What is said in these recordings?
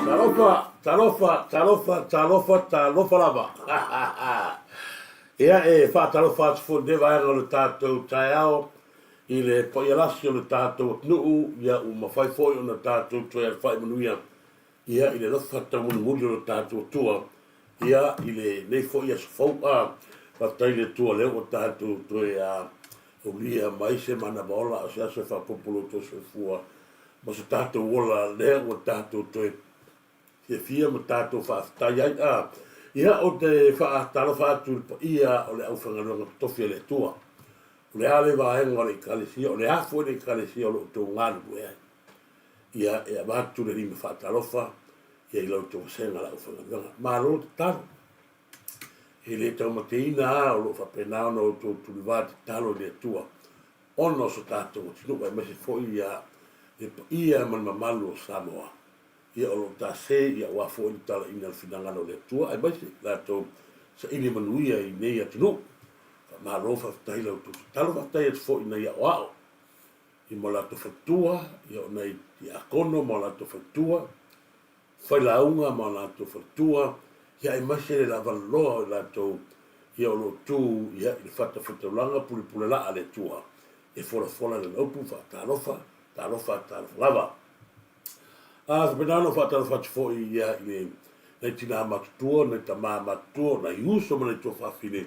Talofa, talofa, talofa, talofa, talofa lava. Ia e faatalofa atu foi i lenei vaega o le tatou taeao i le paia lasi o le tatou atunuu, ia ua mafai foi ona tatou toe alafai manuia Ia, i le alofa taumolimoli o lo tatou Atua, ia, i lenei foi aso fou, a, faafetai i le Atua o lea ua tatou toe a, aulia mai se manava ola, a o se aso e faaopoopo lo outou soifua ma so tatou ola, lea ua tatou toe fiafia ma tatou faafetai ai, a. Ia, ou te faatalofa atu i le paia o le aufaigaluega totofi a le Atua, o le a le vaega o le Ekalesia, o le a foi le Ekalesia o lo o outou galulue ai. Ia, e avatu le lima faatalofa ia i la outou vasega le aufaigaluega. Malo tatalo. E le taumateina lava o lo o faapena ona outou tuliva tatalo i le Atua ona o so tatou atunuu aemaise foi ia le paia ma le mamalu o Samoa ia o lo o tase ia aua foi le talaiina o le finagalo o le Atua aemaise latou saili manuia i nei atunuu. Faamalo faafetai i la outou tatalo, faafetai atu foi i nai aoao i ma latou faletua, ia o nai tiakono ma o latou faletua, failauga ma o latou faletua, ia aemaise le lavaloa o i latou ia o lo o tu ia i le fatafaitaulaga pulepule laa a le Atua e folafola lana upu faatalofa, talofa, talofa lava. A faapena ona ou faatalofa atu foi ia i le nai tinā matutua, nai tamā matutua, nai uso ma nai tuafafine,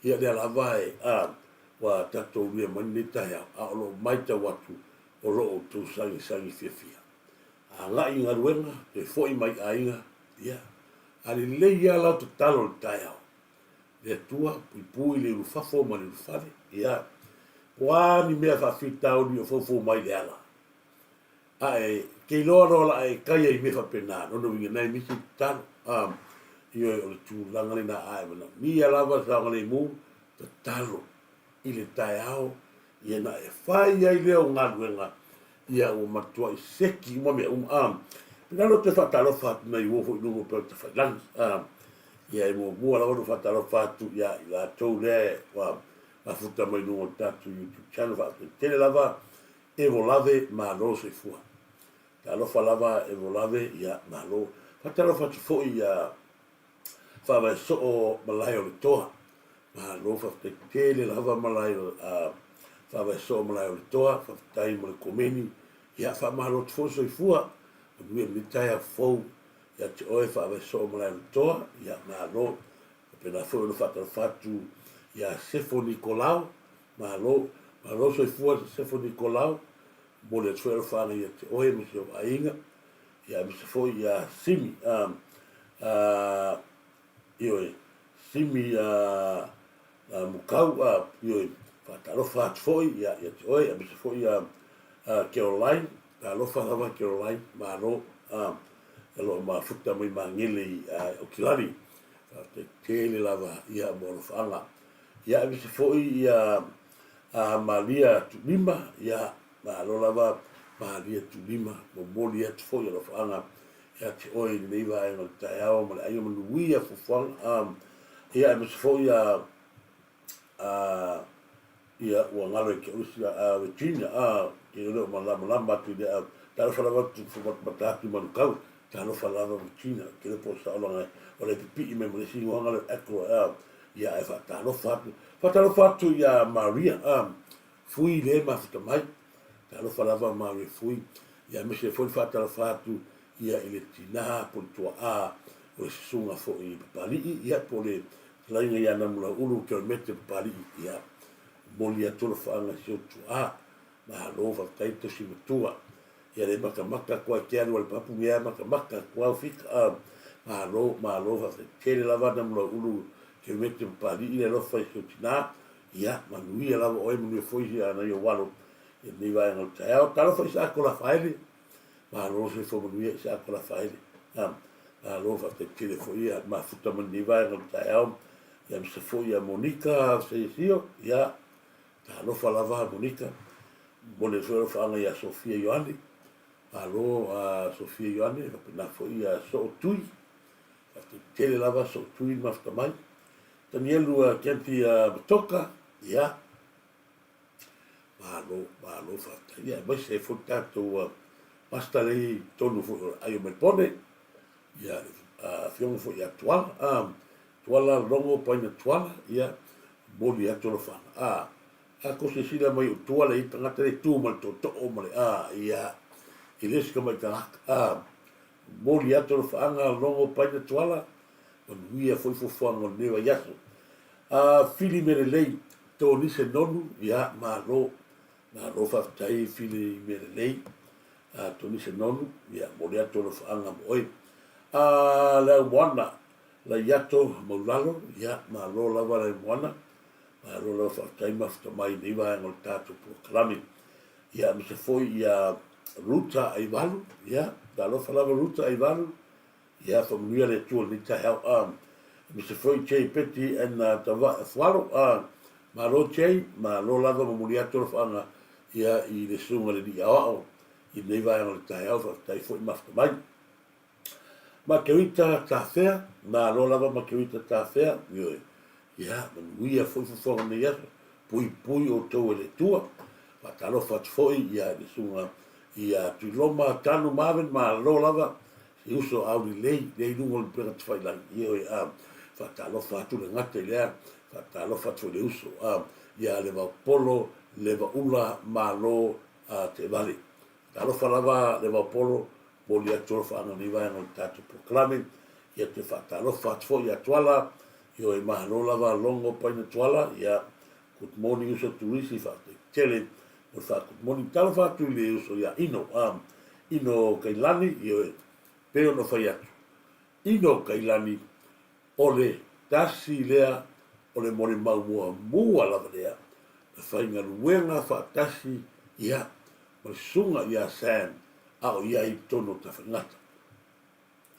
ia lea lava e a Ua tatou ulia mai lenei taeao, a o lo o matau atu o lo o outou sagisagi fiafia. Agai i galuega, toe foi mai i aiga, ia, a lelei lava lau tatalo i le taeao, le Atua, puipui le ulufafo ma le ulufale, ia, po o a ni mea faafitauli o foufou mai i le ala, ae te iloa loa la e kai ai i mea faapena, lona uiga na e misi le tatalo. A, ioe, o le tulaga lena a e manaomia lava le saogalemu, tatalo i le taeao, ia na e fai ai lea o galuega, ia ua matuai seki uma mea uma. A, pena loa toe faatalofa atu nai uo foi i luga o Upega Tafailagi. A, ia e muamua lava ona faatalofa atu ia i latou lea ua mafuta mai luga o le tatou YouTube channel, faafetai tele lava Evolave malo soifua. Talofa lava Evolave ia malo. Faatalofa atu foi ia Faavae Soo Malae o le Toa. Malo faafetai tele lava Malae o Faavae Soo Malae o le Toa, faafetai mo le komeni. Ia faamalo atu foi soifua. Manuia lenei taeao fou ia te oe Faavae Soo Malae o le Toa. Ia malo. Faapena foi ona faatalofa atu ia Sefo Nikolao Malo, malo soifua Sefo Nikolao, momoli atu foi alofaaga ia te oe ma si ou aiga, ia aemaise foi ia Simi, a, a, ioe, Simi a, a Mukau, a, ioe, faatalofa atu foi ia, ia te oe, aemaise foi ia a, Caroline, talofa lava Caroline, malo, a, o lo o mafuta mai Magele i a, Aukilani, faafetai tele lava ia mo alofaaga. Ia aemaise foi ia a Malia Tuulima, ia malo lava Malia Tuulima, momoli atu foi alofaaga ia te oe i lenei vaega o le taeao ma le aiga manuia fuafuaga. A, ia aemaise foi ia a ia ua galo i ke usi a Regina, a ke ole o malamalama atu i le a talofa lava atu matamata atu i Manukau, talofa lava Regina, ke le po saolanga o le pipii mai ma le isi igoaga le Akro, a Ia ae faatalofa atu. Faatalofa atu ia Maria, a, Fui le mafuta mai. Talofa lava Maria Fui. Ia aemaise foi le faatalofa atu ia i le tinā po o le tua'a o le susuga foi i Papali'i, ia po o le fetalaiga ia Namulau'ulu Kelemete Papali'i, ia momoli atu alofaaga i si ou tua'a. Malo faafetai tausi matua. Ia le makamaka atu a te alu a le papu ia makamaka atu au fika a malo malo faafetai tele lava Namulau'ulu Kelemete Papali'i le alofa i si ou tinā. Ia manuia lava oe manuia foi si a nai ou alo i lenei vaega o le taeao. Talofa Isaako Lafaele. Malo le soifua manuia Isaako Lafaele. Malo faafetai tele foi ia mafuta mai lenei vaega o le taeao. Ia aemaise foi ia Monika Seiasio. Ia talofa lava Monika. Momoli atu foi alofaaga ia Sofia Ioane. Malo a Sofia Ioane faapena foi ia Soo Tui. Faafetai tele lava Soo Tui le mafuta mai. Tanielu Kempi Matoka. Ia Malo, malo faafetai. Ia, aemaise ai foi le tatou Pastor lea i totonu foi o le Aio Melebone, ia, le Afioga foi ia Tuala, Tuala Logo Paina Tuala, ia, momoli atu alofaga. A, a tou silasila mai o Tuala e i ai tagata lea e tu ma le tootoo ma le, a, ia, e le o se tamai tagata. A, momoli atu alofaaga Logo Paina Tuala, manuia foi fuafuaga o lenei vaiaso. A, fili mea lelei, Toni se nonu, ia, malo, malo faafetai fili mea lelei, a, Toni se nonu, ia, momoli atu alofaaga mo oe. A, le au moana, Laiato Maulalo, ia, malo lava le au moana, malo lava faafetai mafuta mai i nei vaega o le tatou polokalame. Ia, aemaise foi ia Ruta Aivalu, ia, talofa lava Ruta Aivalu, Ia faamanuia le Atua i lenei taeao. Aemaise foi Jay Petty and Tavae Afualo. Malo Jay, malo lava momoli atu alofaaga ia i le susuga i le Alii Aoao i lenei vaega o le taeao, faafetai foi mafuta mai. Makerita Tafea, malo lava Makerita Tafea, ioe. Ia manuia foi fuafuaga o lenei aso, puipui outou e le Atua. Faatalofa atu foi ia i le susuga ia Tuiloma Tanu Marvin, malo lava Si uso aulelei lea i luga o le upega tafailagi, ioe, a faatalofa atu le gata i lea, faatalofa atu foi i le uso, a ia Levaopolo Levaula Malo a Teevale. Talofa lava Levaopolo, momoli atu alofaaga i lenei vaega o le tatou polokalame, ia toe faatalofa atu foi ia Tuala, ioe, malo lava Logo Paina Tuala, ia good morning uso Turisi, faafetai tele mo le faa-good morning. Talofa atu i le uso ia Ino, a Ino Kailani, ioe, pei ona fai atu, Ino Kailani, o le tasi lea o le molimau muamua lava lea na faigaluega faatasi ia ma le susuga ia Sam a o i ai i totonu o Tafaigata.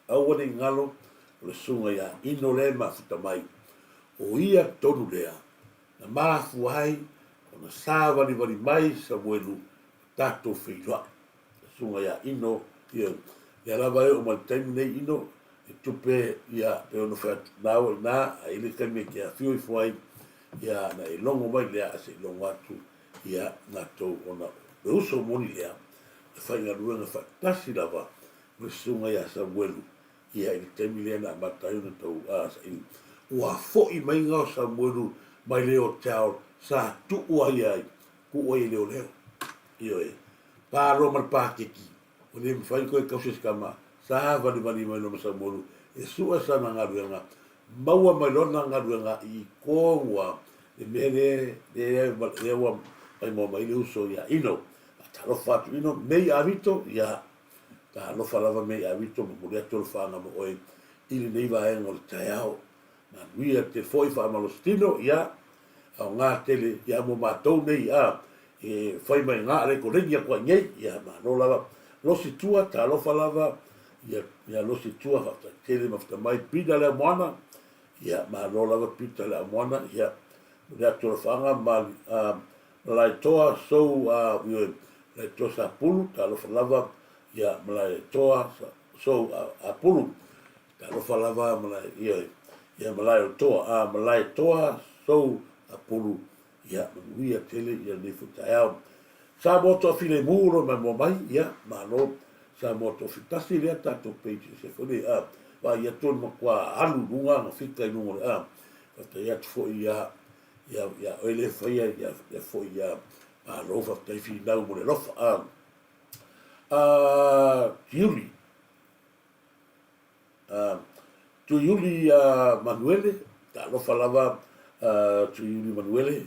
Aua ne i galo o le susuga ia Ino lea e mafuta mai, o ia tonu lea na mafua ai ona savalivali mai Samuelu ma tatou feiloai. Le susuga ia Ino, ia, lea lava e oo mai le taimi nei Ino, e tupe, ia, pei ona fai atu, na ua i ina, a i ai le taimi e te afio ifo ai, ia, ona e logo mai lea, ae se i logo atu, ia, matou ona o le uso moni lea, e faigaluega faatasi lava ma le susuga ia Samuelu, ia, i le taimi lea na amata ai ona tau saili. Ua foi mai ga o Samuelu mai le hotel sa tuu ai ai, tuu ai e leoleo. Ioe. Pa loa ma le paketi, ua le mafai ona toe tausi e se tama, sa valivali mai loa ma Samuelu e sue sana galuega, maua mai lona galuega i tonu lava le mea lea, lea, lea ua maimoa mai ai le uso ia Ino. Faatalofa atu Ino, Mei Avito, ia, Talofa lava mea ia Vito, momoli atu alofaaga mo oe i lenei vaega o le taeao. Manuia te foi faamalosi tino, ia, aoga tele ia mo matou nei a e fai mai ga le koleni atu ai nei, ia malo lava. Losi tua, talofa lava, ia, ia losi tua faafetai tele mafuta mai Pita le Amoana, ia malo lava Pita le Amoana, ia momoli atu alofaaga ma Malaetoa Sou a ioe Malaetoa Sapulu talofa lava ia Malaetoa Sou Apulu talofa lava Malae ioe ia Malaetoa a Malaetoa Sou Apulu ia manuia tele ia lenei foi taeao. Samoa Toafilemu lo maimoa mai ia malo Samoa Toafitasi lea tatou page ese foi le a vaai atu le matua alu luga na fika i luga o le a faafetai atu foi ia Ia, ia oe le faia, ia, ia foi ia malo faafetai finau mo le alofa. A, a, Tiuli. Tuiuli Manuele, talofa lava Tuiuli Manuele,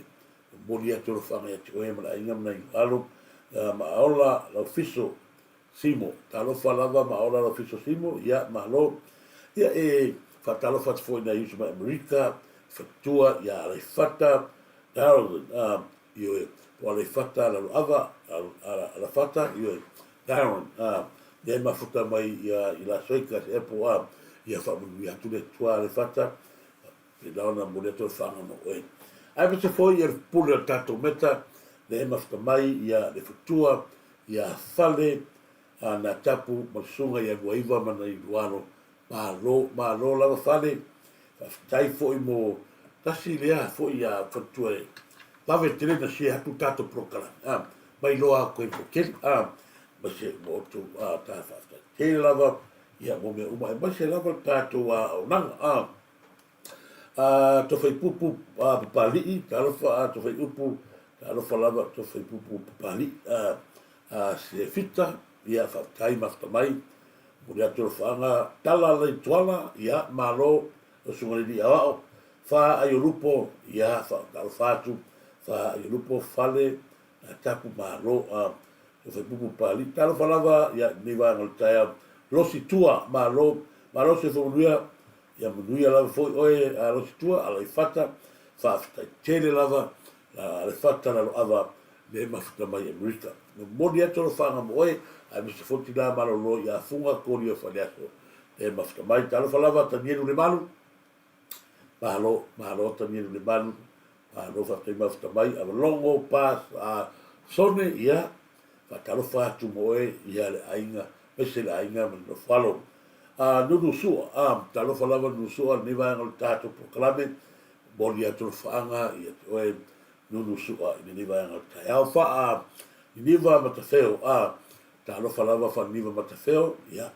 momoli atu alofaga ia te oe ma le aiga ma nai alo Maaola Laufiso Simo, talofa lava Maaola Laufiso Simo, ia malo. Ia e faatalofa atu foi i nai uso mai Amerika, Fatua ia Aleifata Darwin, ioe, po o Aleifata Laloava, Alafata, ioe, Darwin, lea e mafuta mai i Las Vegas, ea po o, ia faamanuia atu le Atua Aleifata, pēlā ona momoli atu le faaga mo oe. Aemaise foi ia le pule o le tatou meta, lea e mafuta mai ia le Fatua, ia Fale, na tapu ma le susuga ia Luaiva ma nai Lualo. Malo, malo lava Fale. Faafetai foi mo tasi lea foi a faletua e vave tele na share atu tatou polokalame. A, mai loa atu e tele. A, ma se mo outou a ta faafetai tele lava ia mo mea uma aemaise lava le tatou auaunaga. A, a Tofaipupu a Papali'i, talofa a Tofaiupu, talofa lava Tofaipupu Papali'i. A, a Sefita, ia faafetai mafuta mai. Momoli atu alofaaga Tala Leituala, ia malo lau susuga i le Alii Aoao. Fa Aiolupo, ia faatalofa atu Fa Aiolupo Fale Tapu malo a Tofaipupu Papali'i. Talofa lava ia i lenei vaega o le taeao. Losi Tua, malo, malo soifua manuia. Ia manuia lava foi oe a Losi Tua, Aleifata, faafetai tele lava Aleifata Laloava le mafuta mai Amerika. Momoli atu alofaaga mo oe, aemaise foi tina malolo i Afuga, Kolia o Faleaso le mafuta mai. Talofa lava Tanielu Lemalu, malo, malo Tanielu Lemalu, malo faafetai mafuta mai. Avalogo Pa Sone, ia, faatalofa atu mo oe ia le aiga, aemaise le aiga ma le nofo alo. Nunu Sua, talofa lava Nunu Sua, lenei vaega o le tatou polokalame, momoli atu alofaaga ia te oe Nunu Sua i lenei vaega o le taeao. Faa Niniva Matafeo, talofa lava Faa Niniva Matafeo, ia,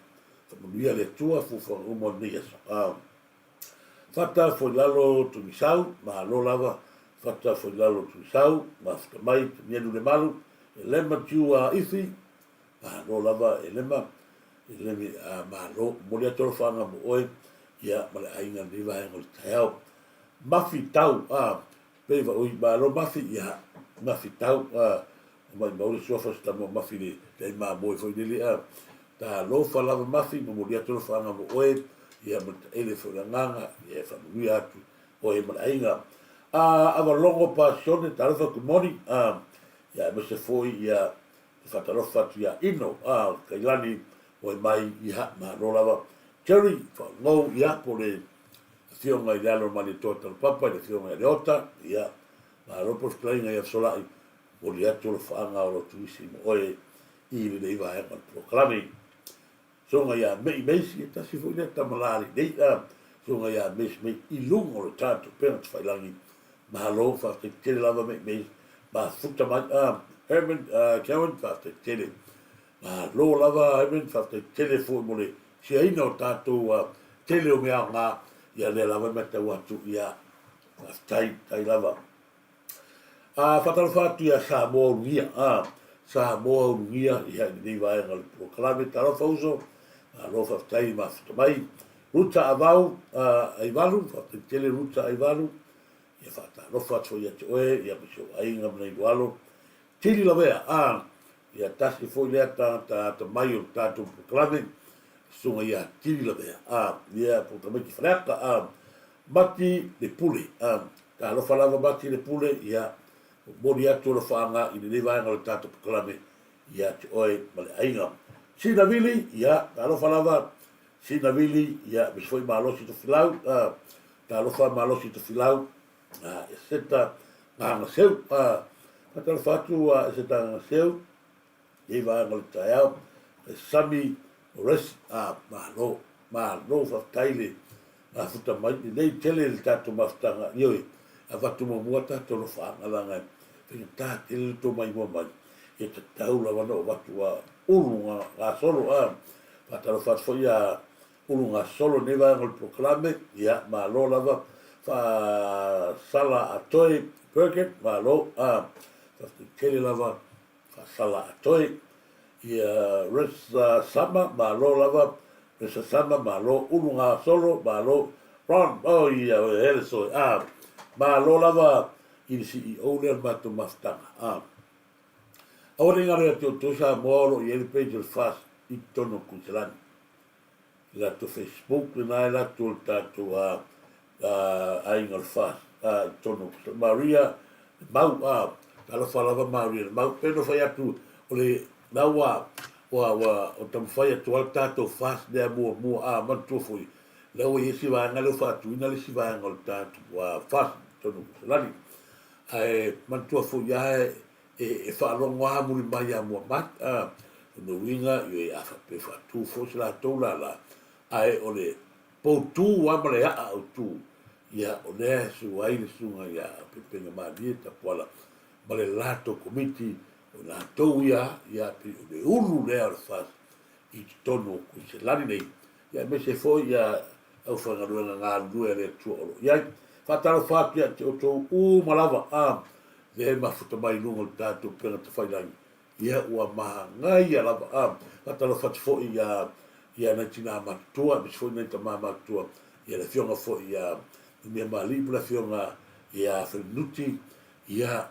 faamanuia le Atua fuafuaga uma o lenei aso. Fata Foilalo Tunisau, malo lava Fata Foilalo Tunisau, mafuta mai Tanielu Lemalu, Elema Tiu Ifi, Malo lava e lema, e lemi a malo. Momoli atu alofaaga mo oe, ia, ma le aiga i lenei vaega o le taeao. Mafi tau, a, pei va ui, malo Mafi, ia, Mafi tau, a, maimau le suafa o se tama o Mafi le tai mamoe foi lele, a, talofa lava Mafi, momoli atu alofaaga mo oe, ia, ma le taele foi o le agaga, ia, e faamanuia atu oe ma le aiga. A, Avalogo Pasione, talofa, good morning, a, ia, aemaise foi, ia, Te faatalofa atu ia Ino, a, Kailani, moe mai, ia, malo lava. Jerry, faagou, ia, po le afioga i le alo o Malietoa Talapapa, i le afioga ia Leota, ia, malo po le fetalaiga ia Fesolai, momoli atu alofaaga o Lotu isi mo oe i lenei vaega o le polokalame. Susuga ia Mei Meisi, e tasi foi lea tama la lenei, a, Susuga ia Meisi Mei i luga o le tatou upega tafailagi. Malo, faafetai tele lava Mei Meisi, mafuta mai, a, Herman, Karen, faafetai tele. Malo lava Herman, faafetai tele foi mo le siaina o tatou a, tele o mea aoga, ia lea lava e matau atu, ia, faafetai, faafetai lava. A, faatalofa atu ia Samoa Ulugia, a, Samoa Ulugia, ia i lenei vaega o le polokalame, talofa uso, malo faafetai mafuta mai. Ruta Avau, a, Aivalu, faafetai tele Ruta Aivalu, ia faatalofa atu foi ia te oe, ia ma si ou aiga ma nai alo. Tili Lavea, a, ia tasi foi lea tagata atamai o le tatou polokalame, susuga ia Tili Lavea, a, ia po o tamaiti Faleata, a, Mati le Pule, a, Talofa lava Mati le Pule, ia, momoli atu alofaaga i lenei vaega o le tatou polokalame ia te oe ma le aiga. Sina Vili, ia, talofa lava Sina Vili, ia, aemaise foi Malosi Tofilau, a, talofa Malosi Tofilau, a, Eseta Gagaseu, a, faatalofa atu a Eseta Gagaseu, Nei vaega o le taeao, e Sami Moresi, a, malo, malo faafetai le mafuta mai, lelei tele le tatou mafutaga, ioe, avatu muamua tatou alofaaga leaga e faigata tele le tou maimoa mai, e tatau lava ona ou avatu a ulu gasolo, a, faatalofa atu foi ia ulu gasolo nei vaega o le polokalame, ia, malo lava, faasala atoe Bergen, malo, a, faafetai tele lava. Faasala atoe ia Resa Sama, malo lava. Sasama, malo, Ulugasolo, malo, Ron, oh ia, hele soe, a, malo lava i le CEO lea o le matou mafutaga, a. Aua ne i galo ia te outou Samoa o lo o i ai le page o le FAST i totonu o Kuiselani. I latou Facebook lena e latou le tatou a, a, aiga o le FAST a, i totonu o Kuiselani. Maria, Mau, a, talofa lava Maria le Mau. Pei ona fai atu, o le, la ua, ua, ua, ua taumafai atu lava le tatou FAST lea muamua, a, manatua foi, la ua i ai si vaega lea ua faatuina le isi vaega o le tatou a, FAST i totonu o Kuiselani. Ae manatua foi lava e, e faalogo lava muli mai ia Muhammad, a, lona uiga, ioe, a faapea e faatu foi se latou lala, ae o le poutu lava ma le aa autu, ia, o lea e susu ai le susuga ia Pepegamalie Tapuala ma le latou komiti, o latou ia, ia, pei o le ulu lea o le FAST i totonu o Kuiselani nei, ia aemaise foi ia aufaigaluega galulue a le Atua o lo o i ai. Faatalofa atu ia te outou uma lava, a lea e mafuta mai i luga o le tatou upega tafailagi, ia ua manaia lava. A faatalofa atu foi ia ia nai tinā matutua, aemaise foi nai tamā matutua, ia le afioga foi ia Numiamalii po le afioga ia Felinuti, ia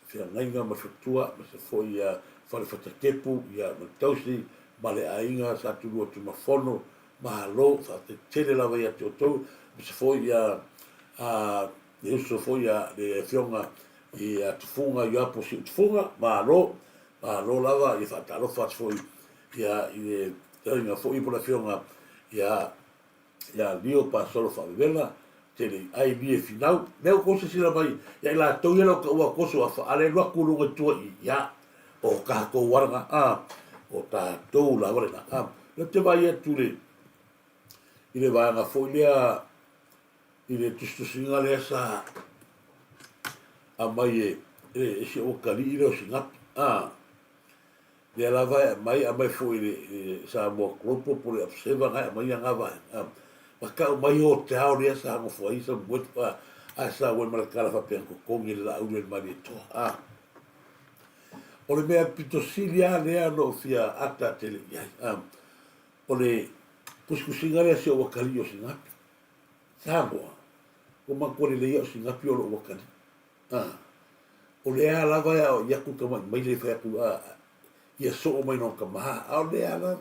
Feagaiga ma le Fatua, aemaise foi ia Falefatakepu, ia ma le tausi ma le aiga Sa Tulua Tumafono, malo, faafetai tele lava ia te outou, aemaise foi ia a le uso foi ia le afioga ia Tufuga Ioapo Siu Tufuga, malo, malo lava, ia faatalofa atu foi ia i le feagaiga foi po le afioga ia ia Lio Pasolo Faavevela, tele i ai lie finau. Lea ua kou silasila mai ia i latou ia lau taua koso a faale alu atu luga i tua i ia o tatou alaga a o tatou lava lena a. Lea ou te vaai atu le i le vaega foi lea i le tusitusiga lea sa aumai e e si ou atalii lea o Sinapi a. Lea lava e aumai, aumai foi i le Samoa Global po o le Observer na e aumai ana vaega. Ma tau mai o te ao lea sa nofo ai Samuel, a, ae sa uai ma le tala faapea na totogi e le Laauli e le Malietoa. A. O le mea pito sili lava lea na ou fia ata tele i ai, a, o le tusitusiga lea a si ou atalii o Sinapi. Samoa, ua matua lelei au Sinapi o lou atalii. A, o lea lava e aoai atu tamai maile e fai atu, a, ia soo mai lona tama, a o lea lava,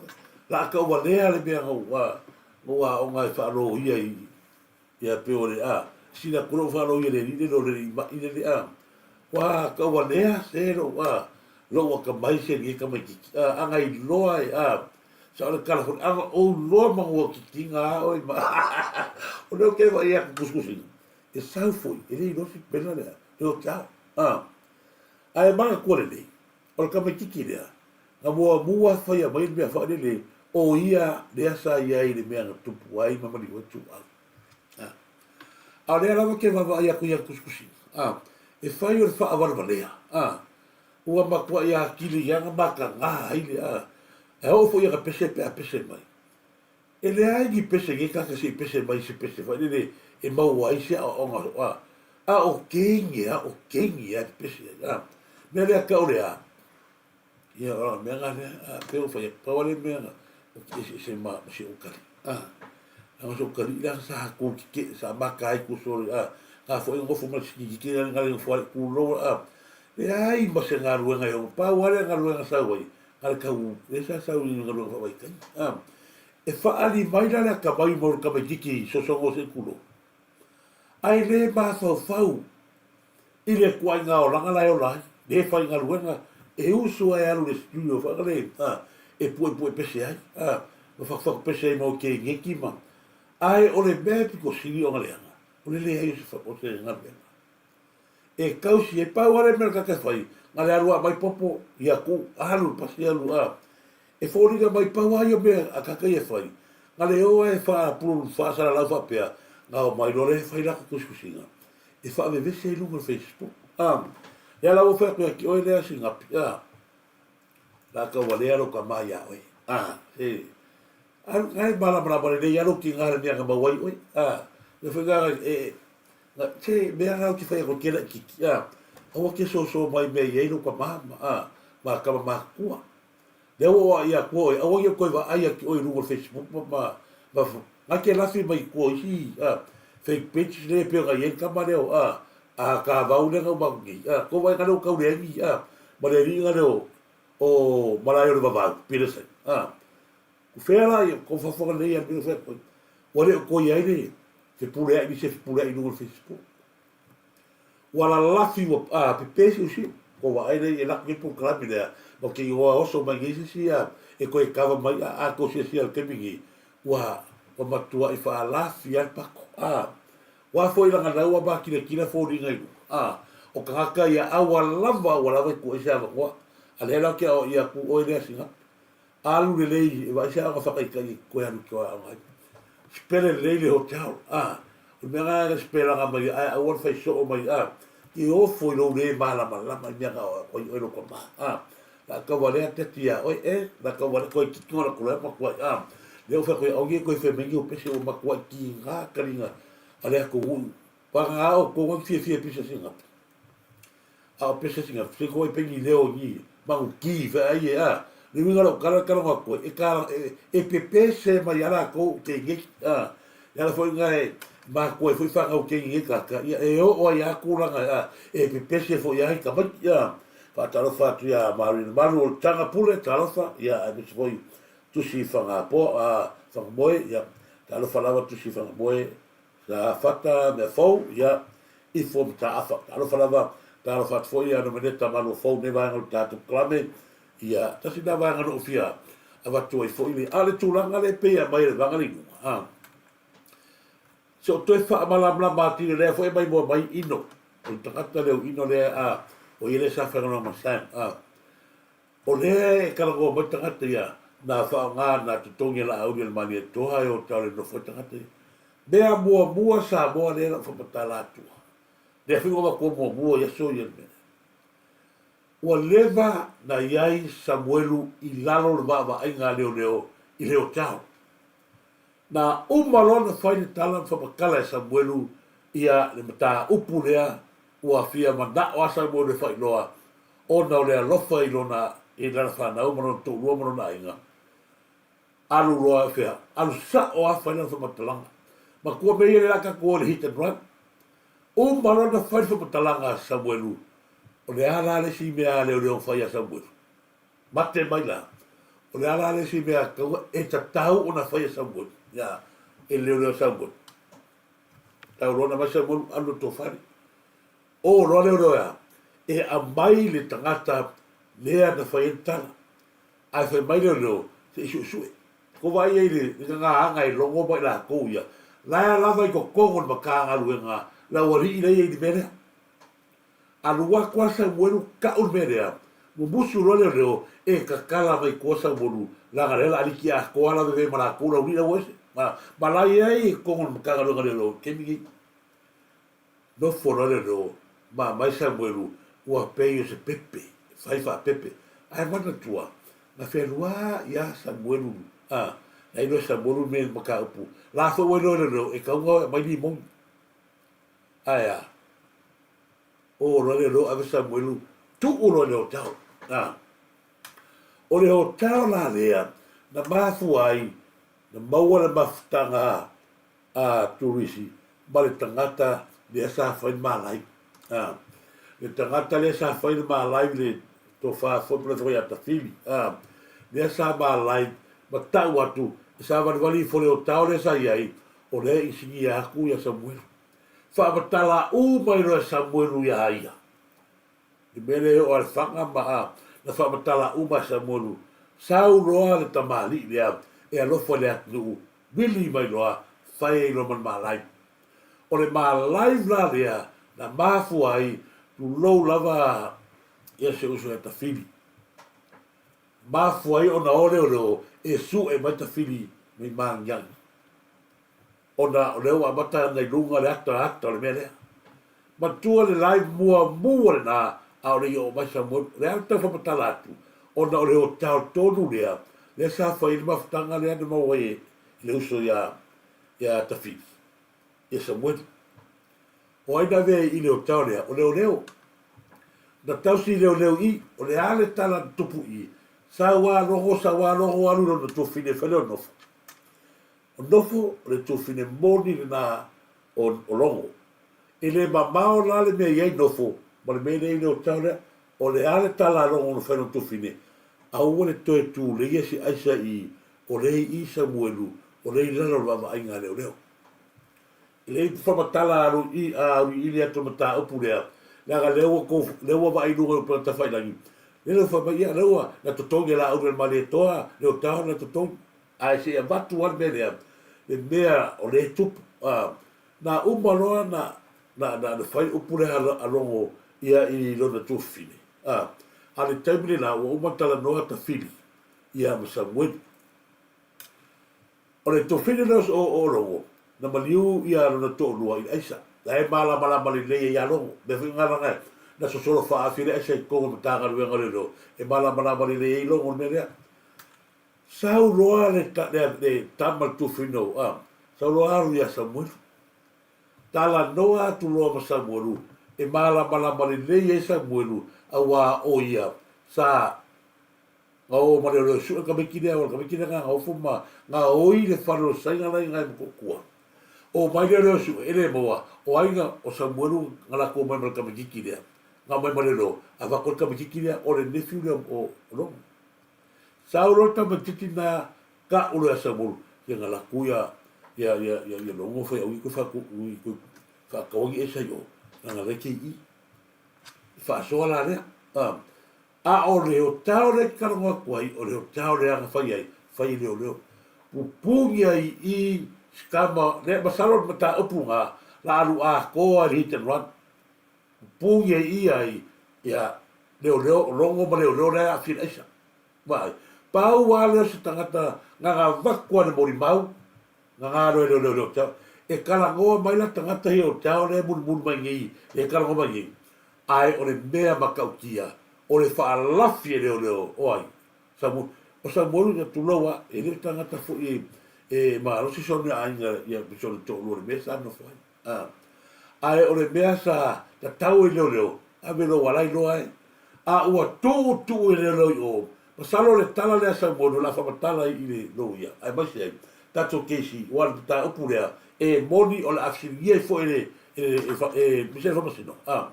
la a tauvalea le mea na ou, a, na ou aoga e faaloia i, ia pei o le, a, sili atu lou faaloia i le alii le o le alii mai le, a, ua tauvalea se lou, a, lou atamai se alii e tamaititi, a, ana iloa e, a, sa o le tala foi, ana ou iloa manu atitinga a oe ma, o lea ou te vaai atu tusitusiga, E sau foi, e le iloa se pena lea, e o te ao. A, ae manatua lelei, o le tamaititi lea, na muamua faia mai le mea faalele, o ia lea sa i ai i le mea na tupu ai ma maliu ai ituau. A, a o lea lava ke vaavaai atu i ana tusitusiga, a, e fai o le faavalevalea, a, ua matuai atili i ana mataga ai le, a, e oo foi i ana pese pe a pese mai. E leai ni pese nei tagata se i pese mai i se pese foi lele e maua ai se aoaoga a, a o kegi a, o kegi a te pese ai, a. Mea lea tau le a, ia o la mea nga lea, a, pe o fai atu, pau lava le mea na, o te eseese ma, ma si ou kali, a. Leaga si ou kali la sa ku keke, sa maka ai ku sole, a, nga foi nofo ma le sikikiki nga le nofo ai ku loa, a. Leai ma se galuega e ono, pau lava le galuega sau ai, A le tau, lea sa sau i galuega faavaitaimi. A, e faaali mai la le atamai mo le tamaititi sosoga o se itulo. Ae le mafaufau i le tuaiga olaga la e ola ai, le faigaluega e usu ae alu i le studio foi le, a, e puepue pese ai, a, ma fatufatu pese ai mau kegeki ma, ae o le mea e pito sili ona leaga, o le leai o se, o se galuega. E tausi ai. Pau lava le mea ta te fai, na le alu a mai popo ia ku, alu pasi alu a. E foliga mai pau lava ia mea a tata ia e fai, na le o a e faapululu faasalalau faapea, na o mai loa lea e fai lako tusitusiga, e faavevese ai luga o le Facebook. A, lea la ua fai atu ia te oe lea Sinapi, a, la tauvalea lou tama ia oe. A, se, alu, na e malamalama lelei lava lou tiga i le mea na maua ai oe. A, mea foi na e, Na, se mea na ou te fai atu ai laititi, a, aua te soso mai mea i ai lou tama ma, a, ma tama matutua. Lea ua ou aia atu oe, aua ne i toe vaai atu oe i luga o le Facebook ma, ma, ma, na te lafi mai i tua o isi a, fake pages lea e pei ona i ai le tama lea o, a, a Kavau lea na uma atu nei, a, tou vaai na lea ua tau leai ni, a, ma le alii na lea o, o Malae o le Vavau, Peterson, a. O fea la ia, tou faafofoga lelei ia le mea lea e fai atu ai. Ua le o toe i ai le fepuleai, nisi e fepuleai i luga o le Facebook. Ua lalafi ua a pepe si usi ko vaai lea e lako nei polokalame lea ma te igoa oso mai nei se isi a e toe kava mai a a tou siasia i le taimi nei ua ua matuai faalafi a le pako a ua foi laga ua makilatila foliga i luga a o tagata ia a ua lava ua lava e tuu ai se avanoa a lea la ou te aoaia atu oe lea Sinapu Alu lelei e vaai se aoga faataitai e toe alu i tua aoga ai. Sipele lelei le hotel, a. O le mea lena e sipelaga mai ai, ae aua le fai soo mai, a. I ofo i lou le malamalama i mea na oo atu ai oe lou tama, a. La tauvalea teti ia oe, e, la tauvalea toe titi ona kula matuai, a. Lea ua fai atu ai, aua ne i toe fai mai ni ou pese ua matuai tiga taliga a le atunuu. Vagana outou e fiafia i pese sinapu. A o pese sina se ko e pengi leo ni mangu ki fe ai e a le uiga lau tala tala nga koe e ka e, e pepese mai ala ko te nge a le ala foi nga e ma koe foi whangau te nge kaka ia e o o ai a kūlanga a e pepese foi ai ka mai a whaatalofa atu ia Marina Maru o le tanga pule talofa ia ai mese foi tusi whangapo a whangamoe ia talofa lava tusi whangamoe Sa Fata mea fou, ia, ifo ma Taafa. Talofa lava, talofa atu foi ia Nomeneta Malua Fou nei vaega o le tatou Kalame, ia, tasi na vaega na ou fia avatu ai foi le, a o le tulaga lea e pei e aumai e le vaga lea i luga, a, se o toe faamalamalama atili lea foi e maimoa mai Ino, o le tagata lea o Ino lea, a, o ia lea sa faigaluega ma Sam, a, O lea e talanoa mai tagata ia, na faaaoga na totogi e Laauli e le Malietoa e o tau le nofo ai tagata ia. Mea muamua Samoa lea lau faamatala atua. Lea foi ua avatua muamua i aso ia le mea lea. Ua leva na i ai Samuelu i lalo o le vaavaaiga a leoleo i le hotel. Na uma loa ona fai le tala ma faamatala e Samuelu ia le mataupu lea ua fia manao a Samuelu e faailoa ona o le alofa i lona i lana fanau ma lona toalua ma lona aiga, alu loa e fea, alu sao lava fai lana faamatalaga. Matua mea ia lea a tatou o i le hit and run. Uma loa ona fai le faamatalaga a Samuelu, o le a la le isi mea a leoleo na fai ia Samuelu? Mate mai la, o le a la le isi mea taua e tatau ona fai e Samuelu, ia, e leoleo a Samuelu. Tau loa ona mai Samuelu, alu le tofale. O loa lea o lea, e aumai le tagata lea na fai ai le tala. Ae fai mai lea o leo, se i suesue. Ko vaai ai le gagaaga e logo mai latou ia, la e lava i totonu o le Matagaluega le aualii la e i ai i le mea lea. Alu atu lava Samuelu tau le mea lea, mumusu loa lea o leo, e tatala mai tua Samuelu, leaga lea o le a liki atoa lavevea ma latou le aualii la ua ese. Ma la e i ai i totonu o le Matagaluega a leoleo i le taimi lenei. Nofo loa le leo, ma mai Samuelu, ua pei o se pepe, fai faapepe. Ae manatua, na felua ia Samuelu, a, na iloa e Samuelu le mea mataupu. La foi ua iloa e le leo, e tau ona o e aumai limoni. Ae a? O loa le leo ave Samuelu, tuu loa i le hotel. A. O le hotel la lea, na mafua ai, na maua le mafutaga a Turisi ma le tagata lea sa fai le malai. A, le tagata lea sa fai le malai le tofa foi po le ia Tafili. A, lea sa malai ma tau atu, e savalivali ifo le otao lea sa i ai, o lea i sinia atu ia Samuelu. Faamatala uma ai loa e Samuelu iā ia. I mea lea e oo a le faga ma a, na faamatala uma e Samuelu, sau loa le tamalii lea e alofa i le atunuu Vili mai loa, fai ai loa ma le malai. O le malai la lea na mafua ai, tulou lava ia si ou uso ia Tafili. Mafua ai ona o leoleo e sue mai Tafili mai Magiagi. Ona o lea ua amata ona i luga le ataata o le mea lea. Matua le live muamua lena a o le i oo mai Samuel. O le a le tau faamatala atu ona o le hotel tonu lea, lea sa fai ai le mafutaga lea na maua ai e le uso ia ia Tafili, ia Samuel. O ai na avea i le hotel lea? O leoleo. Na tausi leoleo i, o le a le tala na tupu i? Sau a Logo, sau a Logo alu i lona tuafafine e fai lea o Nofo. O Nofo o le tuafafine moni lena o Logo. E le mamao la le mea e i ai Nofo ma le mea lea e i le hotel lea. O le a le tala a Logo na fai i lona tuafafine, aua le toe tuleia se aisa i i, o lea e i i Samuelu, o lea e i lalo o le vaavaaiga a leoleo. E le i faamatala auiliili atu le mataupu lea, leaga lea ua tou, lea ua vaai i luga i upega tafailagi, lea ua fai mai, ia lea ua na totogi e Laauli o le Malietoa le hotel na totogi. Ae se i avatu lava le mea lea, le mea o lea e tupu. A, na uma loa na, na, na, na fai upu lea a Logo ia i lona tuafafine. A, a le taimi lena ua uma ona talanoa Tafili ia ma Samueli. O le tofili lea o Logo, na maliu ia lona toalua i le aisa. La e malamalama lelei ai ia Logo. Mea foi na na sosolo faaafi ai le aisa i totonu o le Matagaluega o Leoleo, e malamalama lelei ai Logo i le mea lea. Sau loa le tama le tuafafine o a, sau loa alu ia Samuelu. Talanoa atu loa ma Samuelu, e malamalama lelei ai Samuelu, auā o ia sa Nga o ma leoleo sue tamaiti lea, o le tamaiti lea nga ofo ma nga oi le fale o saina la inga e Motootua. O mai leoleo sue, e le maua, o aiga o Samuelu nga latou omai ma le tamaititi lea, nga omai ma leoleo, avatu ai le tamaititi lea, o le nephew lea o Logo. Sau loa le tamaititi na ta'u loa ia Samuelu, ia nga latou ia ia ia ia ia Logo fai au i koe i koe faatauagi esa i o, nga la i i. Faasoa la lea. A o le hotel lea e te talanoa atu ai, o le hotel lea na fai ai, fai e leoleo. Pupungia i i si tama, lea, masalo o le mataupu lena, la alu atoa i le hit and run. Pupungia i i ai, ia, leoleo, o Logo ma leoleo la e aafia i le aisa. Vaai. Pau lava lea o se tagata na na avatu lava i le molimau, na na alu ai e leoleo i le hotel. E talanoa mai la tagata ia i le hotel lea e mulimuli mai nei, lea e talanoa mai nei, Ae o le mea matautia, o le faalafi e leoleo o ai? Samuelu. O Samuelu ia tulou a, e le o tagata foi e malosi sona aiga ia ma sona toalua i le mea sa nofo ai. A. Ae o le mea sa tatau e leoleo, ave lou alai loa e. A ua tuutuu e leoleo i o, masalo o le tala lea a Samuelu o le a faamatala i le loia, aemaise ai tatou kesi, ua le mataupu lea, e moni o le a fesiligia ai foi e le e misi ai le faamasino, a,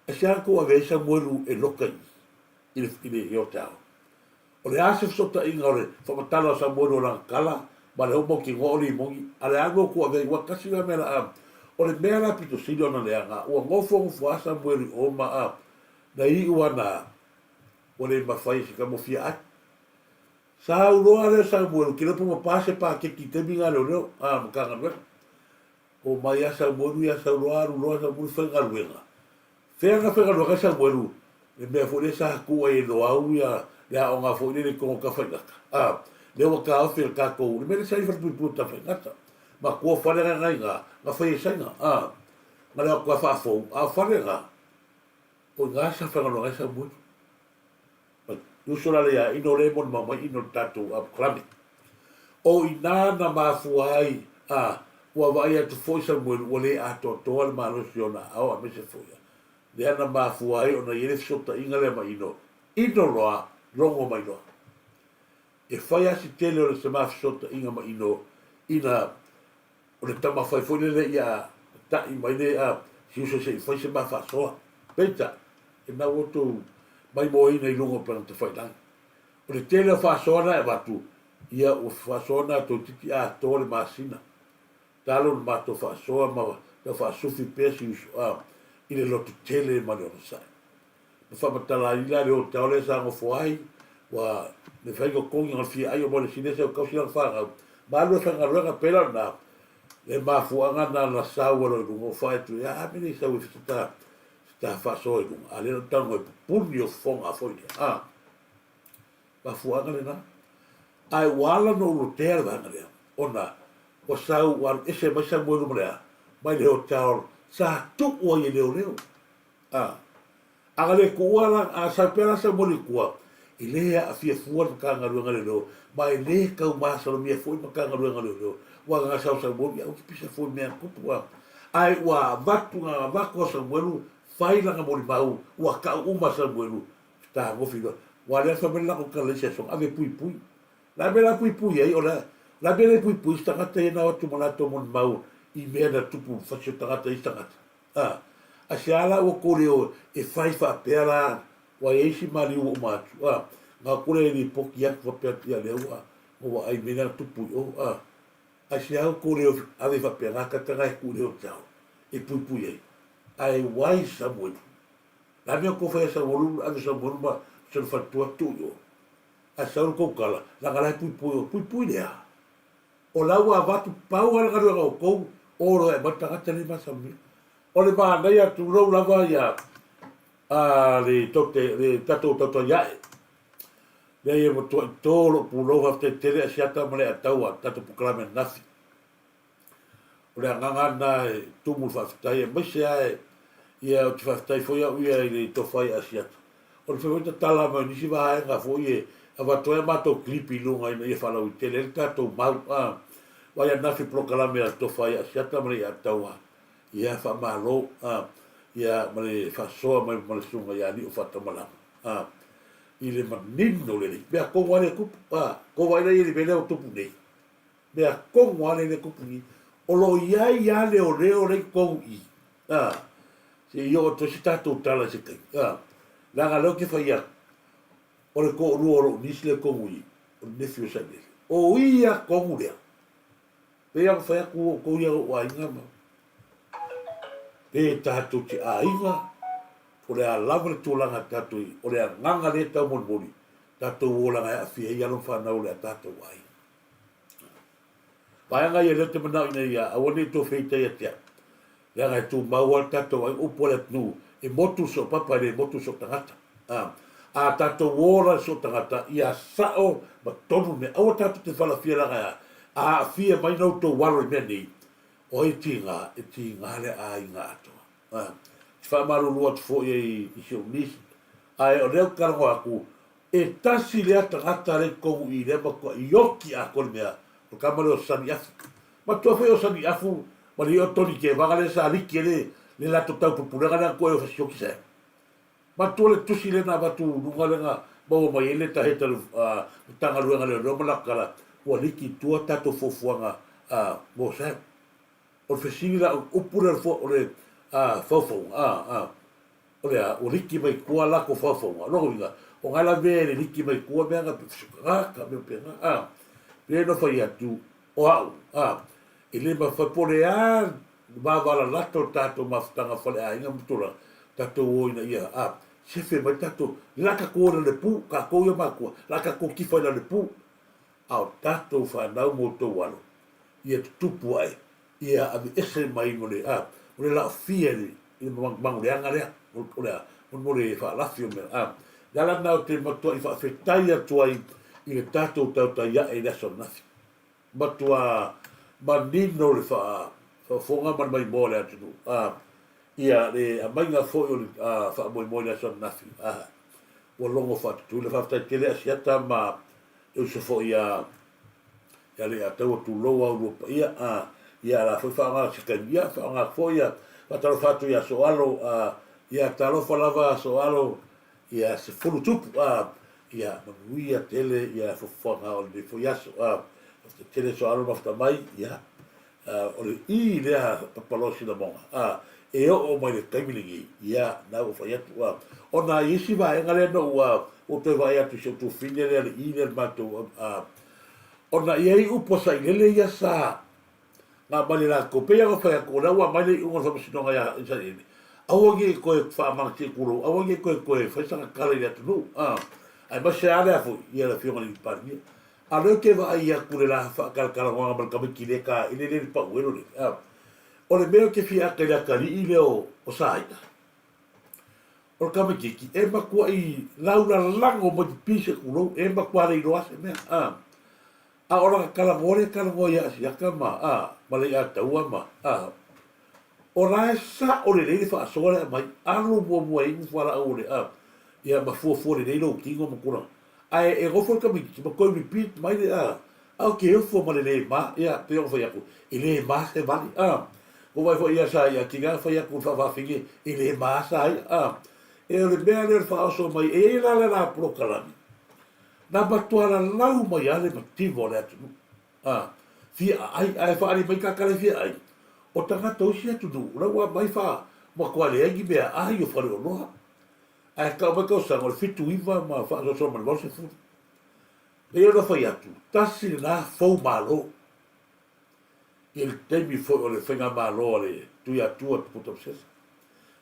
e se a tou ave ai Samuelu e loka i i le i le i o. O le a se fesootaiga o le faamatala o Samuelu o lana tala ma le ou mautinoa o limoni, a le a no tou ave ai ua tasi la mea la a. O le mea la pito sili ona leaga, ua nofonofo a Samuelu i o ma a, na iu a na, ua le mafai e se tama o fia ai. Sau loa lea o Samuelu, ke iloa po ua pa se paketi i taimi na leoleo, a, Matagaluega. Omai a Samuelu ia Sauloa alu loa Samuelu faigaluega. Fea na faigaluega ai Samuelu? Le mea foi lea sa tuu ai e Loau ia le aoga foi lele i totonu o Tafaigata. A, lea ua taofi e le tatou, le mea lea sa i ai falepuipui o Tafaigata. Matua fale na na i ina, na fai e Saina. A, na le o atu lava faafou, a o fale na, o i ina sa faigaluega ai Samuelu. Uso la lea ino le molimau mai ino le tatou Abu O ina na mafua ai a ua vaai atu foi Samuelu ua le atoatoa le malosi o ona aao aemaise foi a lea na mafua ai ona i ai le fesootaiga lea ma ino, ino loa, logo mai loa. E fai a si tele o le sama fesootaiga ma ino ina O le tama fai foi lele ia ta'i mai le a si uso se i fai se ma faasoa. Peitai, e na ua outou maimoaina i luga o upega tafailagi. O le tele o faasoa na e avatu, ia ua faasoa na toeitiiti atoa le masina. Talo na matou faasoa ma tau faasufi pea si uso a i le loto tele ma le onosai. Na faamatala ai la le hotel lea sa nofo ai, ua le fai totogi ona fia ai o mo le sine sau tausi lana fanau. Ma alu e faigaluega pela lena, le mafuaaga na na sau alo i luga o fae atu ia a mele sau e se ta faasoa i luga, a lea na tago e pupuni o fofoga foi lea. A, mafuaaga lena. Ae ua ala ona ou lotea le vaega lea, ona ua sau ua alu ese mai Samuelu ma le a, mai le hotel sa tuu ai e leoleo. A. A na le tuua la, a sau pea la Samuelu i tua, e le aafia fua le Matagaluega Leoleo, ma e le tau masalomia foi le Matagaluega Leoleo, ua na sau Samuelu, ia aua te pisa fua i mea na tupu, a. Ae ua avatu, na avatu a Samuelu fai lana molimau, ua tau uma Samuelu, fetagofi loa. Ua lea fai mai le latou tala i isi aso, ave e puipui. O le a mea la puipui ai? O le a mea le puipui isi tagata ia na o atu ma latou molimau i mea na tupu fasi o tagata i isi tagata? A, aisea la ua tou le o e fai faapea la, ua i ai isi maliu ua uma atu, a, na o atu lea e lipoti atu faapea atu, ia lea ua ua vaai i mea na tupu i o, a, aisea ua tou le o ave faapena tagata na e tuu i le hotel e puipui ai? Ae why Samuelu? Le a mea tou fai a Samuelu, ave Samuelu ma si ona faletua tuu i o. Ae sau le tou tala, leaga la e puipui o, puipui le a? O la ua avatu pau a le galuega o tou, o loa e aumai le tagata lea masalomia. O le manaia tulou lava ia a le tote le tatou tautai ae. Lea ia matuai to lou pulou faafetai tele Asiata ma le Ataua tatou polokalame ananafi. O le agaga lena e tumu le faafetai aemaise lava e ia ou te faafetai foi au ia i le tofa i Asiata. O le fai foi tatala mai o nisi vaega foi e avatu ai a matou clip i luga ina ia faalauaitele ai le tatou mau. A vaai ananafi i polokalame a le tofa i Asiata ma le Iataua, ia faamalo a ia ma le faasoa mai ma le susuga ia Alii o Faatamalama a i le manino lelei. Mea tonu lava lea e tupu a, tou vaai la i ai i le mea lea ua tupu nei. Mea tonu lava lea e tupu i i. O lo o i ai lava leoleo lea i totonu i i. A, se i oo atu ai se tatou tala i se taimi. A, leaga o lea ou te fai atu, o le toalua o lou niece lea i totonu i i, o le nephew o Sailele. O ia tonu lea. Pei lava ona fai atu o outou ia lou aiga ma pe tatou te aiga, o le a lava le tulaga tatou i, o le agaga lea e taumolimoli, tatou o leaga e aafia ai alo ma fanau o le a tatou aiga. Vaega ia lea ou te manao ina ia aua ne i toe feitai ia te au. Leaga e tumau lava le tatou aiga, upu a le atunuu, e motu le soopapa e le motu le sootagata. A, a tatou o la i le sootagata, ia sao ma tonu le mea. Aua tatou te falafia leaga e a? A aafia mai na outou alo i mea nei, o ai e tiga? E tiga le aiga atoa. A, te faamalulu atu foi i si ou niece, ae o lea ou te talanoa atu, E tasi lea tagata lea i totonu i lea matuai ioki atoa le mea, o le tama lea o Sani Afu. Matua foi o Sani Afu ma le o Tony Tevaga lea sa liki ai le le latou taupupulega lea na tuai o fasioki sa. Matua le tusi lea na avatu luga lea na maua mai ai le taheta le Matagaluega a Leoleo ma latou tala ua liki i tua tatou fuafuaga mo Sam. O le fesili la, o le upu lea o le faufauga, o le a, ua liki mai tua lako faufauga. O lona uiga, o nga lavea e le liki mai tua mea na ka mea pena, a. Pei ona fai atu, o au, a, e le mafai, po o le a vavalalata o le tatou mafutaga faleaiga ma tulaga, tatou o ina ia, a, sefe mai tatou, le a tatou o i lalo le pu, tatou ia matua, le a tatou tifa i lalo le pu, a o tatou fanau ma outou alo, ia tutupu ae, ia aveese mai mo le, a, mo le laofia i le, i le manuleaga lea, o le a, mo le faalafi o mea, a. Le ala lena ou te matuai faafetai atu ai i le tatou tautai ae i le aso ananafi. Matua manino le faafofoga ma le maimoa o le atunuu, a, ia le aumaiga foi o le faamoemoe i le aso ananafi, a, ua logo faatutuila. Faafetai tele Asiata ma le uso foi ia Ia le Ataua tulou au lua paia a ia la foi faaaoga se taimi ia faaaoga foi ia faatalofa atu ia Soalo a ia talofa lava Soalo ia 10 tupu a ia manuia tele ia fuafuaga o lenei foi aso a faafetai tele Soalo mafuta mai ia o le i lea papaloa sinamoga a e oo mai le taimi lenei ia na ua fai atu a ona i isi vaega lea na ua ua toe vaai atu i si ou tuafine lea le i lea le matou a Ona i ai upu a Sailele ia sa na aumai le latou, pei lava ona fai atu, o lea ua aumai le iuga o le faamasinoga ia Sailele, aua ne i toe faamagatia i tulou, aua ne i toe toe fai sana tala i le atunuu, a, aemaise lava lea foi, ia le Afioga i le Palemia. A o lea ou te vaai atu i le la faatalatalanoaga ma le tamaiti lea ta ele lea i le pauelo lea, a, o le mea ou te fia ata i le atalii lea o Saina, o le tamaitiiti e matuai laulalano mai pipii se tulou, e matua le iloa se mea, a. A o lana talanoa lea e talanoa ia Asiata ma, a, ma Leiataua ma, a, o la e sao lelei le faasoa lea e aumai, alu muamua e inu fualaau o le, a, ia ma fuafua lelei lou tino ma tulaga. Ae e nofo le tamaitiiti ma toe repeat mai le, a, a ou te ofo ma le le ma, ia, pei ona fai atu, e le ma se vale, a. Ua vaai foi ia sa ia tiga fai atu i le faafaafine, e le ma sa ia, a. E o le mea lea o le faaoso mai, e i ai la le la polokalame. Na matua lalau mai lava le mativa o le atunuu. A, fia aai, ae faaali mai ka tala e fia aai, o tagata o isi atunuu, la ua aumai fa, matua leai ni meaai o faleoloa. Ae tau mai tausaga o le 79 ma faasoasoa ma le 80. Pei ona fai atu, tasi lena fou malo i le taimi foi o le faigamalo a le Tuiatua Tuputa Masese.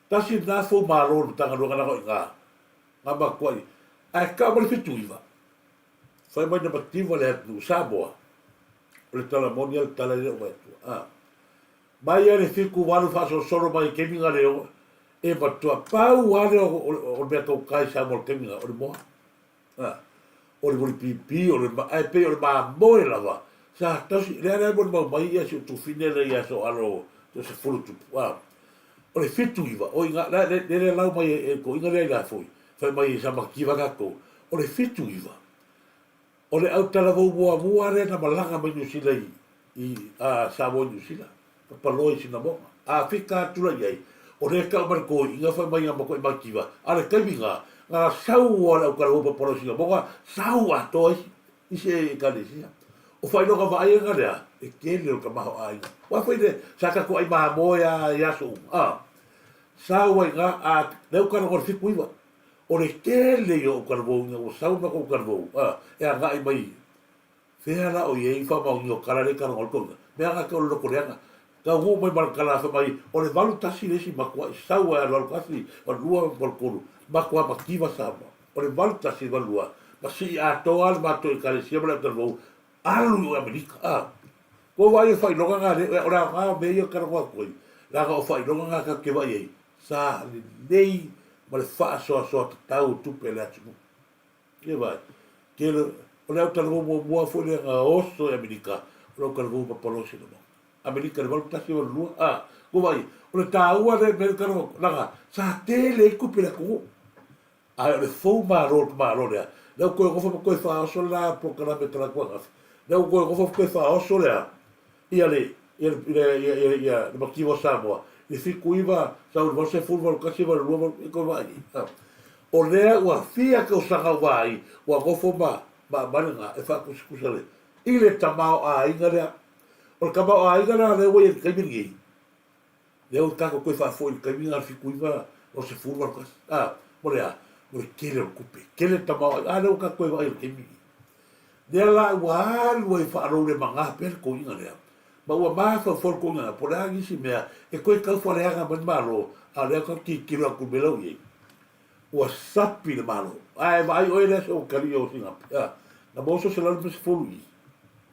Tasi lena fou malo o le Matagaluega leaga o i ina na matuai, ae tau mai le 79, fai mai na mativa le atunuu Samoa, o le tala moni a le tala lea ua fai atu. A, mai lava le 78 faasolosolo mai i le taimi na le e matua pau lava lea o le mea taugata i Samoa i le taimi na, o le moa. A, o le mulipipi, o le, ae pei o le mamoe lava, sa tausi, lea la e molimau mai ia si ou tufine lea ia Soalo o se fulu tupu, a, o le 79, oi na, la, le, le lau mai e, e toeaina lea i Lafoi, fai mai sa mativa tatou, o le 79, O le autalavou muamua lea na malaga mai Niu Sila i, i a, Samoa i Niu Sila, papaloa i Sinamoga. A fika atu la i ai, o lea e tau mai le toeaina fai mai na matuai mativa, a o le taimi na, na sau lava le autalavou papaloa i Sinamoga, sau atoa isi, isi ekalesia. O faailoga vaaiga lea, e tele o le tamaoaiga. Aua foi le, sa tatou ai mamoe lava i aso uma, a, sau ai i ina, a, lea ua talanoa i le 79, O le tele ia o talavou ina ua sau le matou talavou a, e agai mai fea la o i ai faamaoniga o tala lea e talanoa ai le toeaina. Mea na te o le loto leaga. Taunuu mai ma le tala fai mai o le 81 le isi matuai sau ai alualu tasi, 82, 83, matua mativa Samoa. O le 81, 82, ma sii atoa le matou ekalesia ma le au talavou alu i o i Amerika a. Ua vaai o faailoga na le, o le aoga o mea ia e talanoa atu ai, leaga o faailoga na tatou te vaai ai, sa lelei ma le faasoasoa tatau o tupe a le atunuu. Ia vaai, tele, o le autalavou muamua foi lea na oso i Amerika, o le autalavou papalosi na maua. Amerika i le 81, 82, a, ua vaai, o le taua lea mea le talanoa atu, leaga sa tele ai tupe i le atunuu. Ae o le fou malo o le tamaloa lea, lea ua toe nofo ma toe faaoso le la polokalame talaatu ananafi, lea ua toe nofo ma toe faaoso le a, ia le, ia le, ia, ia, ia, ia le mativa o Samoa, i le 79, sau i le 80, 81, 82, 83, toe vaai i ai. O lea ua fia tausaga ua vaai, ua nofo ma, ma aumai lena e faatusatusa le, i le tamaoaiga lea. O le tamaoaiga la lea ua i ai i le taimi lenei, Lea ua tatou toe faafoi i le taimi lena o le 79, 80, 81, a, mo le a? Mo le tele o le tupe, tele le tamaoaiga, a lea ua tatou toe vaai i le taimi lenei. Lea la ua alu ai faaloulemaga pea le toeaina lea, ma ua mafaufau le toeaina lea, po o le a nisi mea e toe taufaaleaga mai le Malo, a o lea tatou te tilotilo atu i le mea la ua i ai. Ua sapi le Malo. Ae vaai oe lea se ua o Sinapi, a, na maua so 150 i.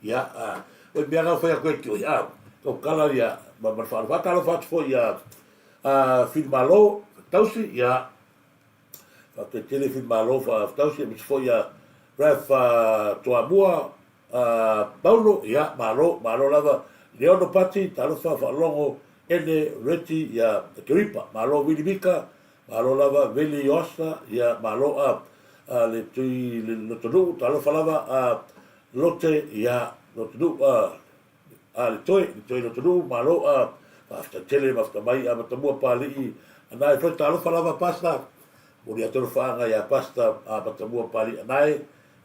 Ia, a, oi mea na fai atu ai ki oi, a, kau kala ia, ma ma le faaaloalo. Faatalofa atu foi ia a Filimalo Tausi, ia, faafetai tele Filimalo Tausi, aemaise foi ia Rev Toamua Paulo, ia, malo, malo lava. Leono Pati, talofa faalogo, Ene Reti, ia, Keripa, malo Wili Mika, Malo lava Veli Ioasa, ia malo a a le tui le lotonuu, talofa lava a Lote ia lotonuu a a le toe, le toe lotonuu, malo a faafetai tele mafuta mai a Matamua Papalii Anae foi, talofa lava Pasta, momoli atu alofaaga ia Pasta a Matamua Papalii Anae,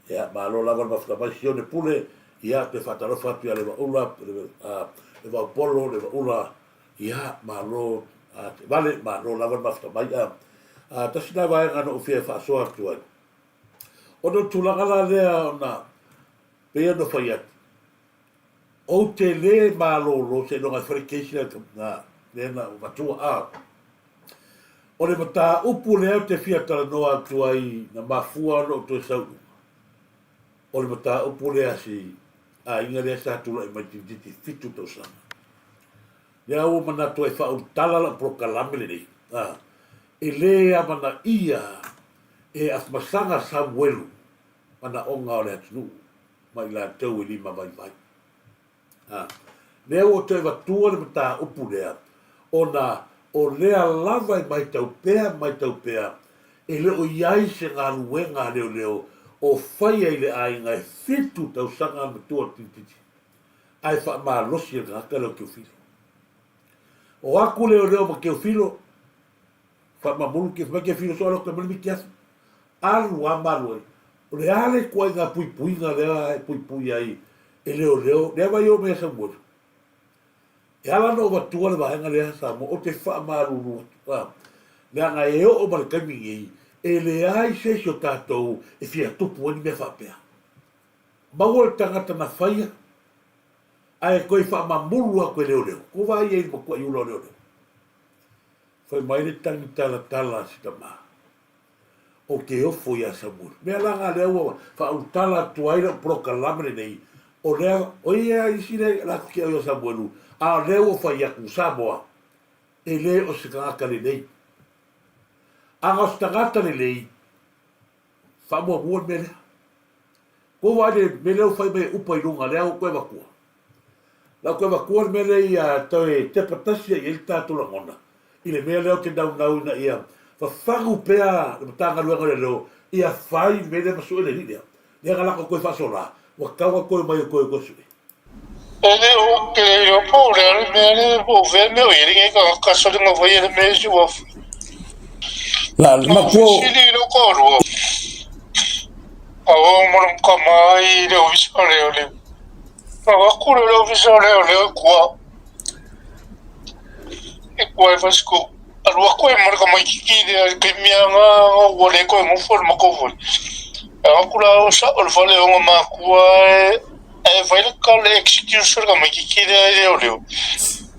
ia malo lava le mafuta mai Sione Pule, ia toe faatalofa atu ia Levaula, a Levaopolo, Levaula Ia, malo a te vale, malo lava le mafuta mai. A, a tasi na vaega na ou fia faasoa atu ai. Ona o le tulaga la lea ona pei ona fai atu, ou te le malolo seiloga e fai le case lea na, lea na ou avatua. A, o le mataupu lea ou te fia talanoa atu ai na mafua ona ou toe sau i luga, o le mataupu lea a si aiga lea sa tulai mai toeitiiti 7 tausaga. Lea ua manatu ai faaulutala lau polokalame lenei, a, e le amanaia e Afamasaga Samuelu manaoga o le atunuu ma i latou e limavaivai. A, lea ua toe avatua le mataupu lea, ona o lea lava e matau pea matau pea e le o i ai se galuega a leoleo o faia i le aiga e 7 tausaga le matua o le tilititi, ae faamalosi e le tagata lea o Teofilo. O atu leoleo ma Teofilo, faamamulu, fai mai Teofilo, so alu atu e aumai le mitiafu. Alu lava ma alu ai. O le a le ituaiga puipuiga lea e puipui ai e leoleo, lea vai o mea Samuelu. E ala ona ou avatua le vaega lea Samoa, ou te faamalulu atu, a, leaga e oo ma le taimi nei, e leai se isi o tatou e fia tupu ai ni mea faapea. Maua le tagata na faia, ae toe faamamulu atu e leoleo. Tou vaai i ai i le matuai ula o leoleo. Fai mai le tagi talatala a si tama, Ou te ofo iā Samuelu. Mea la na lea ua faaulutala atu ai lau polokalame lenei, o lea, o ia isi lea latou te oi ia Samuelu, a o lea ua fai atu, Samoa, e le o se tagata lelei. Ana o se tagata lelei, faamuamua le mea lea. Kou vaai le mea lea ua fai mai e upa i luga, lea ua toe avatua. La ua toe avatua le mea lea ia toe tepa tasi ai i ai le tatou lagona i le mea lea ou te naunau ina ia fafagu pea le Matagaluega o Leoleo ia fai le mea lea ma sue le alii lea. Lea na lako toe faasola, ua tatau ona toe omai e toe toe sue. E le o ke le iloa po o le a le mea le po o fea mea o i ai lenei tagata soliga fai e le mea si ua La le Na matua o. fesili i lou toalua, a o ma lou tama i le ofisa o leoleo. Na avatu lea i le ofisa o leoleo i tua, i tua i Vasco. Alu atu ai ma le tamaititi lea i le taimi lava na ua le toe nofo i le matou fale. Alu atu la o sao i le fale o ona matua ae fai le tala excuse a le tamaititi lea i leoleo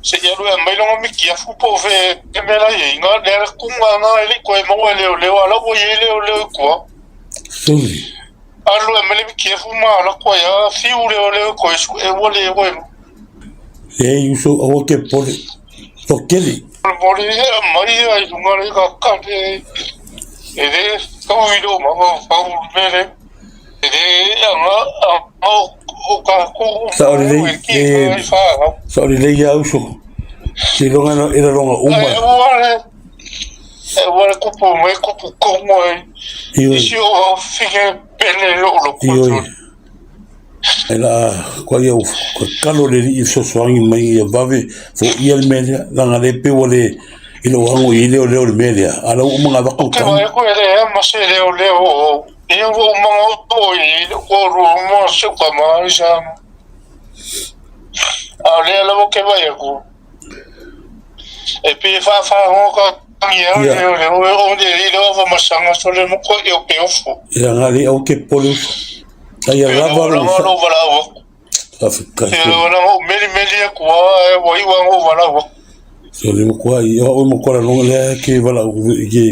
se i alu e aumai lona mitiafu po o fea le mea la e i ai. Na o le tuga lena e le i toe maua e leoleo a o la ua i ai leoleo i tua. Suli. Alu e aumai le mitiafu ma alu atu ai lava fiu leoleo e toe sue ua le toe maua. Leai uso aua ke popole. Toatele. Moli e aumai ai i luga le kakale e le tau i lou mafaufau le mea lea. E le aga o tatou Sao lelei, e, sao lelei ia uso. Seiloga e laloga uma. E ua le e ua le kupu mai kupu komo ai. Ioe. Isi o fige pele lo lo Ioe. E la kua ia tatalo le Alii e fesoasoani mai ia vave foia le mea lea, leaga le pei ua le i lou ago i ai leoleo i le mea lea, a o la ua uma ona avatu le tagi. Ou te vaai atu e leai ma se leoleo o ia ua uma ona oo i toalua uma si ou tama i Samoa. A o lea lava ou te vaai atu, e pei e faafagoa ka ia leoleo e oo i le afa sole mo ko i o ke ofo. Ia nga le au ke popole uso. Aia lava lou sa. Faafetai. Sole matua i o au matua lalonga lea ke valaau ke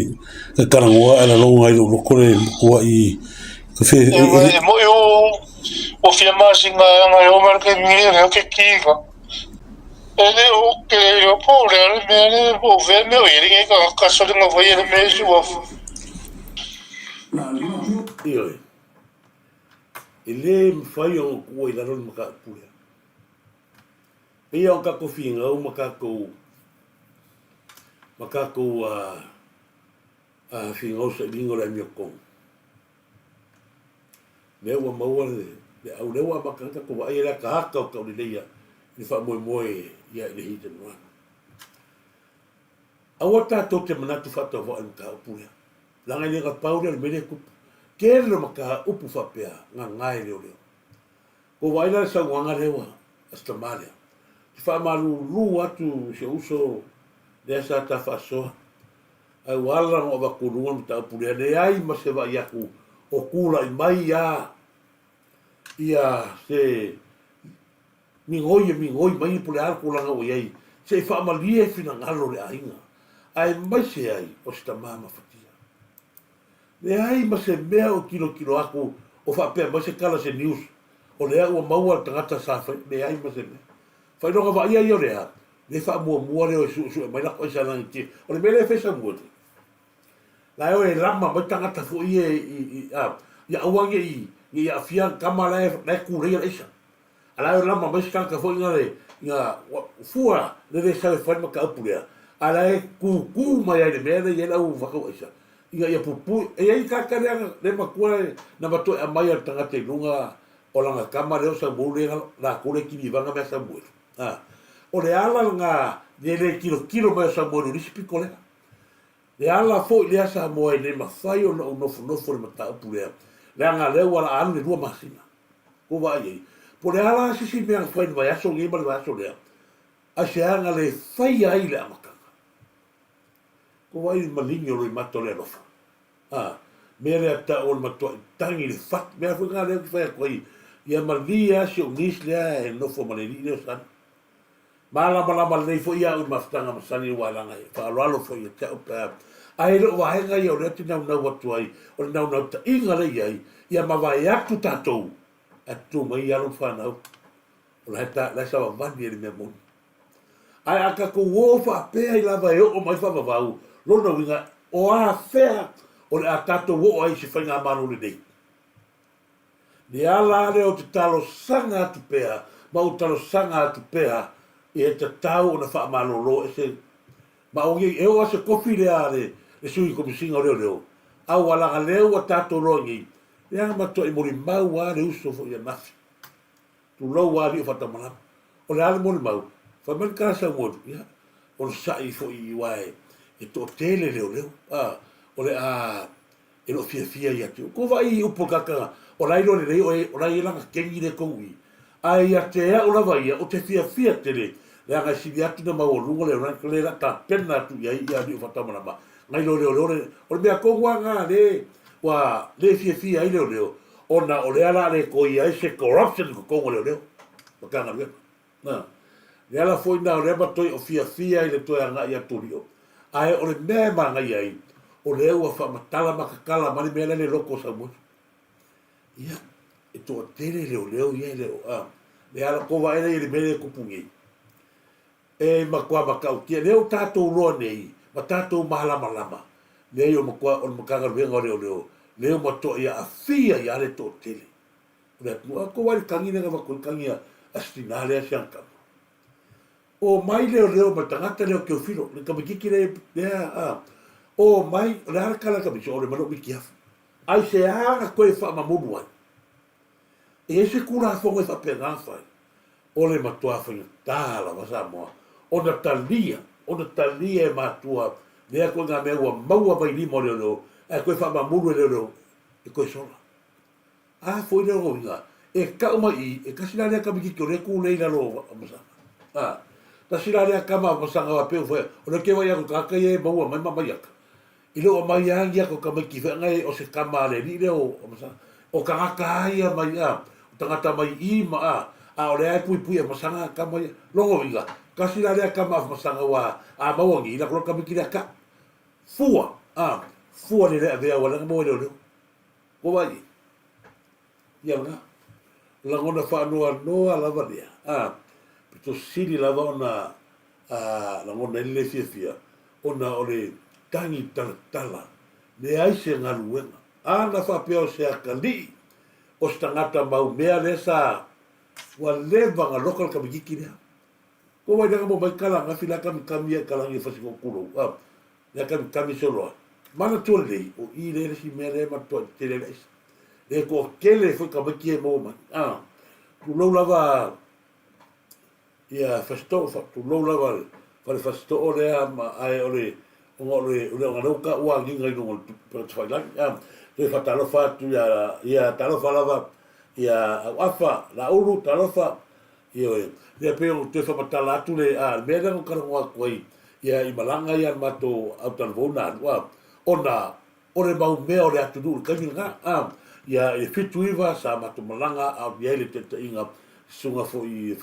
ka talanoa ae lalonga ai lou loko le matua i ka fe E moi o o fia masinga anga e o mai ke mi e ke kinga. E le o ke o po le le me le po ve me o i ka ka sole nga vai le me si wa. Ioe. E le mafai ona tuua i lalo le mataupu lea. Pei lava o tatou finau ma tatou ma tatou finau sailiga o le amiotonu, lea ua maua le au, lea ua amata ai ona tatou vaai i le ataata o tauleleia i le faamoemoe ia i le hit and run. Aua tatou te manatu faatauvaa i le mataupu lea. Leaga e le gapau lea o le mea lea e tupu. Tele o mataupu faapea gagae leoleo. Ua vaai la le saunoaga lea ua a si tama lea. Te faamalulu atu i si ou uso lea sa ta faasoa. Ae ua ala ona ou avatu i luga le mataupu lea, leai ma se vaai atu o tulai mai a ia se migoi e migoi mai po o le a le tulaga ua i ai, se i faamalie finagalo o le aiga, aemaise ai o se tama mafatia. Leai ma se mea o tilotilo atu o faapea mai se tala se news o lea ua maua le tagata sa fai, leai ma se mea. Faailoga vaaia ia o le a? Le faamuamua lea o e suesue mai lako aisa lagi o le mea lea e fai Samuele. La e o e lama mai tagata foi ia i a ia aua ne i ne i aafia tama la e la e kuleia le aisa. A la e o e lama mai se tagata foi na le na fua le le sau e fai le mataupu lea, a la e kukū mai ai i le mea lea e i ai le au fatau aisa ina ia pupui. E i ai tagata lea le matua na matua e aumai le tagata i luga o lana tama lea o Samuelu lea latou lea e kilivaga mea Samuelu. A o le ala lena le le tilotilo mai o Samuelu i le isi pito lea. Le ala foi lea Samoa e le mafai ona ou nofonofo i le mataupu lea. Leaga lea ua laa alu le 2 masina. Ua vaai ai. Po o le a la se isi mea na fai i le vaiaso lenei ma le vaiaso lea, aisea na le faia ai le amataga? Ua vaai i le maligi o loimata o le alofa. A mea lea tau o le matuai tagi i le fatu. Mea foi lena lea ou te fai atu ai, ia malie lava si ou niece lea e nofo ma le alii lea o Sani. Malamalama lelei foi au i le mafutaga ma Sani aua leaga e faaaloalo foi ia te au pe a. Ae le o vaega ia o lea ou te naunau atu ai, o le naunautaiga lea e i ai, ia mavae atu tatou ae tutu mai alo ma fanau, o la e savavali ai le mea moni. Ae a tatou o faapea ai lava e oo mai faavavau, lona uiga, o afea o le a tatou oo ai i se faigamalo lelei? Le ala lea ou te talosaga atu pea ma ou talosaga atu pea e tatau ona faamalolo ese ma o e oo lava se kofi lea a le sui Komesina o Leoleo a ua laga lea ua tatou loa nei leaga matuai molimau lava le uso foi ia Nafi tulou lava alii o faatamalama o le a le molimau fai mai le tala Samuelu ia onosai foi aua e toatele leoleo a o le a e le o fiafia ia te outou. Vaai i upu o le tagata o la e iloa lelei oe, o la e i ai lana kegi lea e tou i. Ae ia te au lava ia, ou te fiafia tele, leaga e sili atu ona maualuga le rank lea o le a tapena atu i ai ia alii o faatamalama, nai lo leoleo le, o le mea tonu lava lena le ua le fiafia ai leoleo, ona o lea o le a le toe i ai se corruption i totonu o leoleo, Matagaluega. Na, le ala foi na o lea ma toe o fiafia i le toe agai atu o Lio. Ae o le mea e manaia ai, o lea ua faamatala ma tatala mai le mea lea le loto o Samoa. Ia, e toatele leoleo ia e le o, a, le ala kova ela ia le mea lea e tupu nei. E matua matautia, lea ua tatou loa nei, ma tatou malamalama, leai o matua, o le Matagaluega o Leoleo, lea ua matuai aafia ia le toatele. O le atunuu, a kou ai le tagi lea na avatu ai le tagi a si tina lea si ana tama. O mai leoleo ma le tagata lea o Teofilo, le tamaititi lea, lea a, o mai, o le a le tala a le tamaititi, o le mai lou mitiafu. Aisea na toe faamamulu ai? E i ai se Tulafono e faapena ona fai? O le matua faigata lava Samoa ona talia, ona talia e matua lea ituaiga mea ua maua mai lima o leoleo ae toe faamamulu e leoleo e toe sola. A foi lea o uiga, e tau mai i, e tasi la lea tamaititi o lea e tu lea i lalo o Masaga. A, tasi la lea tama o Masaga aua pei o fai, o lea ou te vaai atu i tagata ia e maua mai ma aumai ata. I le oo mai lava ni ata o tamaiti foi ana o se tama a le alii lea o Masaga. O tagata lava ia mai, a, o tagata mai i ma a, a o lea e puipui e Masaga tama ia. Lona uiga, tasi la lea tama a Masaga aua a maua nei, alu atu loa le tamaiti lea tau. Fua, a, fua le le avea aua lea na maua e leoleo. Ua vaai ia lena lagona faanoanoa lava lea, a, pito sili lava ona a, lagona ai le le fiafia, ona o le tagi talatala, leai se galuega. A na faapea o se atalii, o se tagata mau mea lea sa, ua leva ona loka le tamaititi lea. Ua vaai lea na maua mai tala ananafi la e kamikami ai i kalagi e fasi tulou, a. Lea kamikami solo ai. Manatua lelei, o i lea le isi mea lea e matuai tetele ai le aisa. Le toatele foi tamaiti ia e maua mai. A, tulou lava ia Fasitoo, tulou lava le fale Fasitoo lea ma, ae o le, ona o le, o le ona lea ua taua agiga i luga o le upega tafailagi. A, toe faatalofa atu ia, ia talofa lava ia Auafa, Laulu, talofa, Ioe. Ia pei ona toe faamatala atu le, a, le mea lea na ou talanoa atu ai, ia, i malaga ia a le matou autalavou na alu, a, ona o le mau mea o le atunuu i le taimi lena, a, ia, i le 79 sa matou malaga a o i ai le taitaiga susuga foi i le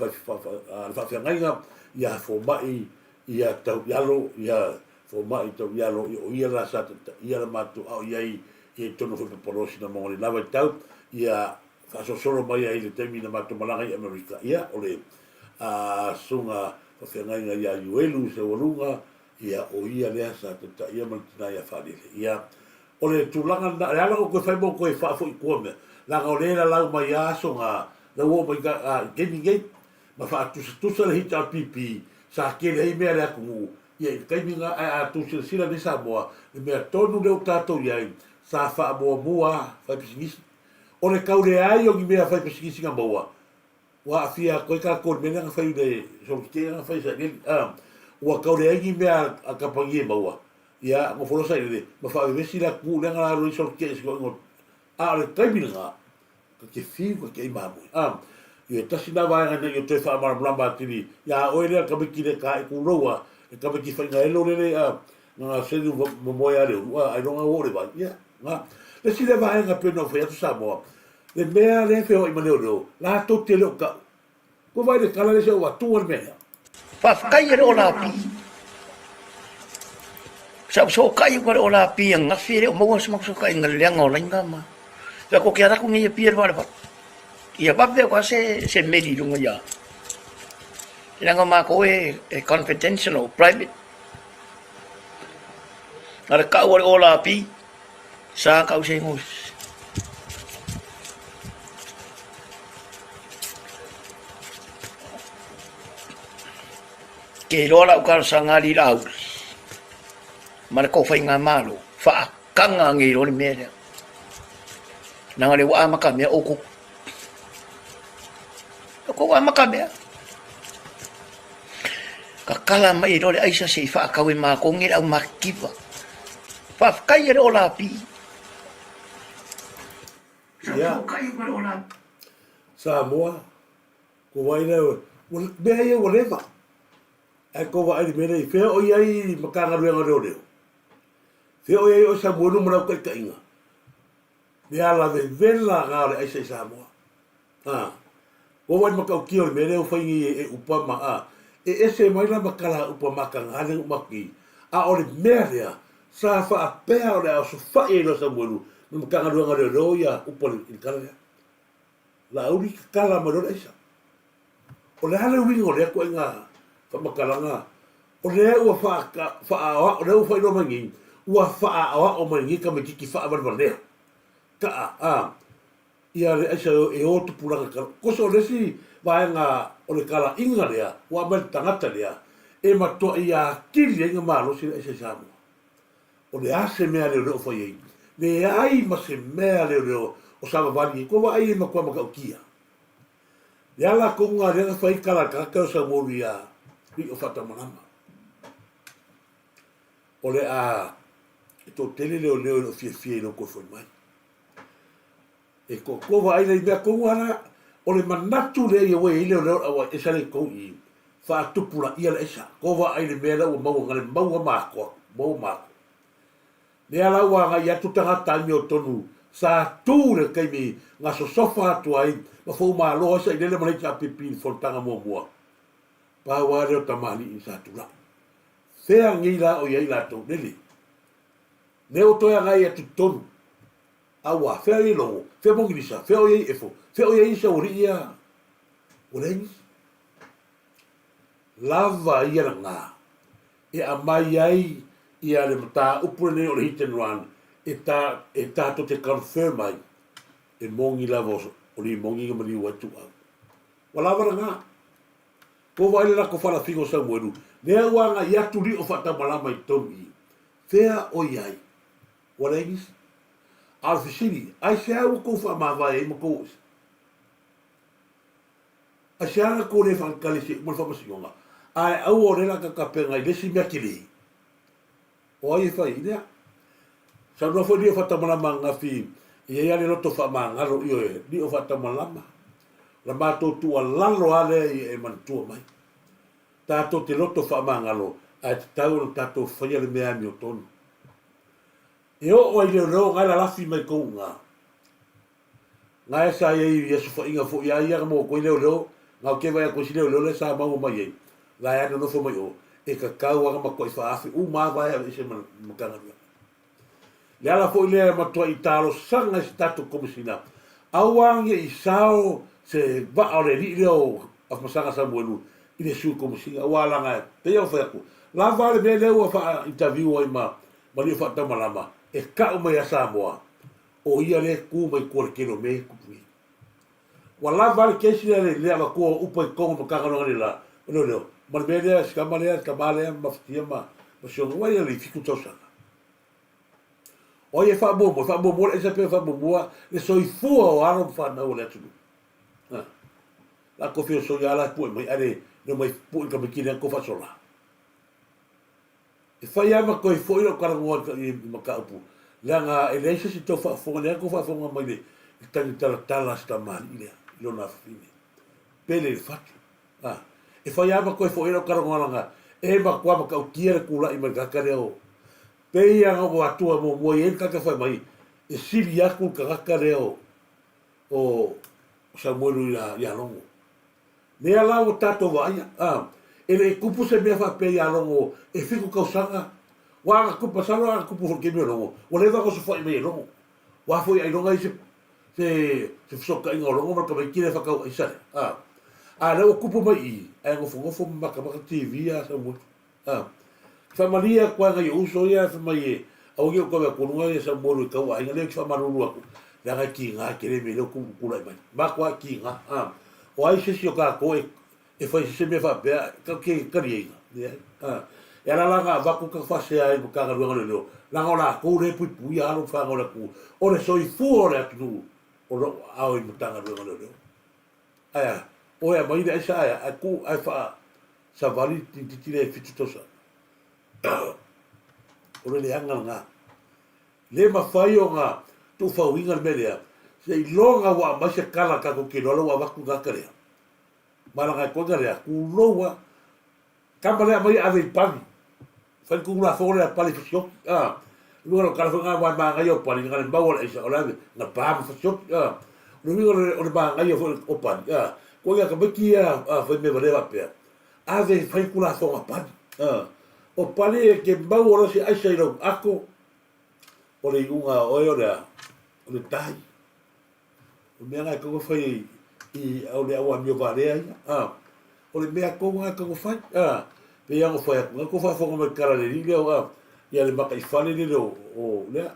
faafeagaiga ia Fomai ia Tauialo, ia Fomai Tauialo, ia, o ia la sa taitaia le matou, a o i ai i totonu foi o Papaloa Sinamoga i le la vaitau, ia, faasolosolo mai ai i le taimi na matou malaga i Amerika, ia, o le susuga faafeagaiga ia Iuelu Seualuga, ia, o ia lea sa taitaia ma le tina ia Faalele. Ia, o le tulaga lena, o le ala o toe fai ma o toe faafoi i tua mea, leaga o lea e lalau mai lava aso na, lea ua oo mai i taimi nei, ma faatusatusa le HRPP sa tele ai mea a le atunuu, ia, i le taimi lena, ae a tou silasila nei Samoa, le mea tonu lea ua tatou i ai, sa faamuamua fai pisinisi. O le tau leai o ni mea fai pisinisi na maua, ua aafia atu ai tatou i le mea lea na fai i le solotetee lea na fai i Sailele. A, ua tau leai ni mea a kamupani e maua, ia, nofo loa Sailele ma faavevesi le atunuu lea na alu ai solotetee i si toeaina o A o le taimi lena, ta te fiu ka te ai mamoe. A, ia tasi na vaega ina ia toe faamalamalama atili iā oe lea tamaiti le ka i kūloua, le tamaiti whaingaelo lele a, nga selu momoe a le ulu, a, ailoga ua o le vai. Ia, nga. Le isi lea vaega pei ona ou fai atu Samoa, le mea lea e feoai ma leoleo, latou te le o kau. Kua vaai le tala lea se ua tua le mea lea. Faafetai e le o lapi. Sa ou sokai ua le o lapi ananafi e le o maua se matou sokaiga i le leaga o laina ma Fai atu ou te alu atu nei e Apia i le vaalevale. Ia vave atu lava se se meli i luga ia leaga o matou e confidential private. A o le tau o le olapi sa tau se igoa. Ke iloa lau talosaga a alii Laauli ma le tou faigamalo, faataga nei loa le mea lea, leaga o lea ua amatamea outou. Ua outou amatamea. Tatala mai loa le aisa se i faatau e matou nei le au matitiva. Faafetai e le o lapi. Ia. Samoa, ko wai lea, ua, mea ia ua leva. Ae ko vaai le mea lea i fea o i ai Matagaluega o Leoleo? Fea o i ai o Samuelu ma lau taitaiga? Le ala vevela na o le aisa i Samoa. A, ua vaai matautia o le mea lea ua fai nei e upa ma, a, e ese mai la ma tala a upa mataga lea ua matou nei. A o le mea lea, sa faapea o le a osofai ai loa Samuelu ma Matagaluega o Leoleo ia upa i le tala lea. Laauli tatala mai loa le aisa. O le a le uiga o lea ituaiga faamatalaga? O lea ua faaaoao, o lea ua faailoa mai nei, ua faaaoao mai nei tamaititi faavalevalea. Taa, a, ia le aisa e o tupulaga tala. Kosa o le isi vaega o le talaiga lea ua aumai le tagata lea e matuai atili ai na malosi le aisa i Samoa. O le a se mea leoleo o fai ai? Leai ma se mea leoleo o savavali ai. Kua vaai e matua matautia. Le a latou nga lea na fai tala a le tagata o Samuelu ia Rio Faatamalama. O le a e toatele leoleo e le o fiafia i lou toe foi mai. E toatoa vaai lea i mea tonu lava la, o le manatu lea ia ua i ai leoleo le auai esa lea i tou i i, faatupulaia le aisa. Ko vaai le mea lea ua maua na le maua ma atoa, maua ma atoa. Lea la ua agai atu tagata amiotonu sa tu le taimi na sosofa atu ai ma foumalo ai Sailele ma le HRPP i le fonotaga muamua. Pau lava lea o tamalii sa tulai. Fea nei la o i ai latou? Lele. Lea ua toe agai atu i totonu. Aua, fea o i ai Logo? Fea Mogilisa? Fea o i ai Efo? Fea o i ai isi aualii ia? Ua leai nisi. Lava ia lena e aumai ai ia le mataupu lenei o le hit and run e ta, e tatou te confirm ai e moni lava o Limogi na maliu ai Tuuau. Ua lava lena. Ua vaai le latou falafiga o Samuelu, lea ua agai atu lio faatamalama i totonu i i. Fea o i ai? Ua leai nisi. A o le fesili, aisea ua tou faamavae ai ma tou ese? Aisea na tou le faatali se i uma le faamasinoga, ae aua o lea o le a tapena i le isi mea tele? O ai e fai ai lea? Saunoa foi Lio Faatamalama ananafi, e i ai lava le loto faamagalo, ioe, Lio Faatamalama. O le matou tuualalo lava lea ia e manatua mai. Tatou te loto faamagalo, ae tatau ona tatou faia le mea amiotonu. E oo ai leoleo na e lalafi mai tou iga. Na e sa iai i aso faiga foi a ia na maua atu ai leoleo, na o te vaai atu ai si leoleo lea sa maua mai ai, la e a nonofo mai o, e tatau a na matuai faaafe uma a vae aveese ma Matagaluega. Le ala foi lea e matuai talosaga i se tatou Komesina, aua ne i sao se vaa o le alii lea o Afamasaga Samuelu i le Sui Komesina, aua leaga e pei ona fai atu, lava le mea lea ua faa-interview ai ma Lio Faatamalama, e tau mai ia Samoa, o ia lea e tu mai tua i le tele o mea ia e tupu nei. Ua lava le kesi lea i le avatua o upa i totonu o Matagaluega nei la, o leoleo, ma le mea lea, si tama lea, le tama lea, mafatia ma si ona, ua ia le 7 tausaga. O ai e faamuamua? E faamuamua le aisa pe faamuamua le soifua o alo ma fanau o le atunuu? Ha. La kofi o soia la pue mai ale no mai pue ka mai kile ko faasola. E fai lava ma toe foi lau talanoa i mataupu. Leaga e leai se isi tau faafofoga, leai kou faafofoga mai le tagi talatala a si tamalii lea i lona afafine. Pele i le fatu. A, e fai lava ma toe foi ai lau talanoa e matua matautia le tulai mai le tagata lea o pei lava ona ou avatua muamua i ai le tagata fai mai e sili atu le tagata lea o o Samuelu ia Logo. Lea la ua tatou vaaia, a, e le i tupu se mea faapea ia Logo e fitu tausaga, ua ana tupu, masalo a ana tupu foi i le taimi o Logo, ua leva ona osofai mai e Logo. Ua foi ailoga i se se se fesootaiga o Logo ma le tamaiti lea faatau aisa lea, a. A lea ua tupu mai i i, ae nofonofo ma matamata TV a Samuelu. A. Faamalie atu ai nai ou uso ia fai mai e aua ne i ou toe atu luga ia Samuelu e tau aiga lea ou te faamalulu atu leaga e tiga e tele mea lea ua tulai mai. Matua tiga. A. O ai se isi o tatou e e fai se mea faapea tatou te taliaina? Leai. A. E ala la ona avatu ta faasea ai i Matagaluega o Leoleo leaga o latou lea e puipuia alo ma fanau o le atunuu. O le soifua o le atunuu o lo o aao i Matagaluega o Leoleo. Ae a? Oe aumai le aisa ae a? Ae tuu ae faa savali le tintiti lea e fitu tausaga. O le leaga lena. Le mafai ona tuufauina le mea lea, seiloga ua aumai se tala tatou te iloa la ua avatu le tagata lea. Ma laga e koina lea, tulou a. Tama lea aumai ave i pali. Fai le Tulafono lea a pali fasioti, a. Le uiga o le tala foi lena aua e manaia o pali, na le mau o le aisa, o le ave, na pa ma fasioti, a. O le uiga o le manaia foi o pali, a. Koe ia tamaiti ia a fai mea valea faapea, ave e fai le Tulafono a pali, a. O pali e te mau o se aisa i lau ato, o le iuga a oe o le a? O le tai. O le mea lena e tatau ona fai i o le au amio valea ia. A, o le mea tonu lena e tatau ona fai. A, pei lava ona fai atu, na tou faafofoga mai i le tala a le alii lea, a, ia le mataifale lele o, o lea,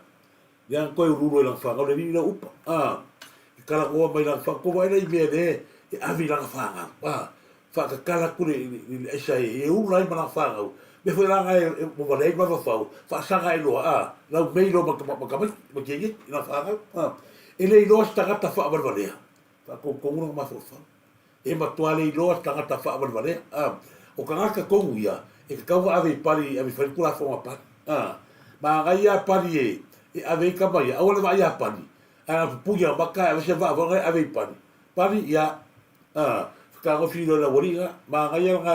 lea na toe uluulu ai i lana fanau, le alii lea o Upa. A, e talanoa mai i lana fanau, tou vaai la i mea lea e ave i lana fanau. A, faatatala atu le, le, le aisa e, e ula ai ma lana fanau. Mea foi la na e, ua valea ai le mafaufau, faasaga ai loa, a, laumei loa ma, ma, ma tamaiti, ma teineiti i lana fanau. A, e le iloa se tagata faavalevalea, faatogutoguna lona mafaufau. E matua le iloa se tagata faavalevalea. A, o tagata tonu ia, e tatau ona ave i pali, ave i fai le Tulafono a pali. A, manaia a pali e, e ave ai tama ia, aua le vaai a pali, ae na pupuni a maka e ave se vaa foi e ave i pali. Pali, ia, A, fetagofi loa i le aualiiga, manaia lena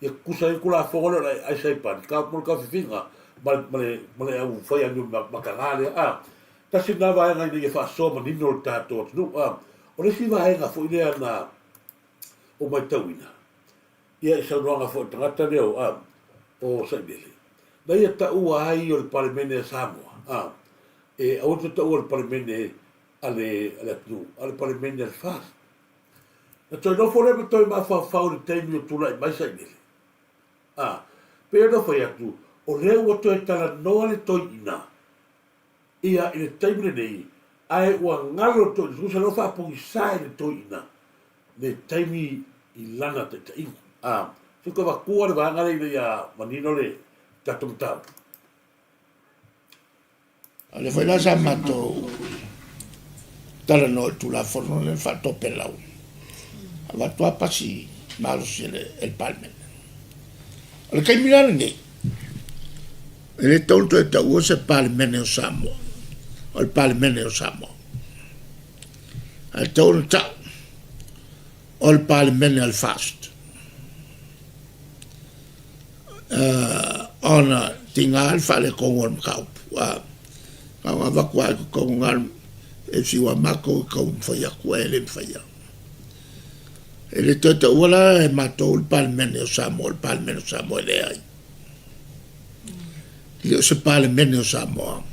ia tutusa ai le Tulafono lea o le aisa i pali, ka mo le taofifiga ma le, ma le, ma le au fai amio mataga lea. A, tasi lena vaega ina ia faasoa manino le tatou atunuu. A, o le isi vaega foi lea na ou matauina, ia i saunoaga foi a le tagata lea o, a, o Sailele, na ia taua ai o le Palemene a Samoa, a, e aua le toe taua le Palemene a le, a le atunuu, a o le Palemene a le FAST. Na toe nofo lea ma toe mafaufau i le taimi o tulai mai Sailele. A, pei ona fai atu, o lea ua toe talanoa le toeaina ia i le taimi lenei, ae ua galo le toeaina, tusa lea ua faapogisa i le toeaina le taimi i lana taitaiga. A, se i toe avatua le vaega lea ina ia manino le tatou mataupu. A o lea foi la sa matou talanoa i le Tulafono lea na faatopelau, avatu lava pasi malosi e le Palemene. O le taimi la lenei, e le tatau ona toe taua se Palemene o Samoa, o le Palemene o Samoa. Ae tatau ona tau, o le Palemene a le FAST. Ona tiga le faaletonu o le mataupu, na ona avatu lava i totonu na e fiu lava matou e taumafai atu ae le mafai lava. E le toe taua la e matou le Palemene o Samoa, o le Palemene o Samoa e leai. E le o se Palemene o Samoa,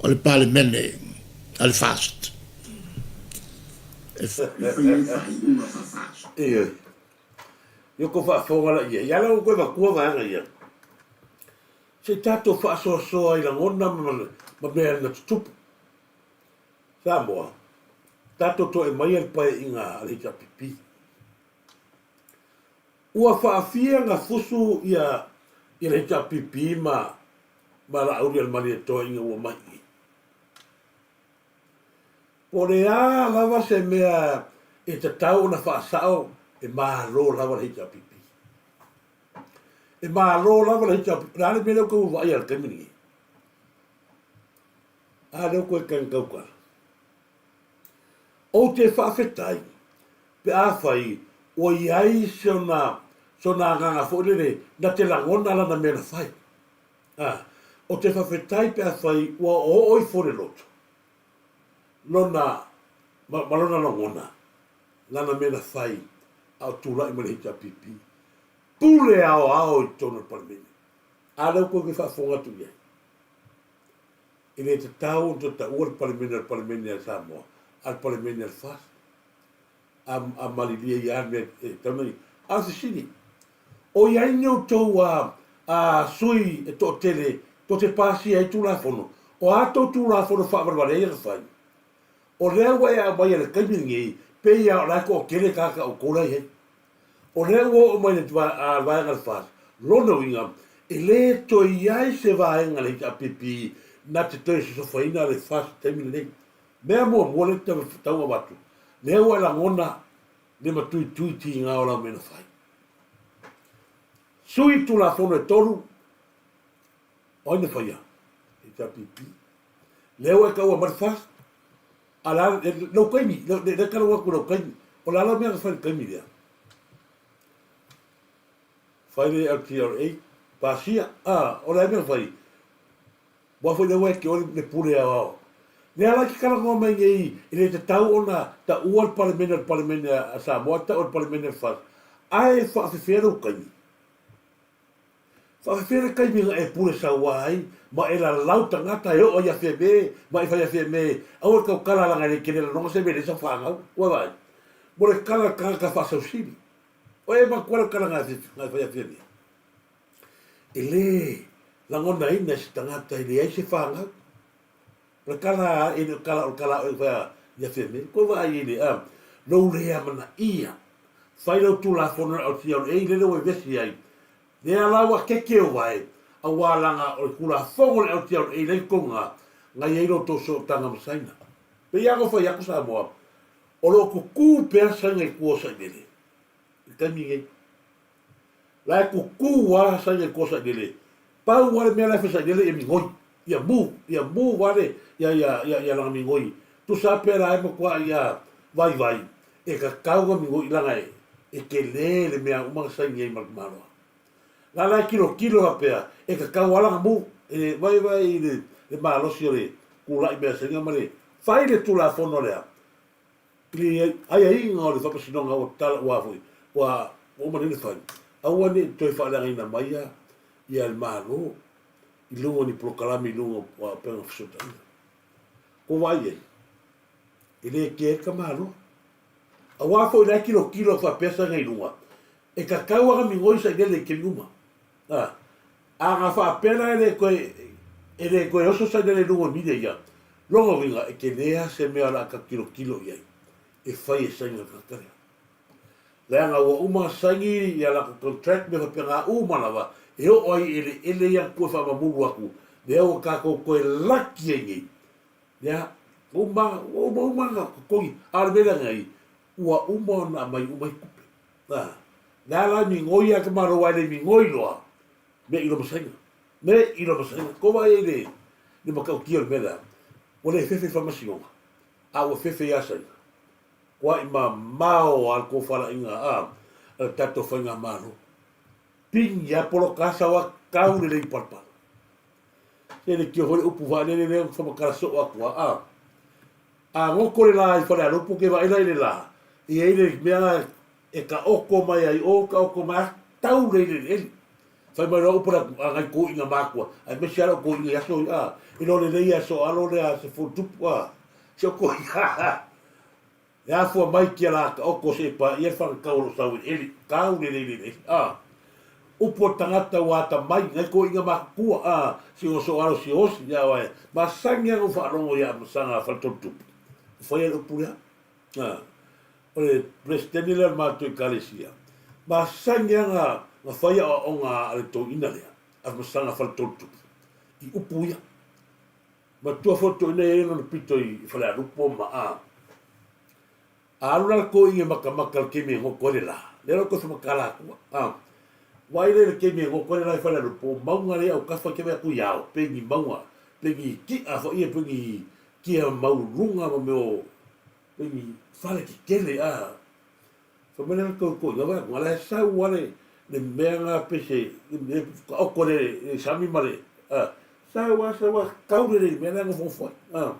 o le Palemene a le FAST. E fai ai faaiuga faa-FAST. Ioe. Ia kou faafofoga la i ai. Ia la ua toe avatua vaega ia. Se i tatou faasoasoa i lagona ma mea na tutupu. Samoa, tatou toe aumaia le paeaiga a le HRPP. Ua faafia na fusu ia ia le HRPP ma ma Laauli-a-le-Malietoa ina ua mai i. Po o le a lava se mea e tatau ona faasao, e malo lava le HRPP. E malo lava le HRPP. O le a le mea lea ua tau vaaia i le taimi lenei? A lea ua koe kainga kaukala. Ou te faafetai pe afai ua i ai sona, sona agaga foi lele na te lagona lana mea na fai. A, ou te faafetai pe afai ua oo ifo le loto lona, ma, ma lona lagona, lana mea na fai a o tulai mai le HRPP. Pule aoao i totonu o le Palemene. A lea ua toe faafofoga atu i ai. E le tatau ona toe taua le Palemene o le Palemene a Samoa, a o le Palemene a le FAST. A, a malilie ia le mea e tatau ona i. A o le fesili, o i ai ni outou a, a sui e toatele tou te pasia ai Tulafono? O a tou Tulafono faavalevalea ia na fai? O lea ua e aumaia i le taimi lenei, pei lava o la e toatele tagata o outou la e i ai. O lea ua oo mai le vaega le FAST, lona uiga, e le toe i ai se vaega a le HRPP na te toe sosofaina le FAST i le taimi lenei. Mea muamua lea e tau avatu, lea ua e lagona le matuitui tiga o lau mea na fai. Sui Tulafono e tolu, o ai na faia? HRPP. Lea ua e taua mai le FAST, A o le a lou taimi, lea e talanoa atu i lou taimi. O le a la mea na fai i le taimi lea? Fai le LTRA, pasia, a, o le a mea na fai? Aua foi lea ua ia te oe le pule aoao. Lea la e te talanoa mai nei e le tatau ona taua le Palemene o le Palemene a Samoa, taua le Palemene a le FAST, ae faafefea lou taimi? Faafefea le taimi na e pule saua ai ma e lalau tagata e oo ai ia Fiame ma e fai ia Fiame aua le tautala laga e le tele lanoga se mea e leai sau fanau. Ua vaai? Mo le tala le tagata faasausili. O e matua le tala na e fai ia Fiame. E le lagonaina e se tagata e leai se fanau. O le tala e le o tala o le tala o e fai ia Fiame. Koe vaai i le a lou le amanaia. Fai lau Tulafono le LTRA lele ua e vesi ai. Lea la ua keke o vae, auā laga o le Tulafono le LTRA lea i tonu na i ai lo outou sootaga ma Saina. Pei lava ona fai atu Samoa, o lo o tutū pea Saina i tua o Sailele i le taimi lenei. La e tutū lava Saina i tua o Sailele. Pau lava le mea la e fai Sailele ia migoi, ia move, ia move lava le, ia, ia, ia, ia lana migoi. Tusa lava pe la e matuai ia vaivai, e tatau ona migoi leaga e, e tele le mea uma na saini ai ma le tamaloa. La la e tilotilo faapea, e tatau lava lana move, e vaivai i le, le malosi o le tulai mai a Saina ma le fai le Tulafono lea i le aiaiga o le Faamasinoga ua tatala ua foi, ua uma nei ona fai, aua ne i toe faaleagaina mai ia, ia le Malo i luga o ni polokalame i luga o upega fesootaiga. Ua vaai i ai, e le kea ai le tamaloa. Aua foi la e tilotilo faapea saga i luga, e tatau lava ona migoi sailele i taimi uma. A, a na faapea la e le toe, e le toe oso sailele i luga o mile ia, lona uiga e tele lava se mea o le a ta tilotilo i ai e fai e saina le tagata lea. Leaga ua uma ona saini ia latou contract mea faapena uma lava e oo ai i eleele ia na toe faamamulu atu, lea ua tatou toe laki ai nei. Ia, uma, ua uma uma ona totogi. A o le mea lea nei, ua uma ona aumai uma ai tupe. A, le a la migoi a tamaloa aua e le migoi loa, me i loma saina. Me i loma saina. Kou vaai ai le, le matautia o le mea lea, ua le fefe i faamasinoga, a ua fefe ia Saina. Kuai mamao a le tofalaiga a, a le tatou faigamalo. Pigi a poloka sau a tau lelei i palapala. Se le tio foi le upu faalele lea ou te whamatala soo atu a. A, a ngoko le la i Falealupo ke vaai la i le la, i ai le mea e taoto mai ai o, taoto mai a tau le i le eleele. Fai mai loa upu le a ngai toeaiina matua, aemaise lava lou toeaina i aso ia, a, e iloa lelei aso alo lea se tupu a, si ou toeaina. E afua mai kia la taoto se i paia le whakatau o lo sau eleele, tau lelei lelei, a. Upu o le tagata ua atamai, ngai toeaiina matutua, a, si oso alo si osi, ia wae, masani lava ona ou faalogo ia Amasaga Faletolutupu, o faia le upu lea, a. O le Peresetene lea o le matou Ekalesia, masani lava ona fai aoaoga a le toeaina lea, Amasaga Faletolutupu, i upu ia. Matua foi toeaina ia i lona pito i Falealupo ma a. A alu la le toeaina e matamata i le taimi e goto ai le la, lea la toe whamatala atua. A. Vaai lea i le taimi e goto ai le la i Falealupo, mauga lea i autafa i te vaai atu i ao, pei ni mauga. Pengi ti'a foi ia pengi tia maualuluga ma mea o pengi fale tetele a. Fai mai le koikoiga vaai atu la e sau a le le mea na pe se le mea taoto le le sami ma le a sau a sau a tau lelei i le mea la e nofonofo ai a.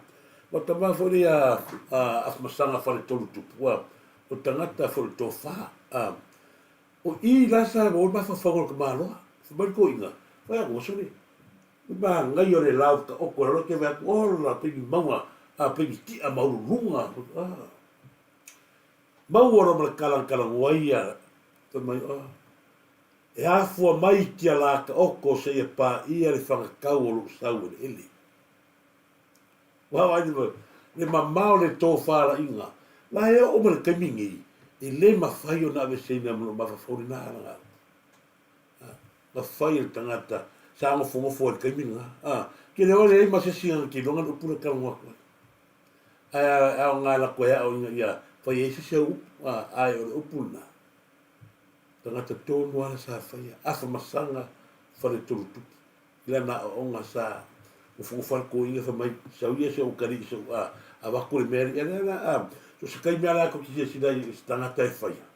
Ma tama foi lea a Afamasaga Faletolu Tupu a, o tagata foi o le tofa a. O i la sa maua ai le mafaufauga o le tamaloa. Fai mai le toeaina, fai atu, sole, le manaia o le lau taoto e lalo e te vaai atu, ola, pei ni mauga, a pei ni ti'a maualuluga, a. Maua loa ma le tala na talanoa ai ia, fai mai, a, e afua mai tia la taoto seia paia le fagatau o lou sau eleele. Vaavaai mai, le mamao o le tofalaiga, la e oo mai le taimi nei, e le mafai ona aveeseina ma lou mafaufau lena alagaoa. Na fai e le tagata sa nofonofo ai i le taimi lena. A, ke le oe leai ma se isi na te iloa na le upu lea e talanoa atu ai. Ae aoga e latou e ao ina ia fai ai se isi au upu, a, ae o le upu lena, tagata tonu lava sa faia, afamasaga faletolutupu. I lana aoaoga sa nofonofo ai le toeaina fai mai, sau ia si ou utalii se i avatu le mea lea. Ia lea la, a, so o se taimi lava la tou te silasila ai i se tagata e faia,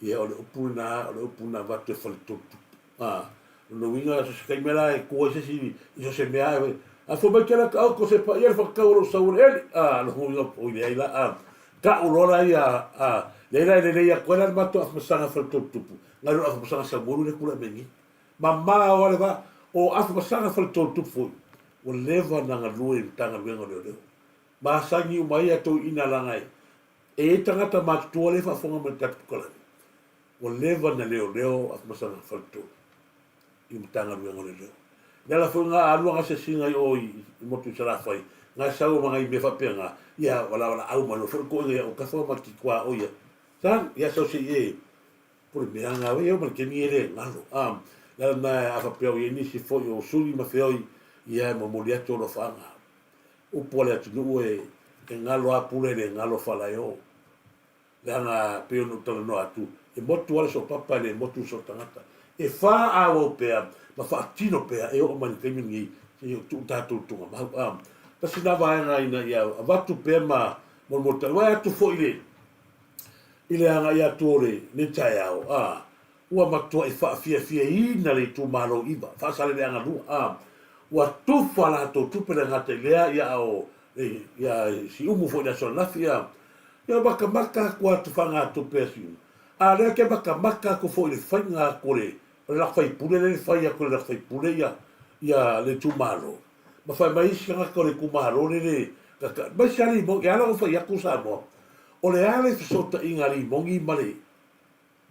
ia o le upu lena, o le upu na avatu e faletolutupu. A, o lona uiga, so o se taimi lava la e tu ai se isi i so o se mea lava, a fai mai tala taoto se paia le whakatau o lou sau eleele. A, lona uiga, oi leai la, a, ta'u loa la ia, a, leai la e lelei atu ai la le matou afamasaga faletolutupu, nai lo le afamasaga Samuelu lea e tulai mai nei. Mamao lava le va o Afamasaga Faletolu foi, ua leva ona galue i Matagaluega o Leoleo. Masani uma ai a toeaiina leaga e i ai tagata matutua lea e faafofoga mai i le tatou polokalame, ua leva ona leoleo Afamasaga Faletolu i Matagaluega o Leoleo. Le ala foi lena a alu lana asiasiga i o i motu i Salafai, na e sau ma nai mea faapena, ia valaau mai loa foi le toeaina ia Autafa ma Tituā o ia, Son, ia sau se i e Po le mea ana e oo mai le taimi e le galo. A, le ala lena a faapea o i ai nisi foi o suli ma feoi, ia e momoli atu alofaaga. Upu a le atunuu e, e galo a pule e le galo faalaeo. Leaga pei ona ou talanoa atu, e motu lava le soopapa e le motu le sootagata. E faaauau pea ma faatino pea e oo mai le taimi lenei seia tuu tatou i tugamau. A, tasi lena vaega ina ia avatu pea ma molimoli Vaai atu foi i le I le agai atu o lenei taeao, a, ua matuai faafiafiaina le itumalo iva, Faasaleleaga 2, a, ua tufa latou tupe le gata i lea, ia, a o, ia, Siumu foi i le aso ananafi, a, ia matamata atu a tufagatupe a Siumu, a lea ke matamata atu foi i le faiga atu o le, o le lako faipule lea e fai atu e le lako faipule ia, ia le itumalo. Ma fai mai isi tagata o le itumalo lele, aemaise lava Limoni, e ala ona fai atu Samoa, o le a le fesootaiga a Limoni ma le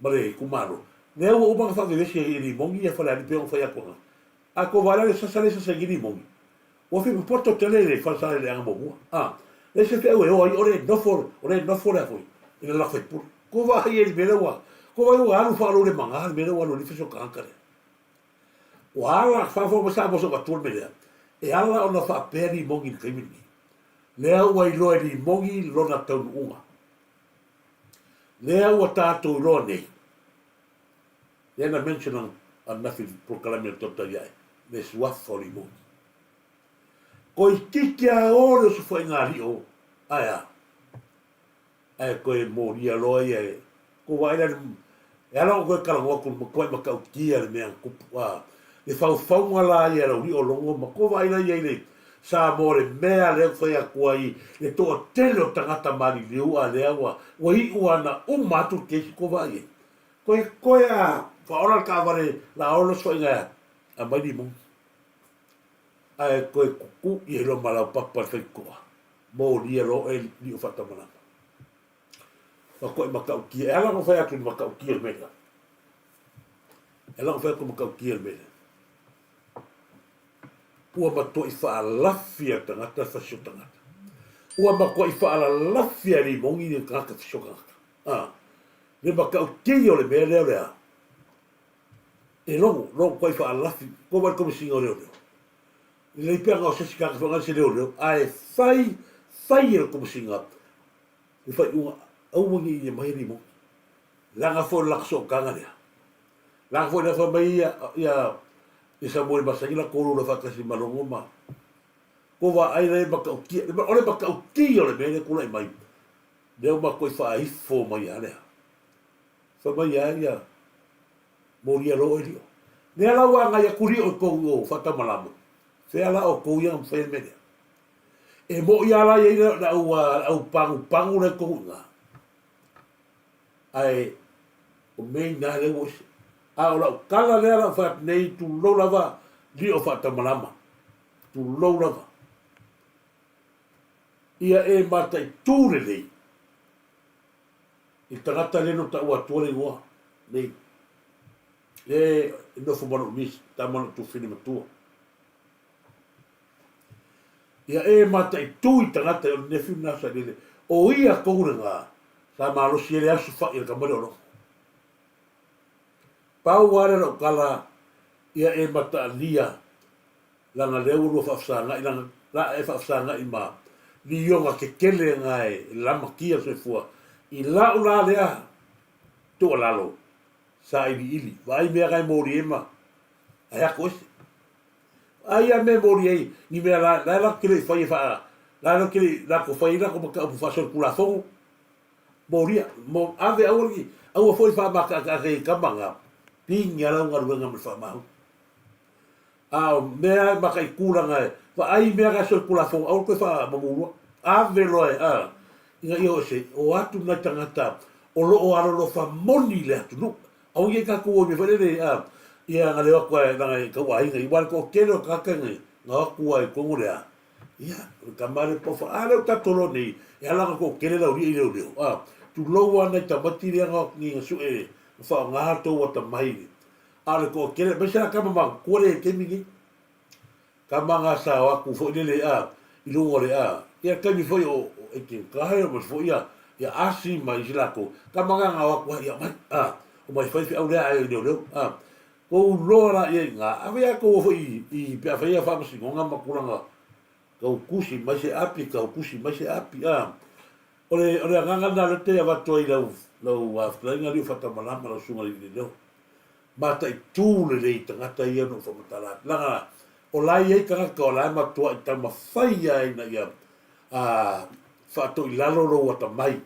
ma le itumalo? Lea ua uma ona faavevesi e Limoni ia Falealili pei ona fai atu ana. A tou vaai la i le sasa lea e sasa ai nei Limoni, ua fipopoto tele le fale Salealeaga muamua. A, leai se feau e o ai, o le nofo, o le nofo lea foi i le lako faipule. Tou vaai ai i le mea lea ua, tou vaai ua alu faalolemaga le mea lea ua alu ai le fesootaiga lea. Ua ala, faafofoga mai Samoa se i avatua le mea lea, e ala ona faapea Limoni i le taimi lenei. Lea ua iloa e Limoni lona taunuuga. Lea ua tatou iloa nei, lea na mention ananafi i le polokalame a le Tautai Ae, le suafa o Limoni. Toeitiiti lava o le osofaiga alii ae a? Ae toe molia loa ia e kou vaai la e ala ona toe talanoa atu matuai matautia le mea na tupu a le faufauga la ia lau logo ma kou vaai la ia i le Samoa le mea lea ua fai atu ai le toatele o tagata maliliu a lea ua ua iu ana uma atu le kesi kou vaai ai toe toe a faaola le taavale la ola soaiga e aumai limoni ae toe tutu'i ai loa ma lau papa le faitotoa molia loa oe lio faatamalama. Matuai matautia. E ala ona fai atu i le matautia o le mea lea. E ala ona fai atu i le matautia o le mea lea. Ua matuai faalafia le tagata le fasio tagata. Ua matuai faalalafia e Limoni le tagata fasio tagata. Ah, le matautia o le mea lea o le a? E logo, logo matuai faalafi, ko wai komesina o leoleo. Lelei pea na o se isi tagata foi na se leoleo, ae fai, fai e le Komesina le faaiuga aua ne i ia mai e Limoni. Leaga foi o le latou sootaga lea. Leaga foi lea fai mai ia, ia, ia Samueli Masani latou lola faatasi ma Logo ma. Ko vaai lea e matautia, o le matautia o le mea lea e tulai mai, lea ua matou faaifo mai a lea. Fai mai a ia, molia loa oe lio. Lea la ua agai atu lio i tou o faatamalama, fea la outou ia na mafai ai le mea lea. E moʻi a la i ai le au, au pagupanu la i totonu i ina. Ae o mea ina lea ua ese. A o lau tala lea lau fai atu nei, tulou lava lio faatamalama. Tulou lava. Ia e mataitu lelei i le tagata lea na taua atua le igoa nei. Le e nofo ma lou niece, tama lou tufine matua. Ia e mataitu i tagata o le nephew na sa lele. O ia tonu lena sa malosi ai le asu fai a le tama lea o Logo. Pau lava lea o lau tala, ia e mataalia leaga lea ua lua faafesagai, leaga la e faafesagai ma lioga tetele na e lamatia le soifua. I lau la lea tuualalo, sailiili, vaai mea na e moli ai ma ae atu ese. Vaai a mea e moli ai ni mea la, la latou te le i faia faa, la latou te le i latou fai ai latou mataupu faasolitulafono. Molia, mo, ave aua ni, aua foi faamataataata i tama na, pigi a lau galuega ma le faamahu. A o mea e mataitu laga e vaai mea na solitulafono aua le toe faamamulua. Ave loa e, a, ina ia o ese, o atu nai tagata o lo o alolofa moni i le atunuu. Aua ne i tatou o i mea foi lele, a, ia na leo atu ai laga i tau aiga, aua le toatele o tagata nei, na o atu ai i totonu o le a, Ia, o le tama lea pofa, a lea ua tatou loa nei, e ala ona toatele lau lia i leoleo, a, tulou lava nai tamaiti lea na ni na sue na faaaoga tou atamai, a o le toatele, aemaise lava tama matutua lea i le taimi nei, tama na sa o atu foi lele, a, i luga o le, a, ia le taimi foi o Eighteen Kyle ma foi ia, ia Asi ma isi latou, tama na na o atu lava, ia omai, a, omai fai feau lea ae i leoleo, a, Kou loa la ia i ina, ave ia kou foi i pe a fai ia faamasinoga ma tulaga kau tusi mai se api, kau tusi mai se api, a. O le, o le agaga lena lea te avatu ai lau, lau fetalaiga Liu Fatamalama, lau susuga i le Leo. Mataitu lelei tagata ia na ou faamatala atu. Leaga o la e i ai tagata o la e matuai taumafai lava ina ia a, faatoilalo lou atamai.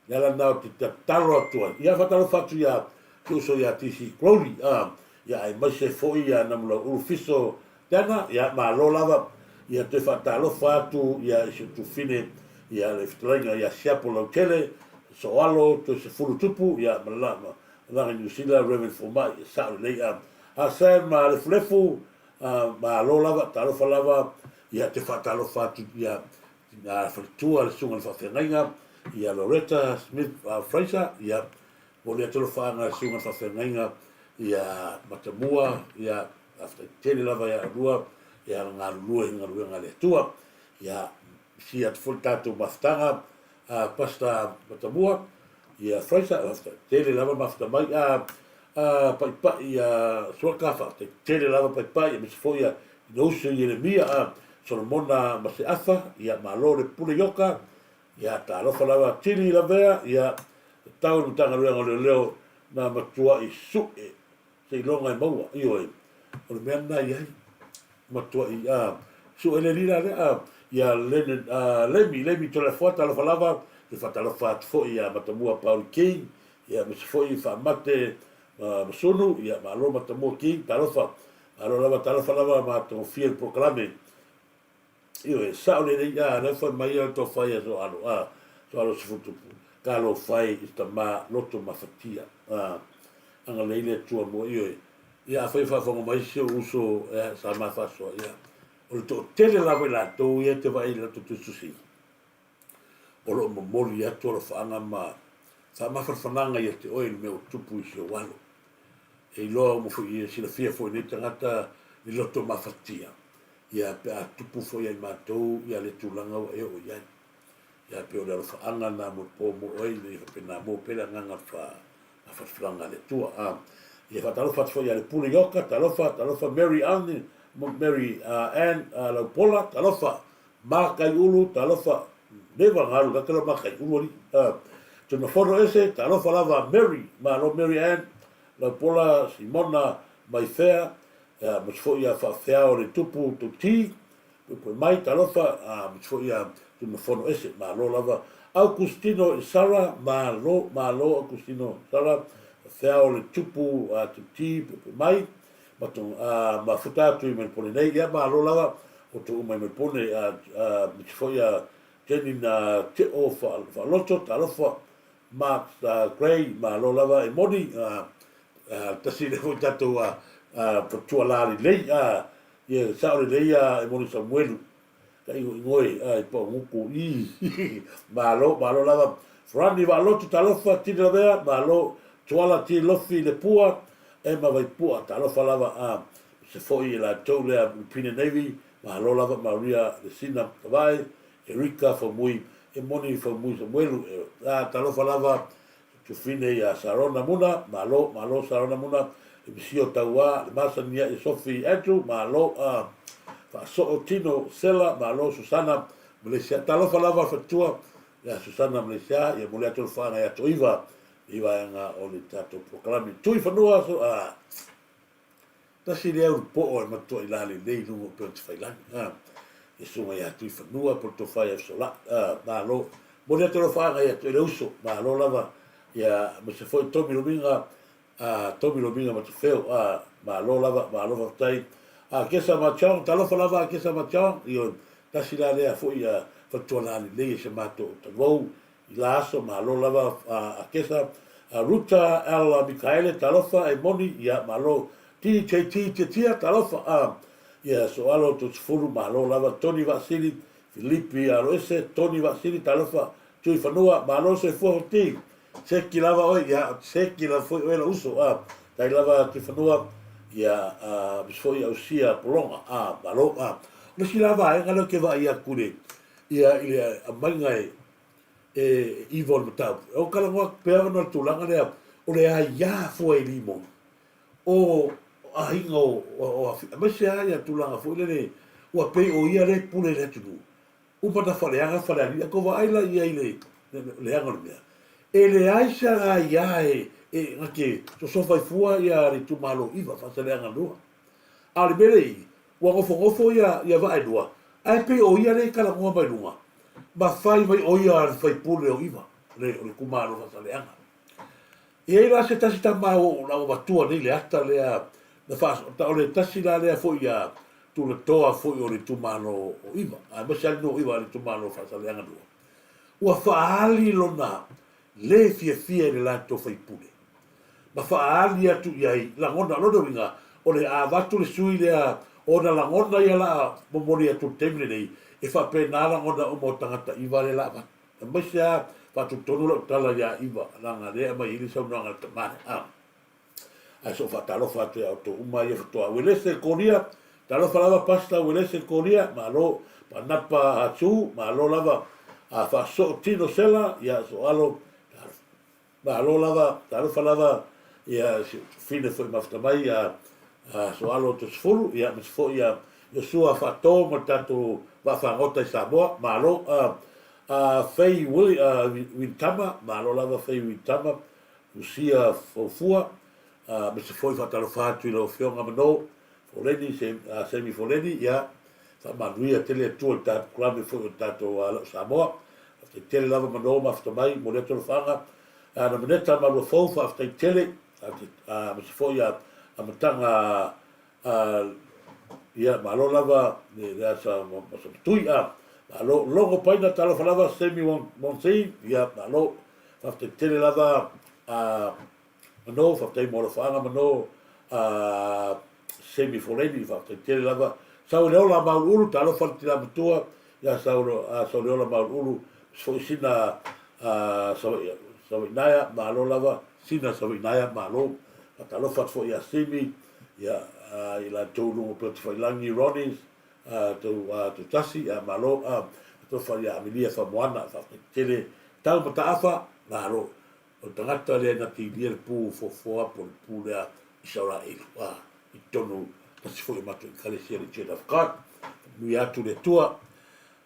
Le ala lena ou te tatalo atu ai. Ia faatalofa atu ia si uso ia TC Crowley, a, ia aemaise foi ia Namulauulu Fiso Tana, ia malo lava. Ia toe faatalofa atu ia i si ou tufine ia le fetalaiga ia Siapo Lautele, Soalo Toesefulu Tupu, ia ma la, ma malaga i Niu Sila, Reverend Fomai, e sao lelei a. A Sam Lefulefu, a, malo lava, talofa lava, ia te faatalofa atu ia Tina faletua le susuga i le faafeagaiga ia Loretta Smith Fraser, ia momoli atu alofaaga i le susuga i le faafeagaiga ia Matamua, ia faafetai tele lava ia oulua ia le galulue i galuega a le Atua. Ia misia atu foi le tatou mafutaga a Pastor Matamua ia Fraser, faafetai tele lava mafuta mai a Paipai ia Suaka, faafetai tele lava Paipai, aemaise foi ia Inousu Ieremia a Solomona ma Seafa, ia malo le pule ioka, ia talofa lava Tili Lavea, ia tatau i le Matagaluega o Leoleo na matuai sue seiloga e maua, ioe, o le mea lena e i ai, matuai a sue le alii la lea, a ia Leonard a Lemi, Lemi Toleafoa, talofa lava, e faatalofa atu foi ia Matamua Pauli King, ia aemaise foi Faamate Masunu, ia malo Matamua King, talofa, malo lava, talofa lava matagofie le polokalame. Ioe, sao lelei, a, lea fai mai ia le tofa ia Soalo, a, Soalo Sefutupu, talofa e i tama loto mafatia, a, agalelei le Atua mo, ioe, ia afai e faafofoga mai si ou uso e, sa ma faasoa, ia, o le toatele lava i latou ia e te vaai i latou tusitusiga, o lo o momoli atu alofaaga ma faamafanafanaga ia te oe i le mea ua tupu i si ou alo. E iloa uma foi, e silafia foi e nei tagata i loto mafatia, ia pe a tupu foi ia i matou ia le tulaga ua e oo i ai. Ia pei o le alofaaga na mo le po mo oe ina ia faapena maua pea le agaga faamafanafanaga a le Atua. A ia faatalofa atu foi ia Lepule Ioka, talofa, talofa Mary Ann, Mary Ann Laupola, talofa Makaiulu, talofa, never galu ka kela Makaiulu ali. Tunafono ese, talofa lava Mary, malo Mary Ann, Laupola, Simona, Maifea, ia ma se foi ia faafeao le tupu Tuti, Puipui mai, talofa, a aemaise foi ia Tumafono ese, malo lava. Aukustino i Sara, malo, malo Aukustino Sara, feao le tupu a Tuti, puipui mai, mato, a mafuta atu i Melpone nei, ia malo lava, outou uma i Melpone, a, a, aemaise foi ia Jenny na Teo Faaloto, talofa, Mark Gray, malo lava e moni, a, a, tasi lea foi tatou a, a, fatua la lelei, a, ia sao lelei a e moni Samuelu, Ka igoigoe ai pa nguku ii malo malo lava Farani Vaalotu talofa Tini Lavea malo Tuala Ti Lofi Lepua Emma Vaipua talofa lava a se foi e latou lea Lupine Navy malo lava Maria Lesina Tavae Erika Faumui e moni Faumui Samuelu e a talofa lava Tufine ia Sarona Muna, malo, malo Sarona Muna, le Misio Tauā, le masani ia Sophie Andrew, malo, a Faasoo Tino Sela, malo Susana Malaysia. Talofa lava Fatua ia Susana Malaysia, ia mole atu le whaanga ia Toiva i vaega o le tatou polokalame. Tui whanua, so, a, Tasi lea ulu po'o e matua i la lelei i luga o Peotafailangi, a, e susuga ia Tuifanua po o le Tofa ia Fesolai, a, malo. Momoli atu alofaaga ia te oe le uso, malo lava, ia, aemaise foi Tomi Lomiga, a, Tomi Lomiga Matafeo, a, malo lava, malo faafetai. A, Kesa Ma Chong, talofa lava a Kesa Ma Chong, ioe, tasi la lea foi a faletua lalelei e si a matou o Tavou, I la aso, malo lava a Kesa, a Ruta L. Mikaele, talofa, e moni, ia, malo, TJT Tiatia, talofa, a, ia, Soalo Tosefulu, malo lava, Tony Vaasili, Filipi Aloese, Tony Vaasili, talofa, Tuifanua, malo soifua hoti, seki lava oe, ia, seki lava foi oe lou uso, a, tai lava Tuifanua, ia, a, aemaise foi Ausia Pologa, a, malo, a. O le isi la vaega lea ou te vaai atu i le, ia, i le aumaiga e, e iva o le mataupu. E talanoa atu pea ona o le tulaga lea o le aia fua i limoni o aiga o, o, o Afi, aemaise lava ia tulaga foi lele ua pei o ia lea e pule i le atunuu. Uma na faleaga falealii, a tou vaai la i ai i le leaga o le mea. E leai se aia e, e na te sosofa ai fua ia le itumalo iva Faasaleleaga 2. A o le mea lea i i, ua nofonofo ia, ia Vaaelua, ae pei o ia lea e talanoa mai luga, ma fai mai o ia le faipule o Iva, le, o le itumalo Faasaleleaga. E i ai la se tasi tama ua ou lau avatua nei le ata lea na faaso, o le tasi la lea foi ia tulatoa foi o le itumalo o Iva, aemaise lava le nuu o Iva, le itumalo Faasaleleaga 2. Ua faaali lona le fiafia i le latou faipule, ma faaali atu i ai lagona. O lona uiga, o le a avatu le sui lea, o ona lagona ia la momoli atu i le taimi lenei, e faapena lagona uma o tagata iva lea la avatu. Aemaise lava faatutonu lau tala ia Iva, leaga lea e aumai ai le saunoaga a le tama lea. Ae se o faatalofa atu ia outou uma ia faatoa Uelese Kolia, talofa lava Pastor Uelese Kolia, malo Panapa Hatsu, malo lava a Faasoo Tino Sela, ia Soalo, malo lava, talofa lava ia si fine foi mafuta mai ia Soalo Tosefulu, ia aemaise foi ia Iosua Faato ma le tatou vaafagota i Samoa, malo a Fei Wintama, malo lava Fei Wintama, Lucia Faufua, aemaise foi faatalofa atu i lau Afioga Mano Foleni, Semi Foleni, ia, faamanuia tele Atua i le tapukalame foi o le tatou lau Samoa. Faafetai tele lava Mano mafuta mai, momoli atu alofaaga. Na Maneta Maluafou, faafetai tele, aemaise foi a amataga ia, malo lava le asa Masamatui, malo Logo Paina, talofa lava Semi Monsi, ia, malo. Faafetai tele lava a Mano, faafetai mo alofaaga Mano, a Semi Foleni, faafetai tele lava. Sauleola Mauluulu, talofa le tina matua ia Sauleola Mauluulu, foi sina Savainaia, malo lava, sina Savainaia, malo. Faatalofa atu foi ia Simi, ia i latou luga o Peotafailangi, Ronnies, Tautasi, malo, faatalofa ia Amelia Famoana, faafetai tele. Tau Mataafa, malo. O le tagata lea na te ilia le pu foafoa po o le pu lea Isaraelu, i totonu tasi foi o matou ekalesia le Church of God. Faamanuia atu le Atua.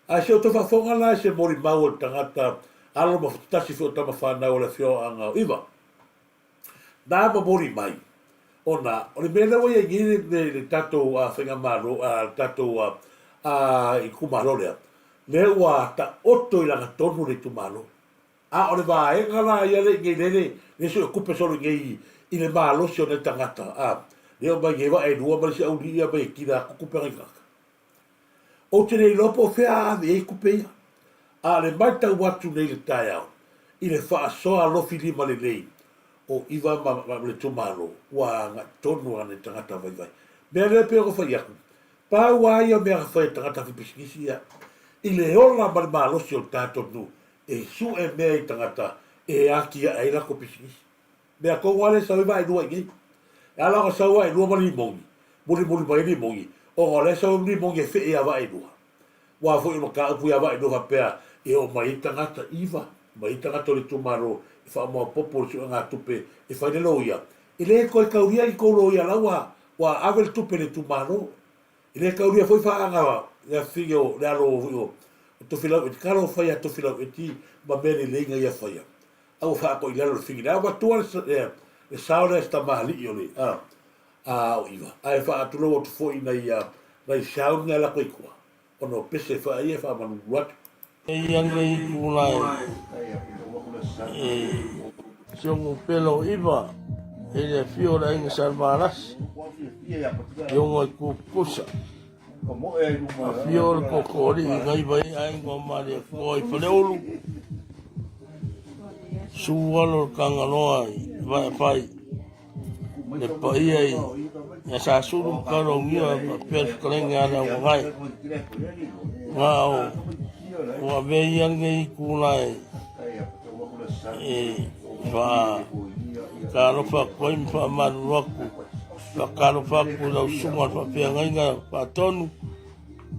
Ae se o tou faafofoga la i se molimau a le tagata alo ma tasi foi o tama fanau o le afioaga o Iva. Na momoli mai, ona o le mea lea ua i ai nei le tatou faigamalo, le tatou itumalo lea, lea ua taoto i lagatonu le itumalo. A o le vaega la ia lea i nei lele, lea suetupe solo i nei i le malosi o nei tagata, a, lea o mai nei Vaaelua ma le isi aulii ia mai e kila atu tupe a nai tagata. Ou te le iloa po o fea a ave i ai tupe ia. A o le matau atu nei i le taeao, i le faasoa alofi lima lelei o Iva ma le itumalo, ua agai tonu lava nei tagata vaivai. Mea lea pei ona fai atu, pau lava ia o mea na fai e tagata faipisinisi ia, i le ola ma le malosi o le tatou nuu, e sue mea i tagata e atiae ai latou pisinisi. Mea tonu lava lea e sau ai Vaaelua i inei. E ala ona sau Vaaelua ma Limoni, mulimuli mai ai Limoni, ona o lea e sau ai Limoni e fee ia Vaaelua. Aua foi o le mataupu ia Vaaelua faapea e oo mai ai tagata iva, mai ai tagata o le itumalo e faamaopoopo le suegatupe e fai le loia, e le toe taulia ni tou loia la ua ua ave le tupe i le itumalo. E le taulia foi faaga le afifine o le alo foi o Tofilau Eti, talofa ia Tofilau Eti ma mea lelei na ia faia. A ua faatoa i lalo le figi. A avatua le sao lea i se tamalii o le a o Iva, ae faatulou atu foi i nai sound na e lako i tua, ona o pese foi a ia e faamalulu atu. Eia lenei itula e si ou pela o Iva i le afio o le aiga Salevalasi i ona itu tutusa. Afio le Tootooalii na iva ai aiga o Malietoa i Faleulu, susu alo o le Tagaloa i Vaeafai, le paia i ia Sasulu ma Kaulaugia faapea le fetalaiga ia Leaogagae. Na o ua avea ia lenei itula e faatalofa atu ai ma faamalulu atu Faatalofa atu i lau susuga i le faafeagaiga faatonu,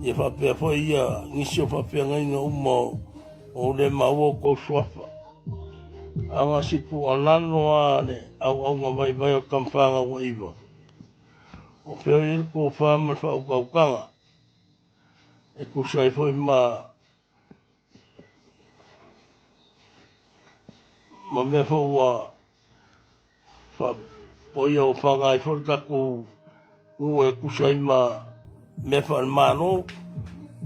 ia faapea foi ia nisi o faafeagaiga uma o le maua o tou suafa. Aga si tuualalo a le auauna vaivai o Tamafagau a Iva, o fea o i ai le tofa ma le faautautaga e tusa ai foi ma ma mea foi ua Faapoia ofaga ai foi le tatou nuu e tusa ai ma mea faale-Malo,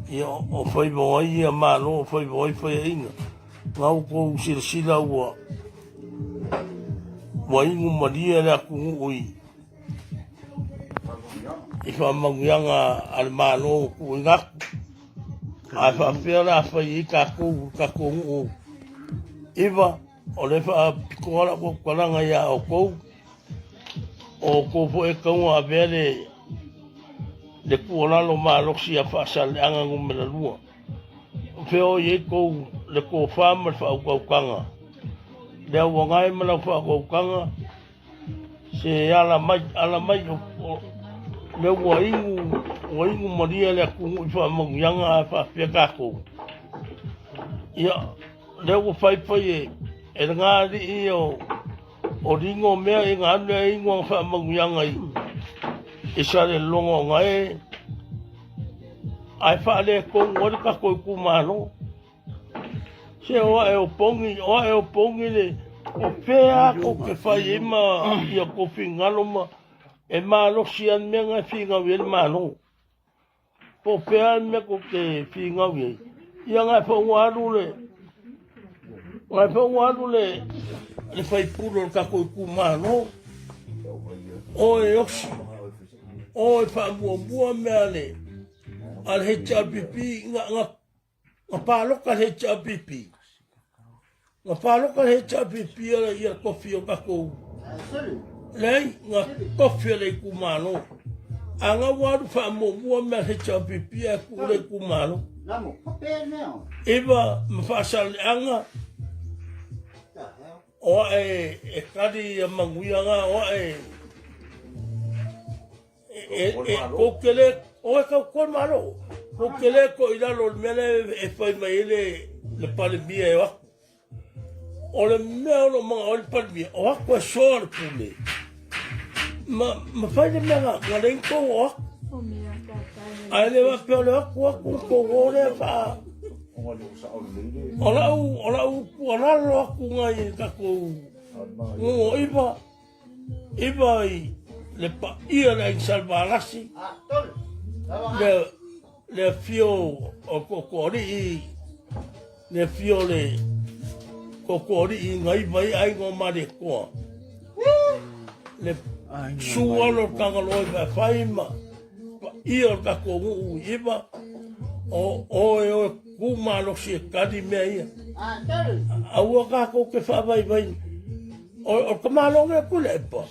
ia o faiva o ai ia Malo, o faiva o ai faiaina. Na outou silasila ua ua inu malie le atunuu i i faamanuiaga a le Malo ua tuuina atu. Ae faapefea la fai ai tatou, tatou nuu iva O le faapitoa lau tautalaga ia outou, o outou foi e tatau ona avea le, le tuualalo malosi a Faasaleleaga numera 2. O fea o i ai tou, le tofa ma le faautautaga, le auagae ma lau faautautaga, se ala mai, ala mai, o, o, lea ua inu, ua inu malie le atunuu i faamanuiaga ae faapea tatou. Ia, Lea ua faifai e, e lena alii ia o, o Ligo mea i ngā anu e ingoa whaamanuianga i, i sa le longa o ngā e, ai whaale kongu ai le kako i kumalo. Se o ae o pongi, o ae o pongi le, o pea ko ke whai e ma ia ko fingalo ma, e malosi an mea ngā whingau i le malo. Po o fea le mea kou te finau i ai. Ia ngai foi ua alu le ngai foi ua alu le le faipule o le tatou itumalo. Oe osi, oe faamuamua mea a le a le HRPP nga nga Na palota le HRPP. Na palota le HRPP ia ia tofi o tatou. Leai, na tofi e le itumalo. A na ua alu faamuamua mea le HRPP ae tuu le itumalo. Iva ma faasaleaga o ae e tali ia manuia na o ae E, e, kou te le, o e kau koe malo, kou te le ko i lalo o le mea lea e fai mai ai le, le palemia e o aku. O le mea o lo manga o le palemia, o aku e soa le pule. Ma, ma fai le mea nga, nga le kou o aku. Ai le wa pe o le aku aku kou o le fa. O lau, o lau tuualalo aku ngai i takou nuu o Iva, Iva i le paia le aiga Salevalasi, le, Le afio o Tootooalii, le afio o le Tootooalii na iva ai aiga o Malietoa. Le sua o le Tagaloa i Vaefai ma paia o le tatou nuu i Iva, o oe oe ku malosi e tali mea ia. Aua tatou te faavaivai. O le tamaloa lea Tuilaepa,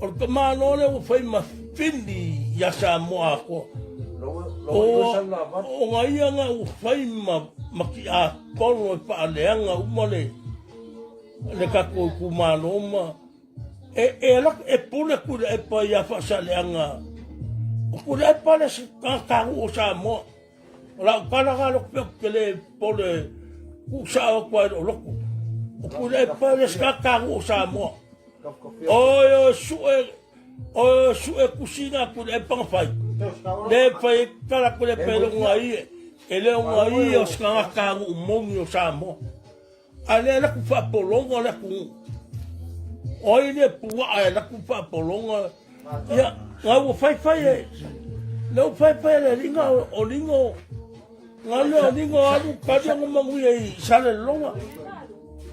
O le tamaloa lea ua fai ma fili iā Samoa atoa. O na ia na ua fai ma tiapolo e faaleaga uma le le tatou itumalo ma e alu atu e pule Tuilaepa iā Faasaleleaga. O Tuilaepa le isi tagatanuu o Samoa. O lau tala na loto pea ou te le popole tuu sao atu ai lou loto. O Tuilaepa le isi tagatanuu o Samoa. Oi oi sue oi oi sue kusina a Tuilaepa na fai. Le fai ai tala Tuilaepa e le o na ia e le o na ia o se tagatanuu moni o Samoa. A lea laku faapologa le atunuu. O ai lea puaa e laku faapologa ia nga ua fai fai e le ua fai fai le linga o lingo nga le o lingo alu kali nga manuia i Salelologa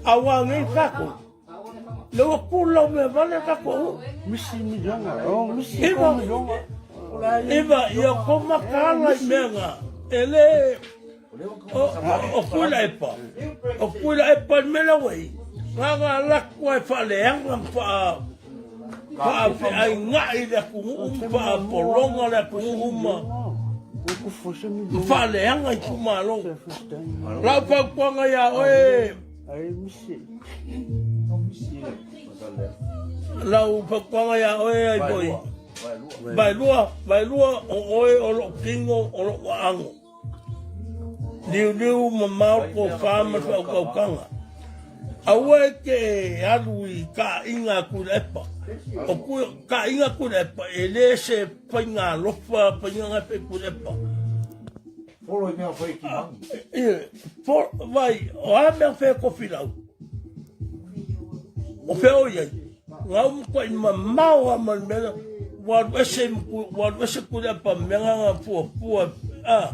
a ua ngei kako le ua kula mea vale kako misi miliona o misi iwa iwa ia ko makala i mea nga e le O Tuilaepa, o Tuilaepa le mea la ua i, na na laku ai faaleaga ma faa faafeaingai le atunuu ma faapologa le atunuu ma ma faaleaga itumalo. Lau fautuaga ia oe, lau fautuaga ia oe ai foi, vaelua, vaelua o oe o lou tino o lou aano. Liuliu mamao le tofa ma le faautautaga. Aua e te alu i taaiga a Tuilaepa. O taaiga a Tuilaepa, e le se faiga alofa, faiga na e fai e Tuilaepa. Folo i mea fai ki mangi. Vai, o a mea fai e Kofilau? O fea o i ai? Ngā umu koe i mamao a ma le mea lea. Ua alu ese, ua alu ese Tuilaepa ma mea nga fuafua. A,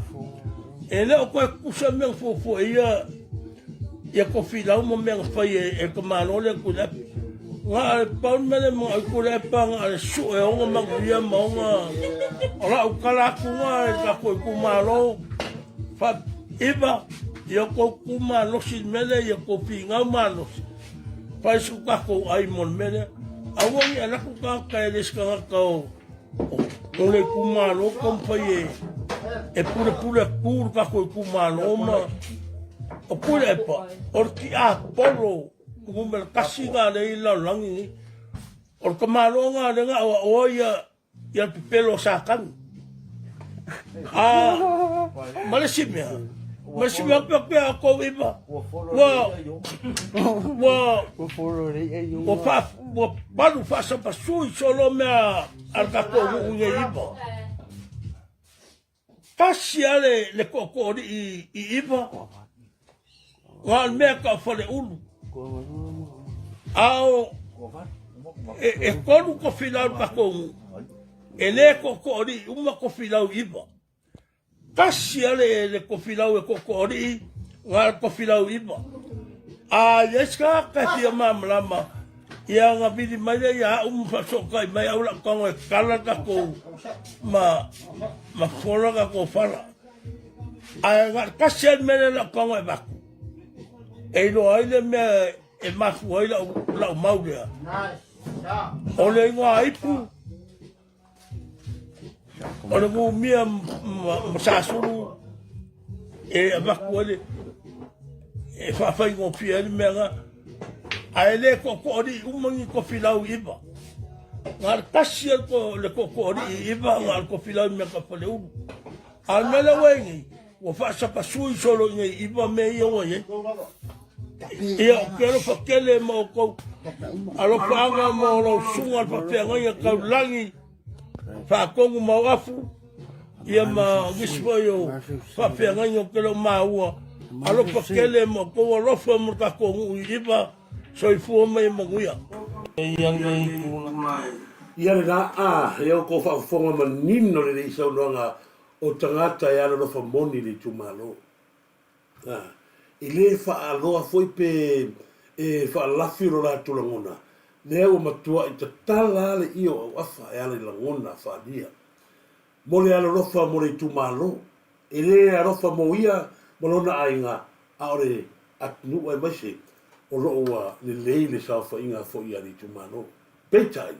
e le o koe kusa mea fuafua ia, ia Kofilau ma mea fai e, e ka malo lea Tuilaepa. Nga ale pau le mea lea mga oi Tuilaepa nga ale sue ona manuia ma ona o lau kala atu nga e tatou itumalo. Fa, iva, ia kou ku malosi le mea lea, ia kou finau malosi. Fai su takou ai mo le mea lea. Aua ni alu atu tagata e le isi tagata o, o le itumalo taumafai e, e pulepule atu le tatou itumalo ma o Puilaepa, o le tiapolo numera tasi lena lea i le lalolagi nei. O le tamaloa lena lea na aoaoa ia ia le pepelo o Satani. A, ma le isi mea, ma le isi mea pea pea kou iva, ua, ua, ua fa, ua palu faasapasui solo mea a le tatou nuu nei iva. Tasi lava le, le tootooalii i Iva, na o le mea tau faleulu. A o, e, e tolu tofilau le tatou nuu, e le tootooalii uma tofilau i Iva. Tasi lava le, le tofilau e tootooalii, na o le tofilau i Iva. A i ai se tagata e fia malamalama, ia ona vili mai lea ia au ma faasootai mai au lau tago e kala le tatou ma ma fola tatou fala. Ae na o le tasi lava le mea lea lau tago e avatu, e iloa ai le mea e mafua ai lau, lau mau lea. O le igoa ipu, O le numia ma Sasulu e avatu ai le e faafaigofie ai le mea na ae le tootooalii uma ni tofilau i iva. Na o le tasi le tootooalii i iva na o le tofilau i mea tau Faleulu. A o le mea lea ua i ai nei, ua faasapasui solo i nei iva mea ia ua i ai. Ia, ou te alofa tele ma outou alofaaga ma lau susuga le faafeagaiga taulagi faatonu ma afu ia ma nisi foi o faafeagaiga ou te le o maua alofa tele ma outou alofa mo le tatou nuu i iva soifua ma ia manuia. Ia nei tulaga Ia lena, a, ia outou faafofoga manino lelei i saunoaga. O tagata e alolofa moni i le itumalo. A, e le faaloa foi pe e faalafi lo latou lagona, lea ua matuai tatala lava le ie o auafa e ala i lagona faaalia. Mo le alolofa mo le itumalo, e le alofa mo ia ma lona aiga, a o le atunuu aemaise o lo o ua lelei le saofaiga foi a le itumalo. Peitai,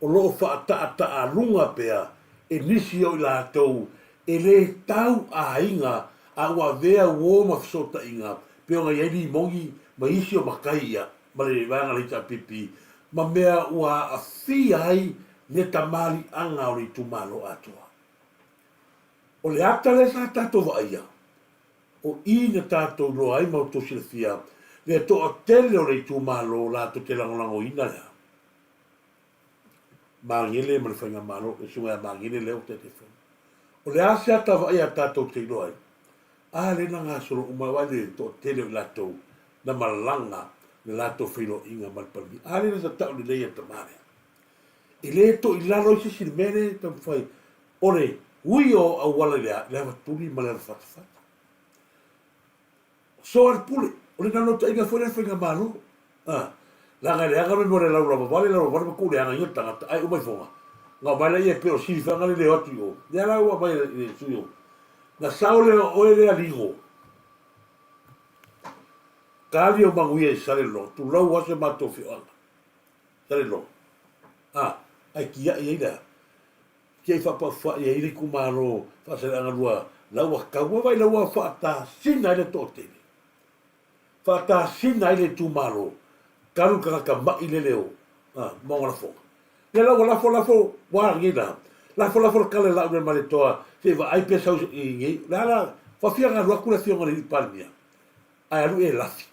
o lo o faataataaluga pea e nisi o i latou e le tau aiga a ua avea uo ma fesootaiga pei ona i ai limogi ma isi o matai ia ma le vaega a le HRPP ma mea ua aafia ai le tamaliiaga o le itumalo atoa. O le ata lea sa tatou vaaia, o i na tatou iloa ai ma outou silafia le toatele o le itumalo latou te lagolagoina le Magele ma le Faigamalo, le Susuga ia Magele lea ua Taitaifono. O le a se ata vaaia a tatou te iloa ai? A lea na gasolo uma ai le toatele o i latou na malaga le latou feiloaiga ma le Palemia. A lea na tatau lelei e le tama lea. E le toilalo ai se isi i le mea lea e taumafai o le ui o auala i le avatuli ma le alafatafata. So a le pule, o le naunautaiga foi lea o le faigamalo. A, leaga e leaga le mea o le laulava vale, laulava vale ma tuu leaga i le tagata, ae uma ifoga, na omai laia e pei o silifaga le leo atu i o. Lea la ua aumai e le sui o. Na sao lea o oe lea Ligo. Kali o manuia i Salelologa, tulou lava si o matou afioaga. Salelologa. A, ae tiai ai le a? Tiai faapaufai ai le itumalo Faasaleleaga 2 la ua taua vai la ua faatasina ai le toatele. Faatasina ai le itumalo talu le tagata ma'i lele o Maugalafoga. Lea la ua lafo lafo ua nei la. Lafo lafo le tala i lau ma le toa se i vaai pe sau i nei. Le a la faafia na alu atu le afioga i le Palemia ae alu e lafi.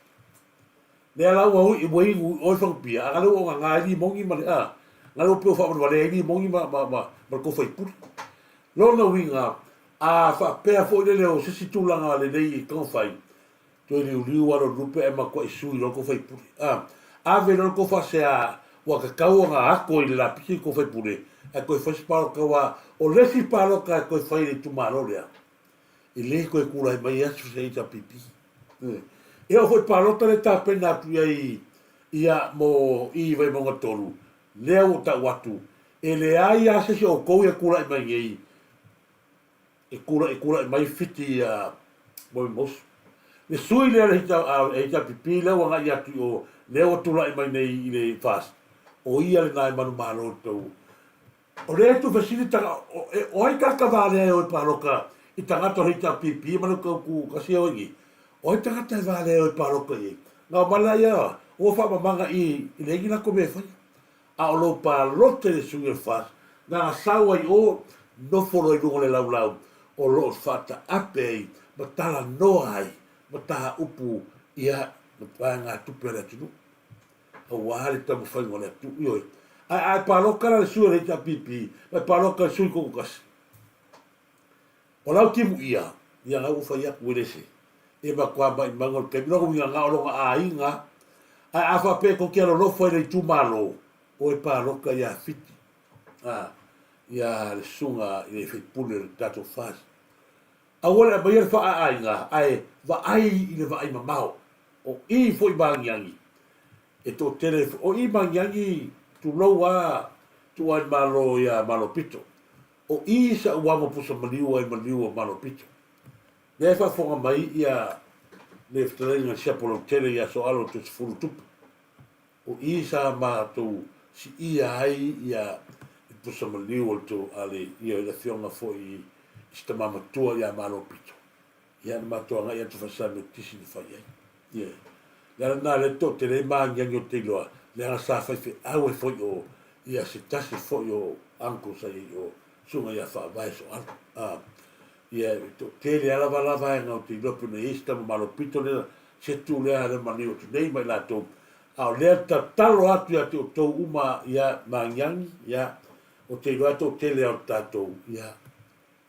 Lea la ua ui ua inu i o i Whangapia, a na lea ua ogaga ai limogi ma le, a, na lea ua pei ua faavalevale ai limogi ma, ma, ma, ma le tou faipule. Lona uiga, a faapea foi lele o se isi tulaga lelei e taumafai, toe liuliu lava lou lupe ae matuai sui loa le tou faipule. A, ave loa le tou faasea ua tatau ona ato i le lapisi le tou faipule, ae toe fai se palota aua o le isi palota e toe fai i le itumalo lea, e le toe tulai mai ai se HRPP. E oo foi i palota lea e tapena atu i ai ia mo i Vaimauga 3, lea ua tau atu, e leai lava se isi o outou ia tulai mai nei e tulai, tulai mai fiti ia Moemosu. Le sui lea le HRPP lea ua agai atu i o, lea ua tulai mai nei i le FAST, o ia lena e manumalo i le tou O lea e tuufesili taga, o ai tagata valea e o e paloka i tagata o le HRPP ma le tau kasi e o i i? O ai tagata e valea e o e paloka i ai? Na o mai laia ua faamamaga i i leai ni latou mea e faia. A o lou palota i le sui o le FAST, na ona sau ai o, nofo loa i luga o le laulau o lo o faataape ai ma talanoa ai ma tāupu ia vaegatupe a le atunuu. aua le taumafaiga o le atunuu. Ioe. Ae a e paloka la le sui o le HRPP, ma e paloka le sui toatasi, o lau timu ia, ia na ua fai atu e le se. E matua maimauga o le taimi, lona uiga na o lona aiga. Ae a faapea e tou te alolofa i le itumalo, o e paloka ia Fiti, a, ia le susuga i le faipule o le tatou FAST. Aua le aumaia le faaaiga ae vaai i le vaai mamao. O i foi maagiagi e toatele, o i maagiagi tulou a tuu ai malo ia Malopito. O i sa uama pusa maliu ai maliu o Malopito. Lea e faafofoga mai ia le fetalaiga i Siapo Lautele ia Soalo Tusifulu Tupu. O i sa matou siia ai ia le pusa maliu o le tou a le ia le afioga foi i si tama matua ia Malopito. Ia na matou agai atu Fasae Metotisi na fai ai. Ia. Le ala lena lea toatele ai maagiagi o te iloa, leaga sa faifeau ai foi o ia se tasi foi o uncle sa iai o Susuga ia Faavae Soalo. A. Ia e toatele lava la vaega o te iloa pei ona iai si tama Malopito lea se tu lea le maliu atu nei ma i latou A o lea tatalo atu ia te outou uma ia maagiagi, ia, ou te iloa toatele lava o le tatou, ia,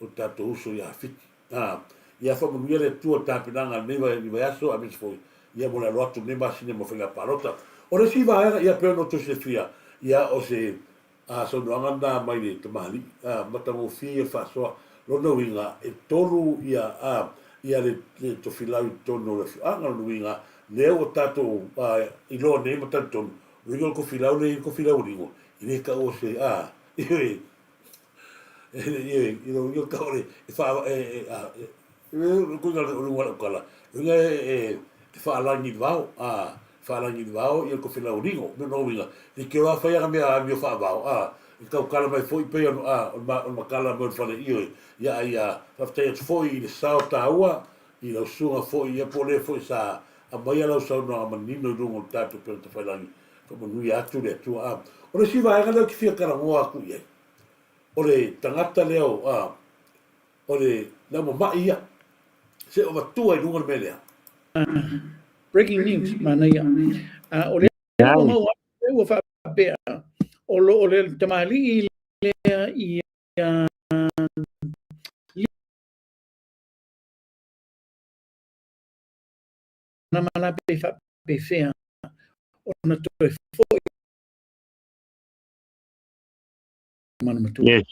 o le tatou uso ia Fiti. A, ia faamanuia le Atua i le tapenaga i lenei vaiaso aemaise foi, ia, mo le alo atu i lenei masina mo faiga palota. O le isi vaega, ia, pei ona outou silafia, ia, o se, a, saunoaga lena mai le tamalii, a, matagofie ia le faasoa. Lona uiga, e tolu ia, a, ia le, le tofilau i totonu o le afioaga. Lona uiga, lea ua tatou, a, iloa nei ma talitonu, uiga o le tofilau lea i le tofilau o ligo, e le taua se, a, ioe, ioe, i lona uiga o le tau o le, e faa, e, e, a, e, le uiga o le uiga o lau tala, uiga e, e, e faalagi i le vao, a, faalagi i le vao ia le tofilau o ligo. Lona uiga, leitioa lava fai ana mea amio faavao, a, e tautala mai foi pei ona, a, o le, o le matala mai o le fale, ioe, ia, a ia faafetai atu foi i le sao taua i lau susuga foi, ia po o le foi sa aumaia lau saunoaga manino i luga o le tatou upega tafailagi, faamanuia atu le Atua. A, o le isi vaega lea ou te fia talanoa atu i ai, o le tagata lea o, a, o le laumamai ia, se o avatua i luga le mea lea. Breaking news, manaia. O lea ua maua atu ua faapea o lo o le tamalii lea ia Nama la pe faapefea ona toe foi mana matua. Yes.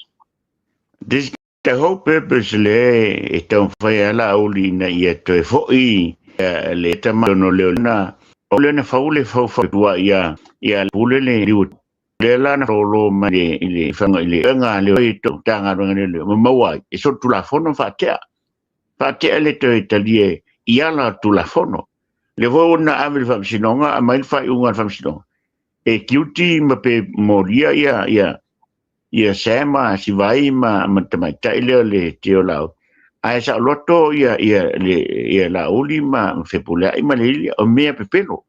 This the whole purpose le e taumafai ai Laauli ina ia toe foi le tama ono leo na o le na fau le fau fau tua ia ia pule le liu le la na lolo mai le i le fanga i le nga le i to tanga nga le le ma maua e so tulafono faatea faatea le toe talie i ala tulafono le foi na ave le faamasinoga aumai le faaiuga a le faamasinoga e guilty ma pe molia ia ia ia Sam ma Sivai ma ma tamaitai lea o le Tio Lau. Ae saoloto ia ia le ia Laauli ma Fepuleai ma le Ilia o mea pepelo.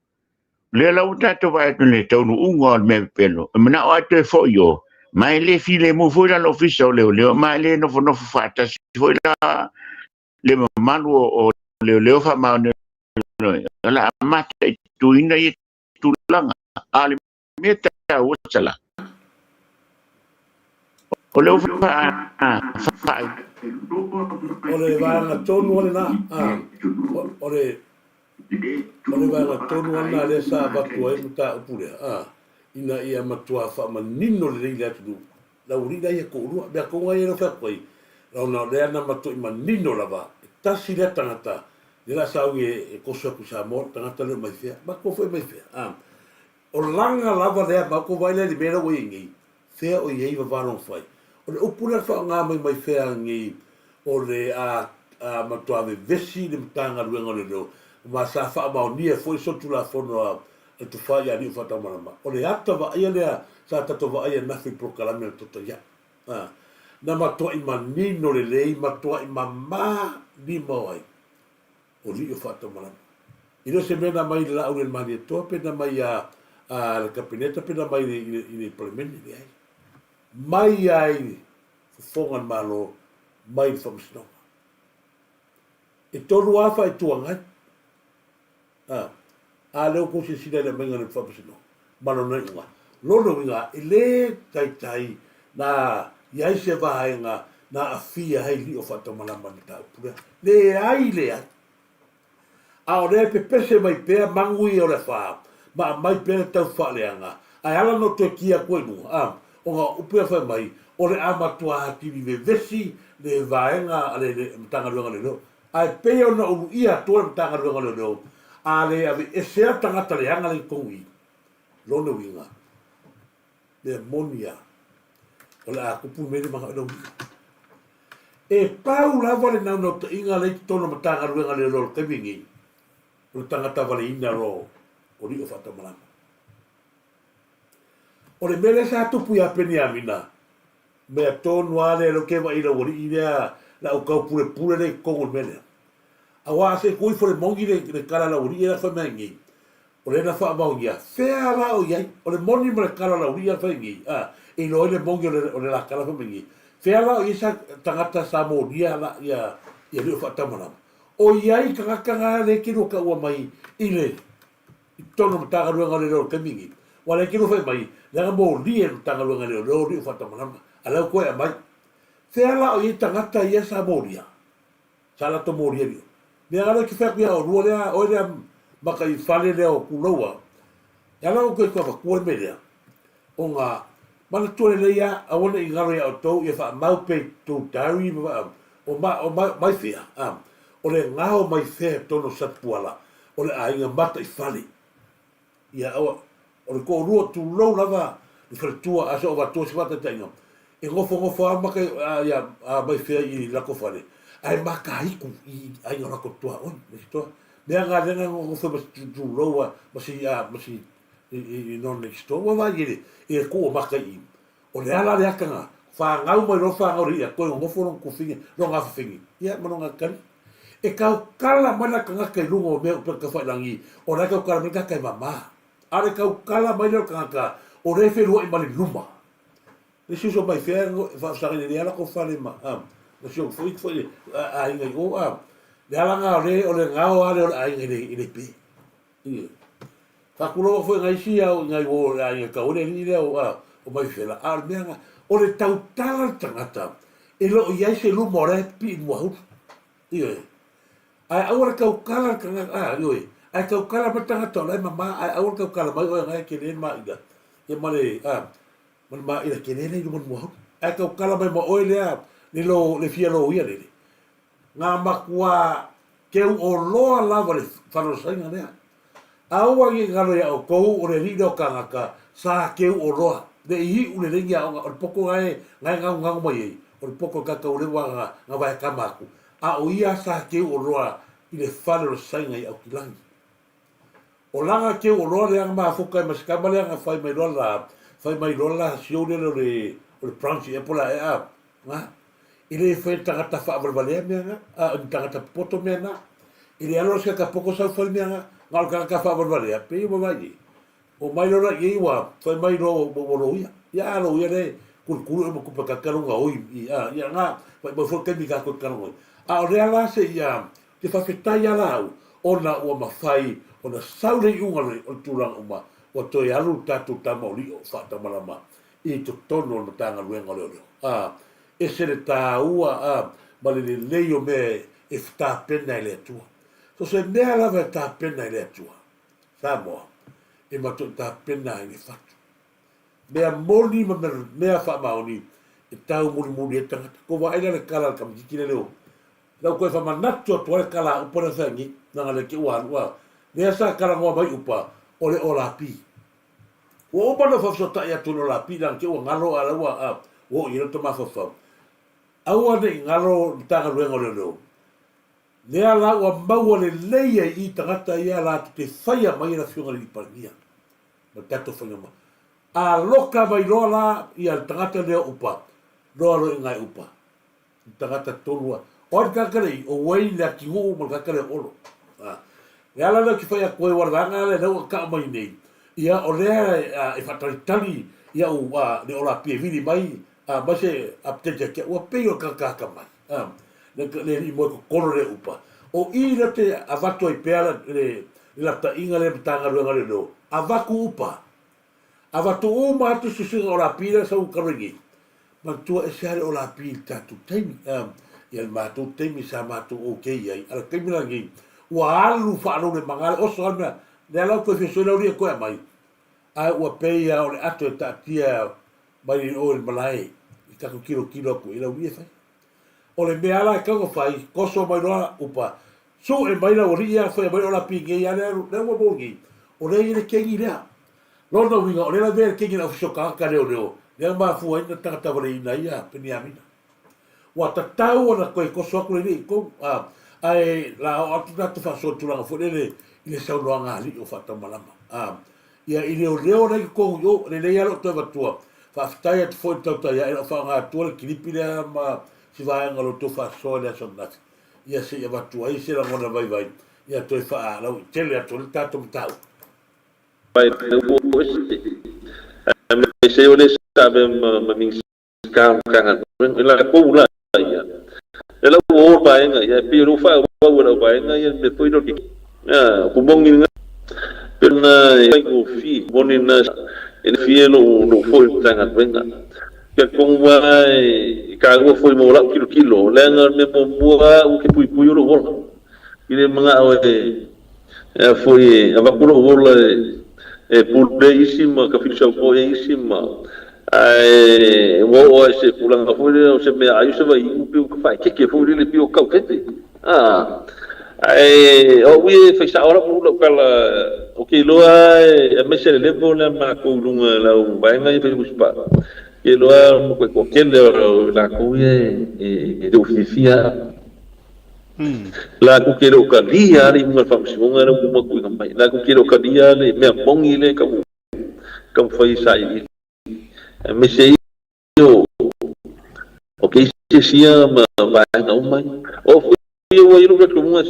Lea la ua tatou vaai atu i le taunuuga o le mea pepelo, e manao lava toe foi o, ma e le filemu foi la le ofisa o leoleo, ma e le nofonofo faatasi foi la le mamalu o leoleo faamaonia o le a mataituina ia tulaga. A o le mea taua sala, o le O le vaega tonu lena, o le o le vaega tonu lava lena lea sa avatu ai le mataupu lea, a, ina ia matua faamanino lelei le atunuu, le aualii la ia toalua. Mea tonu lava ia lea ou fai atu ai, ona o lea na matuai manino lava, e tasi lea tagata, lea o le a sauni e toso atu i Samoa, le tagata lea o mai fea, matou foi mai fea, a. O laga lava lea ma outou vaai lea i le mea lea ua i ai nei, fea o i ai vava lona fai. O le upu lea na faaaoga mai mai fea nei o le a a matua vevesi le Matagaluega o Leoleo ma sa faamaonia foi solitulafono a le Tufa ia Alii o Faataumalama. O le ata vaaia lea sa tatou vaaia nafi i le polokalame a le Tota Ia. A na matuai manino lelei matuai mama lima o ai. o lii o faatamalama. E le o se mea na aumai i le Laauli a le Malietoa pe na aumai ia a le Kapeneta pe na aumai i le, i le, i le Palemene, leai. Mai lava i le fofoga o le Malo, mai i le Faamasinoga. E tolu lava faa-Itu Agai. A, a lea ua tou silasila i le aumaiga o le Faamasinoga ma lona iuga. Lona uiga, e le taitai na i ai se vaega na aafia ai lio faatamalama i le mataupu lea. Leai, leai. A o lea e pepese mai pea magu ia o le afa ma aumai pea le tau faaleaga, ae ala ona toe ki atu ai i luga, a, ona o upu ia fai mai, o le a matua atili vevesi le vaega a le Matagaluega o Leoleo. Ae pei ona uluia atua le Matagaluega o Leoleo, a le aveesea tagata leaga lea i totonu i i, lona uiga, mea moni lava, o le a tupu le mea lea manao i lau uiga. E pau lava le naunautaiga lea i totonu o Matagaluega o Leoleo i le taimi lenei, o le tagata valeina loa o lio faatamalama. O le mea lea sa tupu ia Peniamina, mea tonu lava lea, lea ou te vaai i lau alii lea, le au taupulepule lea i totonu o le mea lea. Aua a se i tuu ifo le moni le, le tala a lau alii lea fai mai nei, o lea na faamaonia, fea la o i ai? O le moni ma le tala a lau alii lea fai nei, a, e iloa ai le moni o le, o le la tala fai mai nei. Fea la o i ai sa, tagata sa molia la, ia, ia lio faatamalama? O i ai tagata na lea e te lua taua mai i le, i totonu o Matagaluega o Leoleo i le taimi lenei, aua o lea e te lua fai mai, leaga molia e le Matagaluega o Leoleo lio faatamalama, a o lea ua toe aumai. Fea la o i ai tagata ia sa molia? Sa latou molia lio. Mea lea ou te fai atu ia oulua lea, oe lea maka i fale lea o Kuloua, e ala ona toe avatua le mea lea, ona. Manatua lelei a, aua ne i galo iā outou ia faamau pea i tou diary ma va, o ma, o ma, mai fea, a, o le gao mai fea i totonu o Satupuala, o le aiga mata i fale. Ia, aua, o le toalua, tulou lava le faletua, a se o avatua se faataitaiga, e nofonofo lava maka a, ia, a mai fea i latou fale, ae makaitu i aiga o latou tuaoi, ma si toa. Mea nga lea na nonofo ma si tulou a, ma si, a, ma si, i, i, i non next door. Ua vaai i le, i le tuu o maka i i. O le ala le aka nga, whanau mai loa whanau le ia, koe nonofo lona tufine, lona afafine, ia, ma lona kali. E kaukala mai la tagata i luga o mea upega tafailangi, o la e kaukala mai le tagata e mama. A le kaukala mai lea o le tagata, o lea e feluai ma le luma. Le isi uso mai fea e faafesagai lelei lava latou fale ma, a, ma si ou foi foi aiga i o, a. Le ala na o le, o le gao lava lea o le aiga i le, i le pe. Ioe. Faatulou foi nai isi au i nai uo o le aiga tau ai le alii lea o, a, o Maifela, a o le mea na, o le tautala le tagata e le o i ai se luma o la e pipii i muaulu. Ioe. Ae aua le tautala le tagata, a, ioe, ae tautala mai le tagata o la e mama, ae aua le tautala mai oe na e tele le maila, ia ma le, a, ma le maila tele lea i luma o le muaulu. Ae tautala mai ma oe lea, le lo, le fia loia lele. Ngā makuā keu oloa lava le wharosaiga lea. Aua nge ngaro ia outou o le alii lea o kāngaka sa keu oloa, le i iu le lengi aoga o le poko gae gae ngagungagu mai ai, o le poko kakau le wa nga nga vae kama aku, a o ia sa keu oloa i le whare o saiga i Aokilangi. O langa keu oloa le anga mafuka e masikama le anga whai mai loa la, whai mai loa la siou lele o le, o le branch i Apple a e a, nga. E le fai le tagata faavalevalea mea na, a o ni tagata popoto mea na. E le alo se ka poko sau fai mea na, na o le tagata faavalevalea, pei ua vai e. O mai lola i ei ua fai mai loa ua, ua loia. Ia a loia le kulukulu e ma kupa ka kalonga oi i a ia nga fai mai foi taimi ka koe kalonga oi. A o lea la se ia te whawhetai a lau ona ua mawhai ona sau le iuga le o le tulaga uma ua toe alu le tatou tama o lio whaatamalama i totonu o le Matagaluega o Leoleo. Ā, ese le tāua, ā, ma le lelei o mea e tapena e le Atua. So se mea lava e tapena e le Atua, Samoa, e matou tapena ai le fatu. Mea moni ma mea faamaoni e tau mulimuli ai tagata. Ko vaai la le kala a le kamititi lele o lau koe whamanatu atu ai le kala a upa lea whangi, nanga le ke ua alu, ā, lea sa kalangoa mai upa, o le olapi. Ua uma ona faafesootai atu i lo la pila ke ua ngalo a la ua a ua oo i ai lota mafaufau. Aua ne i ngalo Matagaluega o Leoleo. Lea la ua maua lelei ai i tagata ia latou te faia mai e le Afioga i le Alii Palemia ma le tatou faiga A loka mai loa la ia le tagata lea o upa, loa loa i ina e upa. Tagata tolua. O ai le tagata lea i? O Wayne le atinuu ma le tagata lea o Olo. A. Le ala lea ou te fai atu ai, ua le vaega lea lea ua tau mai nei, ia o lea e faatalitali iaʻu a le ola pie vili mai a mai se update ia te au, ua pei o le tagata atamai. A. Le, le alii moe totolo lea upa. O i lea te avatu ai pea le, le, le lapataiga lea Matagaluega o Leoleo, avatu upa. Avatu uma atu susuga o lapi lea sau talu ai nei. Manatua ese lava le o lapi i le tatou taimi, ia le matou taimi sa matou ok ai, a o le taimi la lenei, ua alu faalaulemagaga le oso lava le mea, lea la ua toe fia sue lau alii e toe aumai, ae ua pei lava o le ato e taatia mai i o i le malae i tatou tilotilo atu i ai lau alii e fai. O le mea la e tatau ona fai, toso mai loa upa, sue mai lau alii ia, fai mai o lapi nei lea, lea ua maua nei, o lea e i ai le keni lea. Lona uiga, o lea la lavea le keni a le Ofisa o Tagata Leoleo, lea na mafua ai na tagata valeina ai a Peniamina. Ua tatau ona toe toso atu le alii i totonu, a, ae la oo atu tatou faasoa i le tulaga foi lele i le saunoaga a alii o faataumalama. A, ia i leoleo la i totonu i o, lelei lava lou toe avatua. Faafetai atu foi i le tautai ae lau faaaoga atua le kilipi lea ma si vaega o lo outou faasoa i le aso ananafi, ia se i avatu ai se lagona vaivai, ia toe faalauaitele atu ai le tatou mataupu. Mai le ua ese, aemaise o le sa avea ma Minista o Matagaluega, i latou la ia, e lau ua o vaega ia, e pei o lea ua faaauau e lau vaega ia le mea foi lea o le keke. O moni lena, pei ona e faigofie, moni lena e le fia lou lou foi i le Matagaluega. Ia talitonu lava e taua foi mo lau tilotilo, leaga o le mea muamua ua te puipui o lou ola. I le manao e a foi e avatu lou ola e pule isi ma tafilisau foi e isi ma. Ae ua oo lava i se tulaga foi lea o se meaai o se vaiinu pei ua faaeteete foi lele pei ua tautete. Ae o au ia e fai sao lava lau tala, ou te iloa lava aemaise le level lea matou i luga i lau vaega ia fai usipa, ou te iloa lava o le matuai toatele o i latou ia e le o fiafia lava. Latou te le o talia lava le iuga o le faamasinoga lea ua uma tuuina mai. Latou te le o talia le mea moni lea e taumafai e sailiili. Aemaise ai o cases ia ma vaega uma ia. O foi ia ua i ai lou talitonuga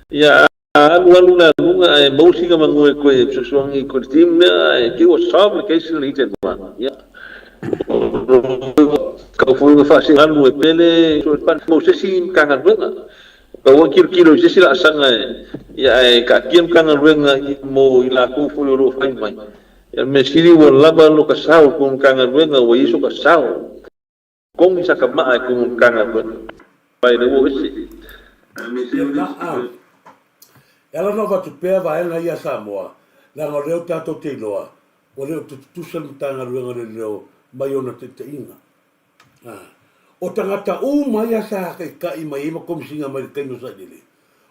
ia a alu alu la luga ae maua sina manu e toe fesoasoani i le team lea ae te i ua solve le case le agent ma. Ia tau foi ina faasee e pele mo se isi Matagaluega. Tau lava tilotilo i se isi laasaga ia ae taatia Matagaluega mo i latou foi o lo o fai mai. Ia le mea sili ua lava lo ta sao i totonu o Matagaluega ua i ai so ta sao. Togi sa ta maa i totonu o Matagaluega. Vai lea ua o ese. Ia lena, e ala ona avatu pea vaega ia a Samoa, leaga o lea tatou te iloa, ua le o tututusa le Matagaluega o Leoleo mai ona taitaiga. O tagata uma ia sa taitai mai ai ma Komesina mai le taimi o Sailele,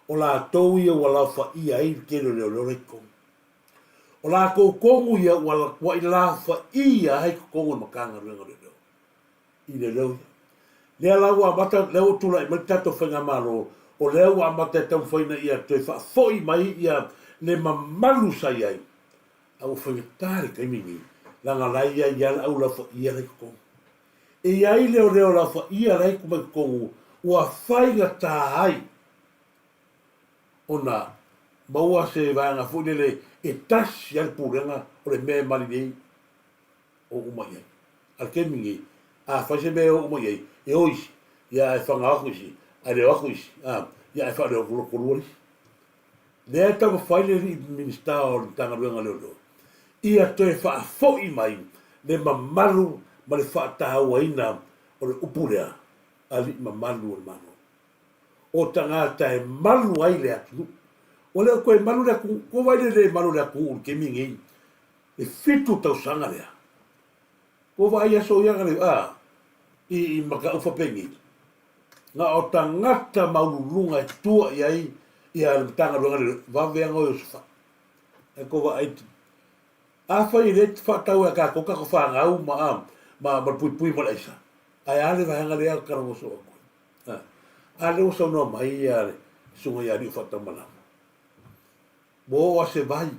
o latou ia ua laofaia ai le tele o leoleo la i totonu. O latou tonu ia ua matuai laofaia ai totonu o le Matagaluega o Leoleo i leoleo ia. Lea la ua amata, lea ua tulai mai le tatou faigamalo, o lea ua amata e taumafai ina ia toe faafoi mai ia le mamalu sa i ai, a ua faigata le taimi lenei, leaga la e i ai lava le au laofaia la e i totonu. E i ai leoleo laofaia la e tuu mai i totonu ua faigata ai ona maua se vaega foi lele e tasi lava le pulega o le mea e malilie ai o uma i ai. A o le taimi lenei, a fai se mea e o uma i ai, e o isi, ia ae fagao atu isi, ae le o atu isi, a, ia ae faalelotolua le isi. Lea e taumafai le alii Minisita o le Matagaluega o Leoleo ia toe faafoi mai le mamalu ma le faatauaina o le upu lea, alii mamalu o le Malo. O tagata e malu ai le atunuu. Ua le o toe malu le atunuu. Ua vaai le le malu o le atunuu i le taimi lenei, le 7 tausaga lea. Ua vaai aso ia a, i Mataufa penei. Na o tagata maululuga e tua i ai ia le Matagaluega le vave aga o Iosefa. Ae tou vaai, afai e le faatau e tatou tatou fanau ma, ma, ma le puipui ma le aisa, ae a le vaega lea talanoa soo atu ai. A lea ua saunoa mai ia le susuga ia Aliu Faatamalama. Ua oo lava se vai,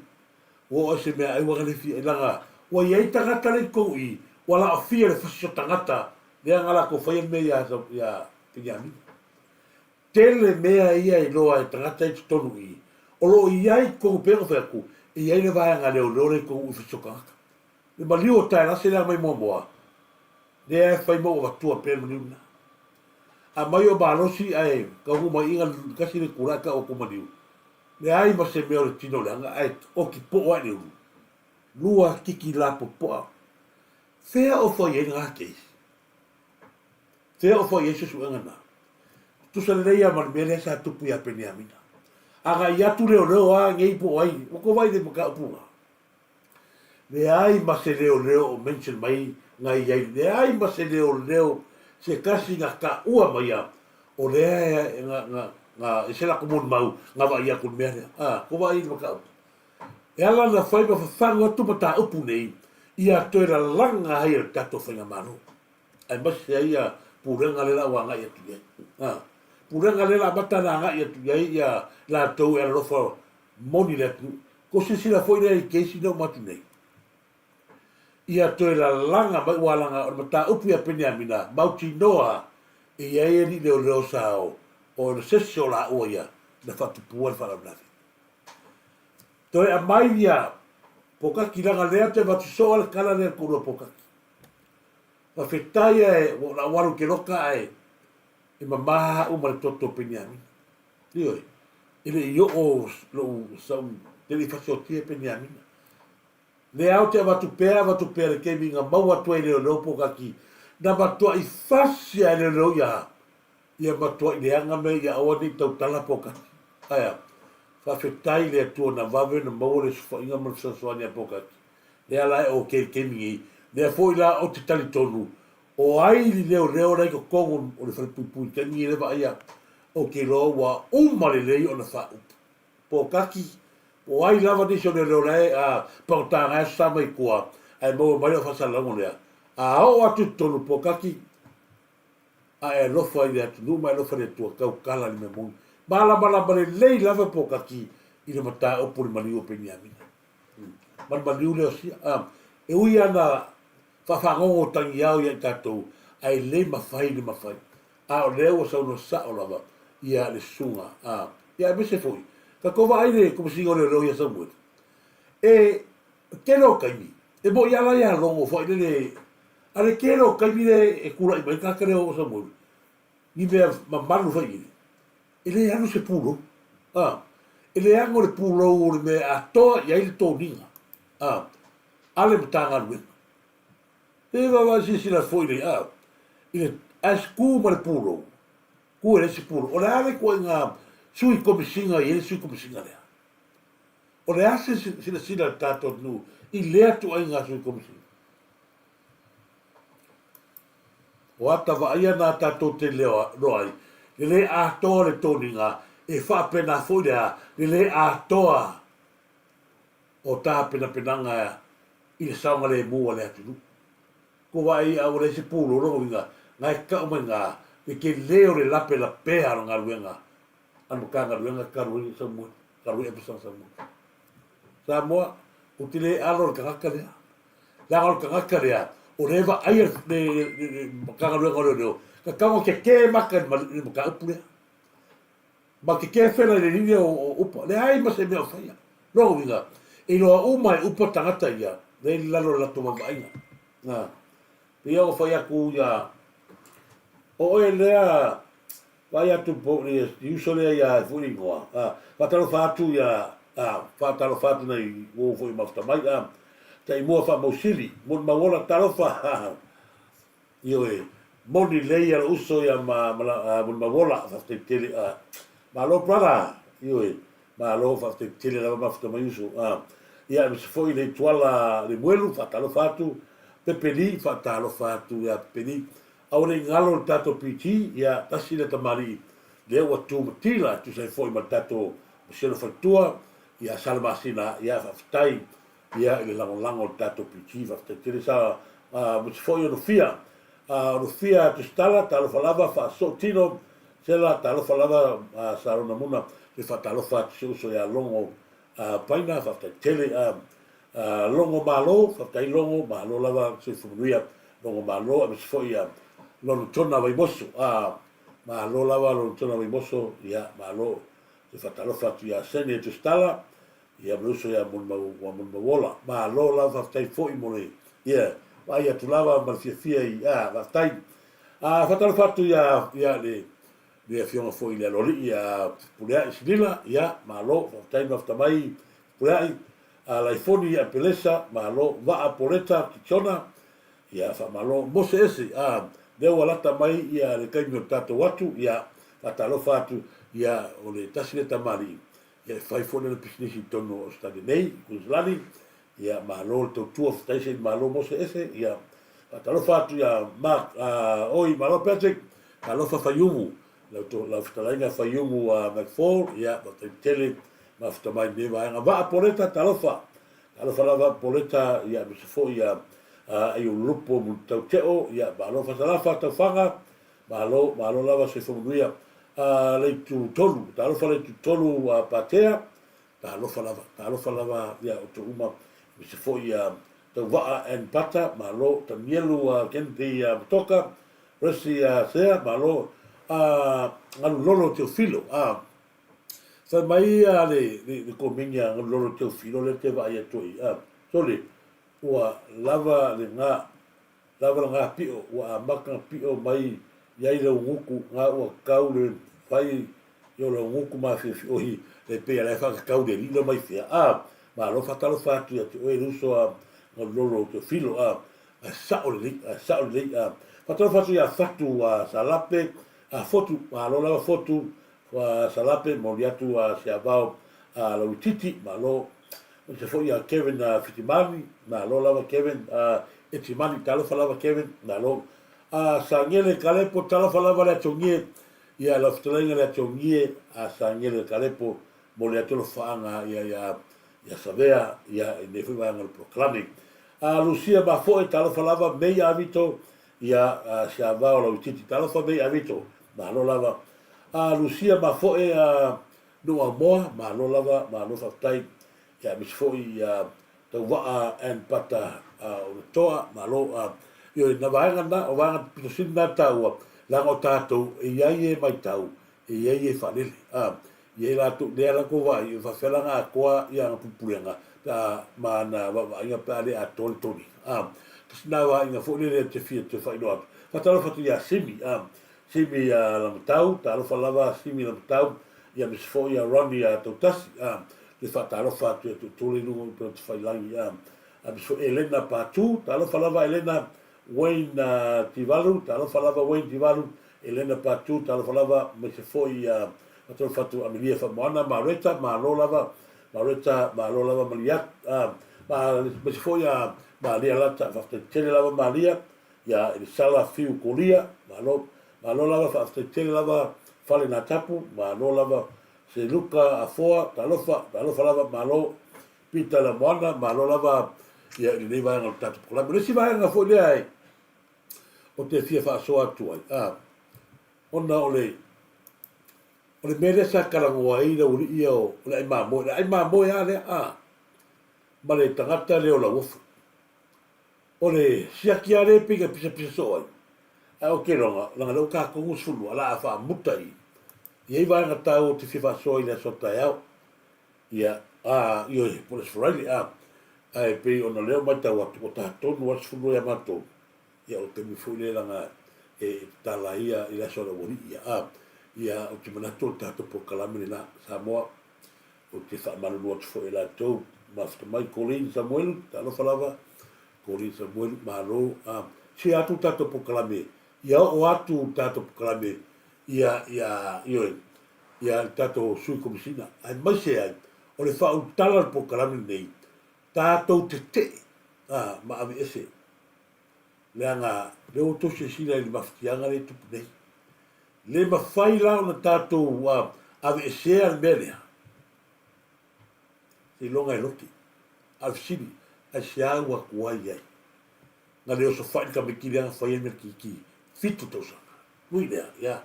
ua oo lava se meaai ua galefia ai, leaga ua i ai tagata la i totonu i i, ua laofia le fasi o tagata lea na latou faia le mea ia, ia Peniamina. Tele mea ia iloa e tagata i totonu i i, o lo o i ai i totonu pei ona fai atu, e i ai le vaega leoleo la i totonu i fasi o tagata. Le maliu o Taelase lea aumai muamua, lea e fai ma ua avatua pea le maliu lena. Aumai o malosi ae taunuu mai i i na tasi le itula ae tau atu maliu. Leai ma se mea o le tino leaga ae oti poo ae le ulu. Lua kiki lapopoa. Fea o fai ai lena case? Fea o fai ai suesuega na? Tutusa lelei lava ma le mea lea sa tupu ia Peniamina. Agai atu leoleo a nei po o ai, ua tou vaai i le mataupu na? Leai ma se leoleo o mention mai na i ai, leai ma se leoleo se tasi na taua mai a o lea e na, na, na e se latou molimau na vaai atu i le mea lea. A, tou vaai i le mataupu. E ala ona fai ma fafagu atu mataupu nei, ia toe lalaga ai e le tatou Faigamalo, aemaise ai ia pulega lea la ua agai atu i ai. A, pulega lea la amata ona agai atu i ai ia latou e alolofa moni le atunuu. Tou silasila foi lea i case lea uma atu nei. Ia toe lalaga mai ua laga o le mataupu ia Peniamina mautinoa e i ai alii leoleo sa o o se isi o laua ia na faatupua le faalavelave. Toe aumai ia Pokaki leaga lea te avatu soo le tala lea i le toalua Pokaki. Faafetai ae ua ou alu i Keloka ae e mama au ma le toto o Peniamina. Ioe, e le i oo lou sau, te le i fasiotia Peniamina. Lea ou te avatu pea, avatu pea le taimi na maua atu ai e leoleo Pokaki, na matuai fasi lava e leoleo ia, ia matuai leaga mea ia aua ne i tautala Pokaki. Ae a? Faafetai i le Atua na vave ona maua le osofaiga ma le fesoasoani a Pokaki. Lea la e okay i le taimi nei. Lea foi la ou te talitonu, o ai li leoleo la i totonu o le falepuipui i taimi nei le vaaia, ou te iloa ua uma lelei ona faaupu. Pōkaki, po o ai lava nisi o leoleo la e pagota na e sa mai tua, ae maua mai lau faasalalauga lea. A oo atu i totonu o Pōkaki, a e alofa i le atunuu ma e alofa i le Atua, tautala i le mea moni. Malamalama lelei lava Pōkaki i le mataupu o le maliu o Peniamina. Ma le maliu lea o Sia. E ui lava na faafagogo tagiao ia i tatou, ae le mafai le mafai. A o lea ua saunoa sao lava ia le susuga a, ia aemaise foi, tatou vaai i le Komesina o Leoleo ia Samueli. E tele o taimi, e moi lava la ia logo foi lele, a le tele o taimi le e tulai mai le tagata lea o Samueli, ni mea mamalu foi lele, e le alu se pulou. A, e leaga o le pulou o le mea e atoa i ai le toniga a, a le Matagaluega. E vaavaai silasila foi i le a, i le as tu ma le pulou, tu e leai se pulou. O le a le ituaiga sui komesina e i ai le sui komesina lea? O le a se silasila a le tatou atunuu i lea ituaiga sui komesina? O ata vaaia na tatou te loa ai, le le atoa o le toniga, e faapena foi le a, le le atoa o tapenapenaga i le saogalemu a le atunuu. Ko vaai a ua leai se pulou lona uiga, na e tau mai na le tele o le lapelapea o le galuega a le Matagaluega talu ai Samoa, talu ai Epson Samoa. Samoa, ou te le alo i le tagata lea. Leaga o le tagata lea, o lea e vaaia le Matagaluega o Leoleo, tatau ona tetē maka i le mataupu lea. Ma tetē fela i le alii lea o Upa. Leai ma se mea o faia. Lona uiga, e iloa uma e Upa tagata ia, lea e i lalo o le latou vaavaaiga. Na, pei ona fai atu ia, o oe lea, vaai atu po o le uso lea ia foi le igoa, a, faatalofa atu ia, a, faatalofa atu nei uo foi mafuta mai, a, Taimua Faamausili, Molimauola, talofa, Ioe, moni lelei ia lou uso ia ma Molimauola, faafetai tele, a, malo brother, ioe, malo faafetai tele lava mafuta mai uso, a, ia aemaise foi le Ituala Lemuelu, faatalofa atu, Pepeli, faatalofa atu ia Pepeli, aua ne i galo le tatou PT, ia tasi lea tamalii lea ua tu matila e tusa ai foi ma le tatou Masiano Faletua, ia Salamasina, ia faafetai Ia i le lagolago o le tatou PT faafetai tele sa aemaise foi o Nofia o Nofia Tusitala talofa lava faasoo tino Sela talofa lava sa lona muna le faatalofa atu si uso ia Logo Paina faafetai tele Logo Malo faafetai Logo malo lava soifua manuia Logo Malo aemaise foi ia Lonu Tona Vaimoso malo lava Lonu Tona Vaimoso ia malo le faatalofa atu ia Sene Tusitala Ia ma le uso ia Molimauola. Malo lava faafetai foi mo le ia vaai atu lava ma le fiafia i a faafetai. A faatalofa atu ia ia le le afioga foi i le aloalii ia Fepuleai Silila, ia malo faafetai mafuta mai Fepuleai. A Laifoni ia Pelesa, malo Vaa Poleta Kitiona, ia faamalo Mose Ese, a lea ua lata mai ia le taimi o le tatou atu, ia faatalofa atu ia o le tasi lea tamalii Ia e fai foi lana pisinisi i totonu o Ausetalia nei, i Kuiniselani. Ia malo le tautua, faafetai se i malo Mose Ese. Ia faatalofa atu ia Mark, oi malo Patrick, talofa Faiumu, lau, to, lau fetalaiga Faiumu McFall, ia faafetai tele mafuta mai lenei vaega. Vaa Poleta, talofa, talofa lava Poleta, ia aemaise foi ia Aiulupo Mulitauteo, ia malo Fasalafa Taufaga, Malo, malo lava soifua manuia. A leitu tolu, talofa leitu tolu a Patea, talofa lava, talofa lava ia outou uma, aemaise foi ia Tauvaa and Pata, malo, Tanielu a Kennedy a Matoka, Resi a Sea, malo, a Galulolo Teofilo, a fai mai a le, le, le komeni a Galulolo Teofilo lea te vaai atu ai, a, sole, ua lava le ga, Lava la ngā pio, ua amata nga pio mai i ai lau ngutu, nga ua kau le fai i o lau ngutu mafiafi ohi e pei a la e whakakau le lilo mai fea, a, malo whatalofa atu ia te oe le uso a Ngalulolo o Teofilo, a, a sao lelei, a sao lelei, a, whatalofa atu ia Fatu a Salape, a Fotu, malo lava Fotu, a Salape, moli atu a Siavao a Lauititi, malo. Aemaise foi ia Kevin Fitimani, malo lava Kevin, Etimani, talofa lava Kevin, malo. Sagele Kalepo, talofa lava le Atogie, ia lau fetalaiga le Atogie a Sagele Kalepo, mo le atolofaaga ia ia ia Savea, ia i lenei foi vaega o le polokalame. Lucia Mafoe, talofa lava, Mei Avito, ia Siavao Lauititi, talofa Mei Avito, malo lava. Lucia Mafoe, Nuuamoa, malo lava, malo faafetai, ia aemaise foi ia Tauvaa and Pata o le Toa, malo. Ioe, na vaega na, o vaega pito sili na taua, leaga o tatou e i ai e maitau, e i ai e faalele. E i ai latou, lea la tou vaai, e faafefea la ona atoa ia ana pulepulega pe a, ma ana vaavaaiga pe a le atoa le toniga. Tasi na vaaiga foi lele e te fia toe faailoa atu. Faatalofa atu ia Simi, Simi Lamatau, talofa lava Simi Lamatau, ia aemaise foi ia Ronnie Tautasi, a, toe faatalofa atu ia Tuituli i luga o Upega Tafailangi, a, aemaise foi Elena Patu, talofa lava Elena, Wayne Tivalu, talofa lava Wayne Tivalu, Elena Patu, talofa lava, aemaise foi ia faatalofa atu Amelia Faamoana, Mareta, malo lava, Mareta, malo lava Maliat, a, aemaise foi ia Malia Lata, faafetai tele lava Malia, Ia Elisala Fiu Kolia, malo. Malo lava faafetai tele lava Fale Natapu, malo lava Seluka Afoa, talofa, talofa lava, malo Peter Lamoana, malo lava ia i lenei vaega o le tatou polokalame. O le isi vaega foi lea e o te fia faasoa atu ai, a, ona o le o le mea lea sa talanoa ai le aualii ia o le ai mamoe, le ai mamoe lava lea, a, ma le tagata lea o Lauofo. O le siaki lava lea e pei na pisapisa soo ai, ae ou te iloa leaga lea ua ta 32, o le a faamuta i i ai vaega taua ou te fia faasoa i le aso a taeao. Ia, a, ioe, po o le aso Faraile, a, ae pei ona lea ua matau atu, ua ta tonu lava le 12 ia matou, ia o le taimi foi lea leaga e tatala ai i le aso a le aualii, ia, a, ia, ou te manatu o le tatou polokalame lena, Samoa. Ou te faamalulu atu foi i latou mafuta mai, Colleen Samuelu, talofa lava, Colleen Samuelu, malo, a, sia atu le tatou polokalame, ia oo atu le tatou polokalame ia, ia, ioe, ia le tatou Sui Komesina, aemaise ai, o le faaulutala o le polokalame lenei, tatou tetee, a, ma aveese, leaga lea ua outou silasila i le mafatiaga lea e tupu nei. Le mafai la ona tatou aveesea le mea lea, seiloga e lote. A o le fesili, aisea ua tuai ai? Na le osofai le tamaiti lea na fai ai le mea kiki, fitu tausaga. Ui lea, ia.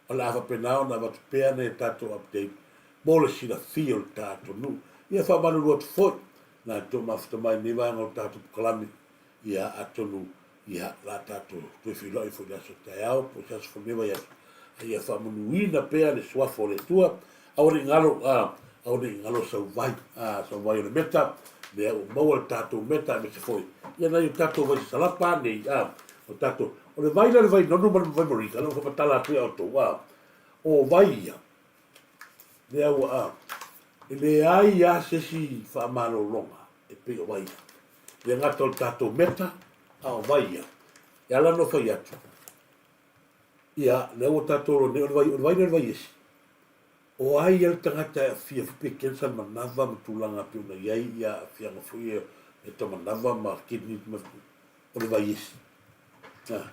O le a faapena ona avatu pea nai a tatou update mo le silafia o le tatou nuu. Ia faamalulu atu foi na tou mafuta mai i lenei vaega o le tatou polokalame. Ia, atonu Ia, o le a tatou toe feiloai foi i le aso taeao po o se aso foi lenei vaiaso, a ia faamanuina pea le suafa o le Atua. Aua ne i galo, a, aua ne i galo sau vai, a, sau vai o le meta, lea ua maua le tatou meta aemaise foi ia nai o tatou vai sasalapa nei, a, o tatou, o le vai lea o le vai nonu ma le vai marika, lea ua faamatala atu ia outou, a, o vai ia, lea ua, a, e leai lava se isi faamalologa e pei o vai ia. Le gata o le tatou meta, a o vai ia. E ala ona fai atu, ia, lea ua tatou iloa nei, o le vai, o le vai lea o le vai esi. O ai ia le tagata e aafia foi pe cancer le manava ma tulaga pei ona i ai ia aafiaga foi ia e ta manava ma kidney ma, o le vai esi. A,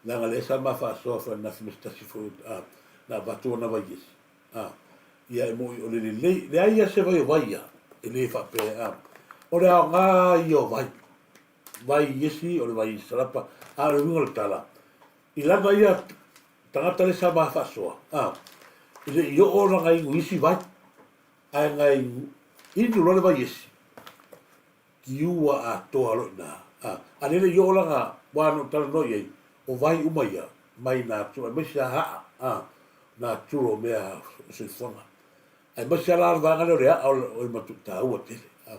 leaga lea sa ma faasoa foi ananafi ma se tasi foi a, na avatu ona vai esi. A, ia e moni o le lelei, leai lava se vai o vai ia, e le faapea, a, o le aoga ia o vai, vai iesi, o le vai salapa, a o le uiga o le tala, i lana ia tagata lea sa ma faasoa, a, e le i oo ona na inu isi vai, ae na inu loa le vai iesi, Kiua atoa loa i ina. A, a lele i oo lana wā na ou talanoa i ai, o vai uma ia, mai nā turo, aemaise a haa, a, nā turo o mea o soifuaga. Aemaise a la le vaega lea o le aa o le matuai taua tele. A,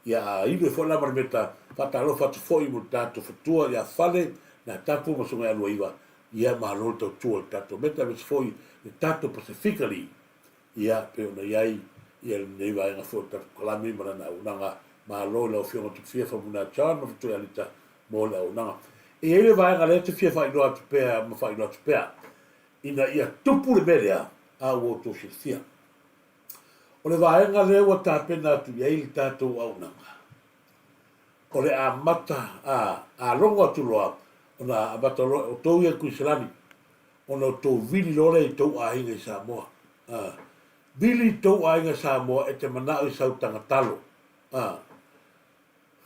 ia a inu ai foi la ma le mea ta, faatalofa atu foi mo le tatou fatua ia Fale, nā Tapu ma Sogaialuaiva, ia malo le tautua i le tatou meta, aemaise foi le tatou Pasefika League. Ia, pei ona i ai ia lenei vaega foi o le tatou Kalami ma lana auaunaga. Malo i lau Afioga Tupufia Famuna John ma Fetui Alita mo le auaunaga. E i ai le vaega lea ou te fia faailoa atu pea ma faailoa atu pea, ina ia tupu le mea lea, a ua outou silafia. O le vaega lea ua tapena atu i ai le tatou auaunaga, o le amata, a, a logo atu loa, ona amata loa, o tou ia i Kuiselani, ona outou vili loa lea i tou aiga i Samoa. A, vili i tou aiga Samoa e te manao i sau tagatalo. A,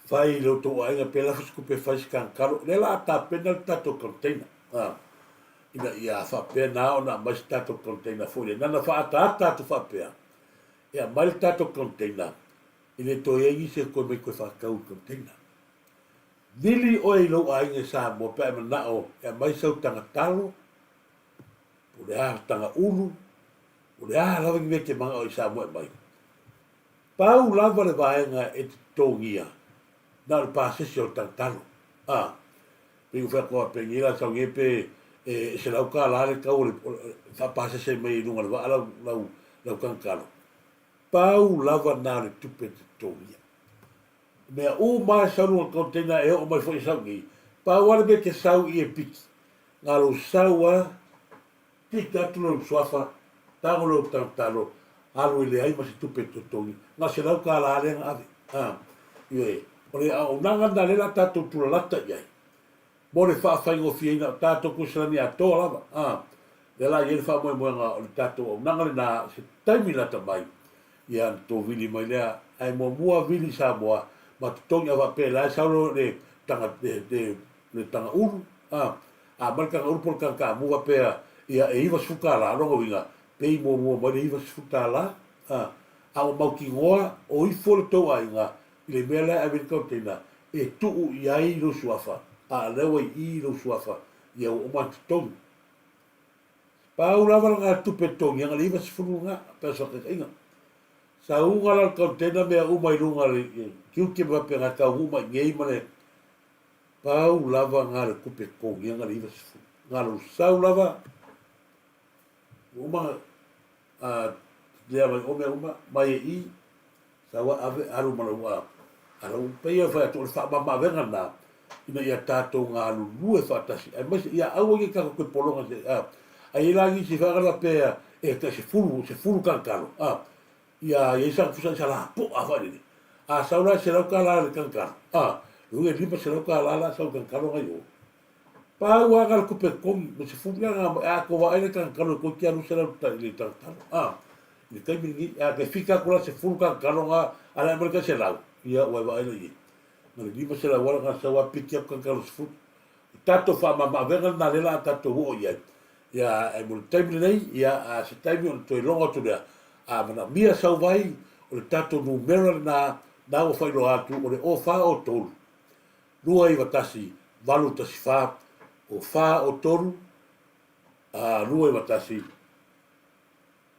fai i lo outou aiga pe lafo se tupe e fai se tagatalo. O lea la a tapena le tatou container. A, ina ia faapena ona aumai se tatou container foi lea. Na ona faaataata atu faapea, e aumai le tatou container, e le toe i ai nisi e toe mai toe faatau i container. Vili oe i lou aiga i Samoa pe a e manao e aumai sau tagatalo, po o le a taga ulu, po o le a lava ni mea e te manao i Samoa e aumai. Pau lava le vaega e te totogia, na o le pasese o le tagatalo. A, pei ua fai atu a penei la sau nei pe e $100 le tau o le faapasese mai i luga o le vaa lau, lau, lau tagatalo. Pau lava na o le tupe e te totogia. Mea uma lava e sau luga container e oo mai foi e sau nei, pau lava le mea e te sau i e piki, na lou sau lava, piki atu lou suafa, tago lou talotalo, alu e leai ma se tupe e totogi, na o $100 lea na ave. A, ioe, o le auaunaga lena lea o le a tatou tulalata i ai, mo le faafaigofieina o tatou Koisalani atoa lava, a, lea la e i ai le faamoemoega o le tatou auaunaga lena i se taimi lata mai, ia ona tou vili mai lea, ae muamua vili i Samoa ma totogi a faapea la e sau loa le taga le, le, le taga ulu, a, a aumai le taga ulu po o le taga taamu faapea ia e $90, lona uiga pay muamua mai le $90, a, a ua mautinoa o ifo le tou aiga i le mea la e ave i le container e tuu i ai lou suafa, a o lea ua i i lou suafa, ia ua uma ona totogi. Pau lava lena tupe totogi ana le 90 lena, pe o se faataitaiga. Sauga la le container mea uma i luga le tiute ma faapena taunuu mai i inei ma le pau lava na le tupe totogi ana le 90. Na lou sau lava ua uma a lea mai o mea uma mai e i sau a ave alu ma lau a alu pei e fai atu o le faamamaavega lena ina ia tatou galulue faatasi aemaise ia aua nei tatou toe pologa se a ai la nisi fai la pea e tai sefulu sefulu tagatalo a ia iai sa fusa sa la po'a foi lele a sau la $100 le tagatalo a luga $500 la sau tagatalo ngai o Pau a le tupe totogi ma se fulu a a ko vaai le tagatalo e toeitiiti a $200 tai le tagatalo a i le taimi lenei a te fika atu la sefulu tagatalo na a le aumai le tai selau ia ua e vaai la i ai na le $500 ala na sau a piki atu tagatalo sefulu. O tatou faamamaavega lena lea la a tatou oo i ai ia ae mo le taimi lenei ia a se taimi ona toe logo atu lea a manaomia sau vai o le tatou numera lena na ua faailoa atu o le 0403 291 814 o 4 o 3 291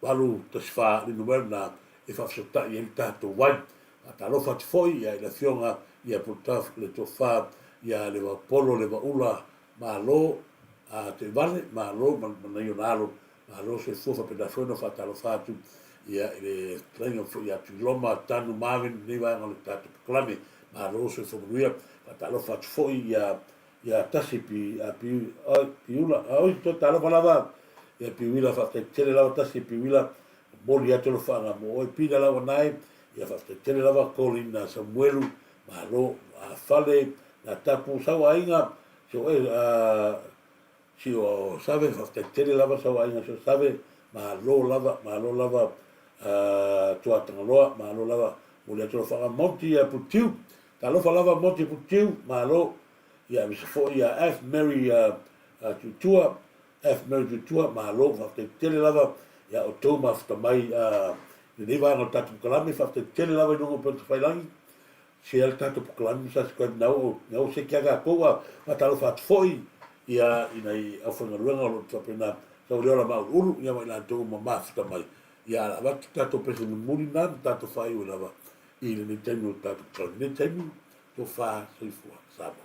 814 le numera lena e faafesootai ai le tatou vai. Faatalofa atu foi ia i le Afioga ia Pulutaf le Tofa ia Levaopolo Levaula Malo a Toivale Malo ma nai ona alo Malo soifua faapena foi ona faatalofa atu ia i le fetalaiga foi ia Tuiloma Tanu Marvin i lenei vaega o le tatou polokalame. Malo soifua manuia. Faatalofa atu foi ia ia Tasi Pi a Pi oi Piula a oi toe talofa lava ia Piuila faafetai tele lava Tasi Piuila momoli atu alofaaga mo oe Pina lava nae ia faafetai tele lava Colin Samuelu malo a Fale na tapu sau aiga so e a Si o Save, faafetai tele lava sau aiga si o Save, malo lava, malo lava Tuatagaloa, malo lava momoli atu lau faaga Monty Putiu, talofa lava Monty Putiu, malo, ia aemaise foi ia F Mary Tuitua, F Mary Tuitua, malo, faafetai tele lava ia outou mafuta mai i lenei vaega o le tatou polokalame, faafetai tele lava i luga o upegatafailagi, Share le tatou polokalame ma subscribe na oo na oo seki a tatou a faatalofa atu foi ia i nai aufaigaluega o lo o faapena sau le ola mauluulu ia ma i latou uma mafuta mai ia ala avatu tatou pese mulimuli na ma tatou faaiu ai lava i lenei taimi o le tatou polokalame lenei taimi tofa soifua Samoa.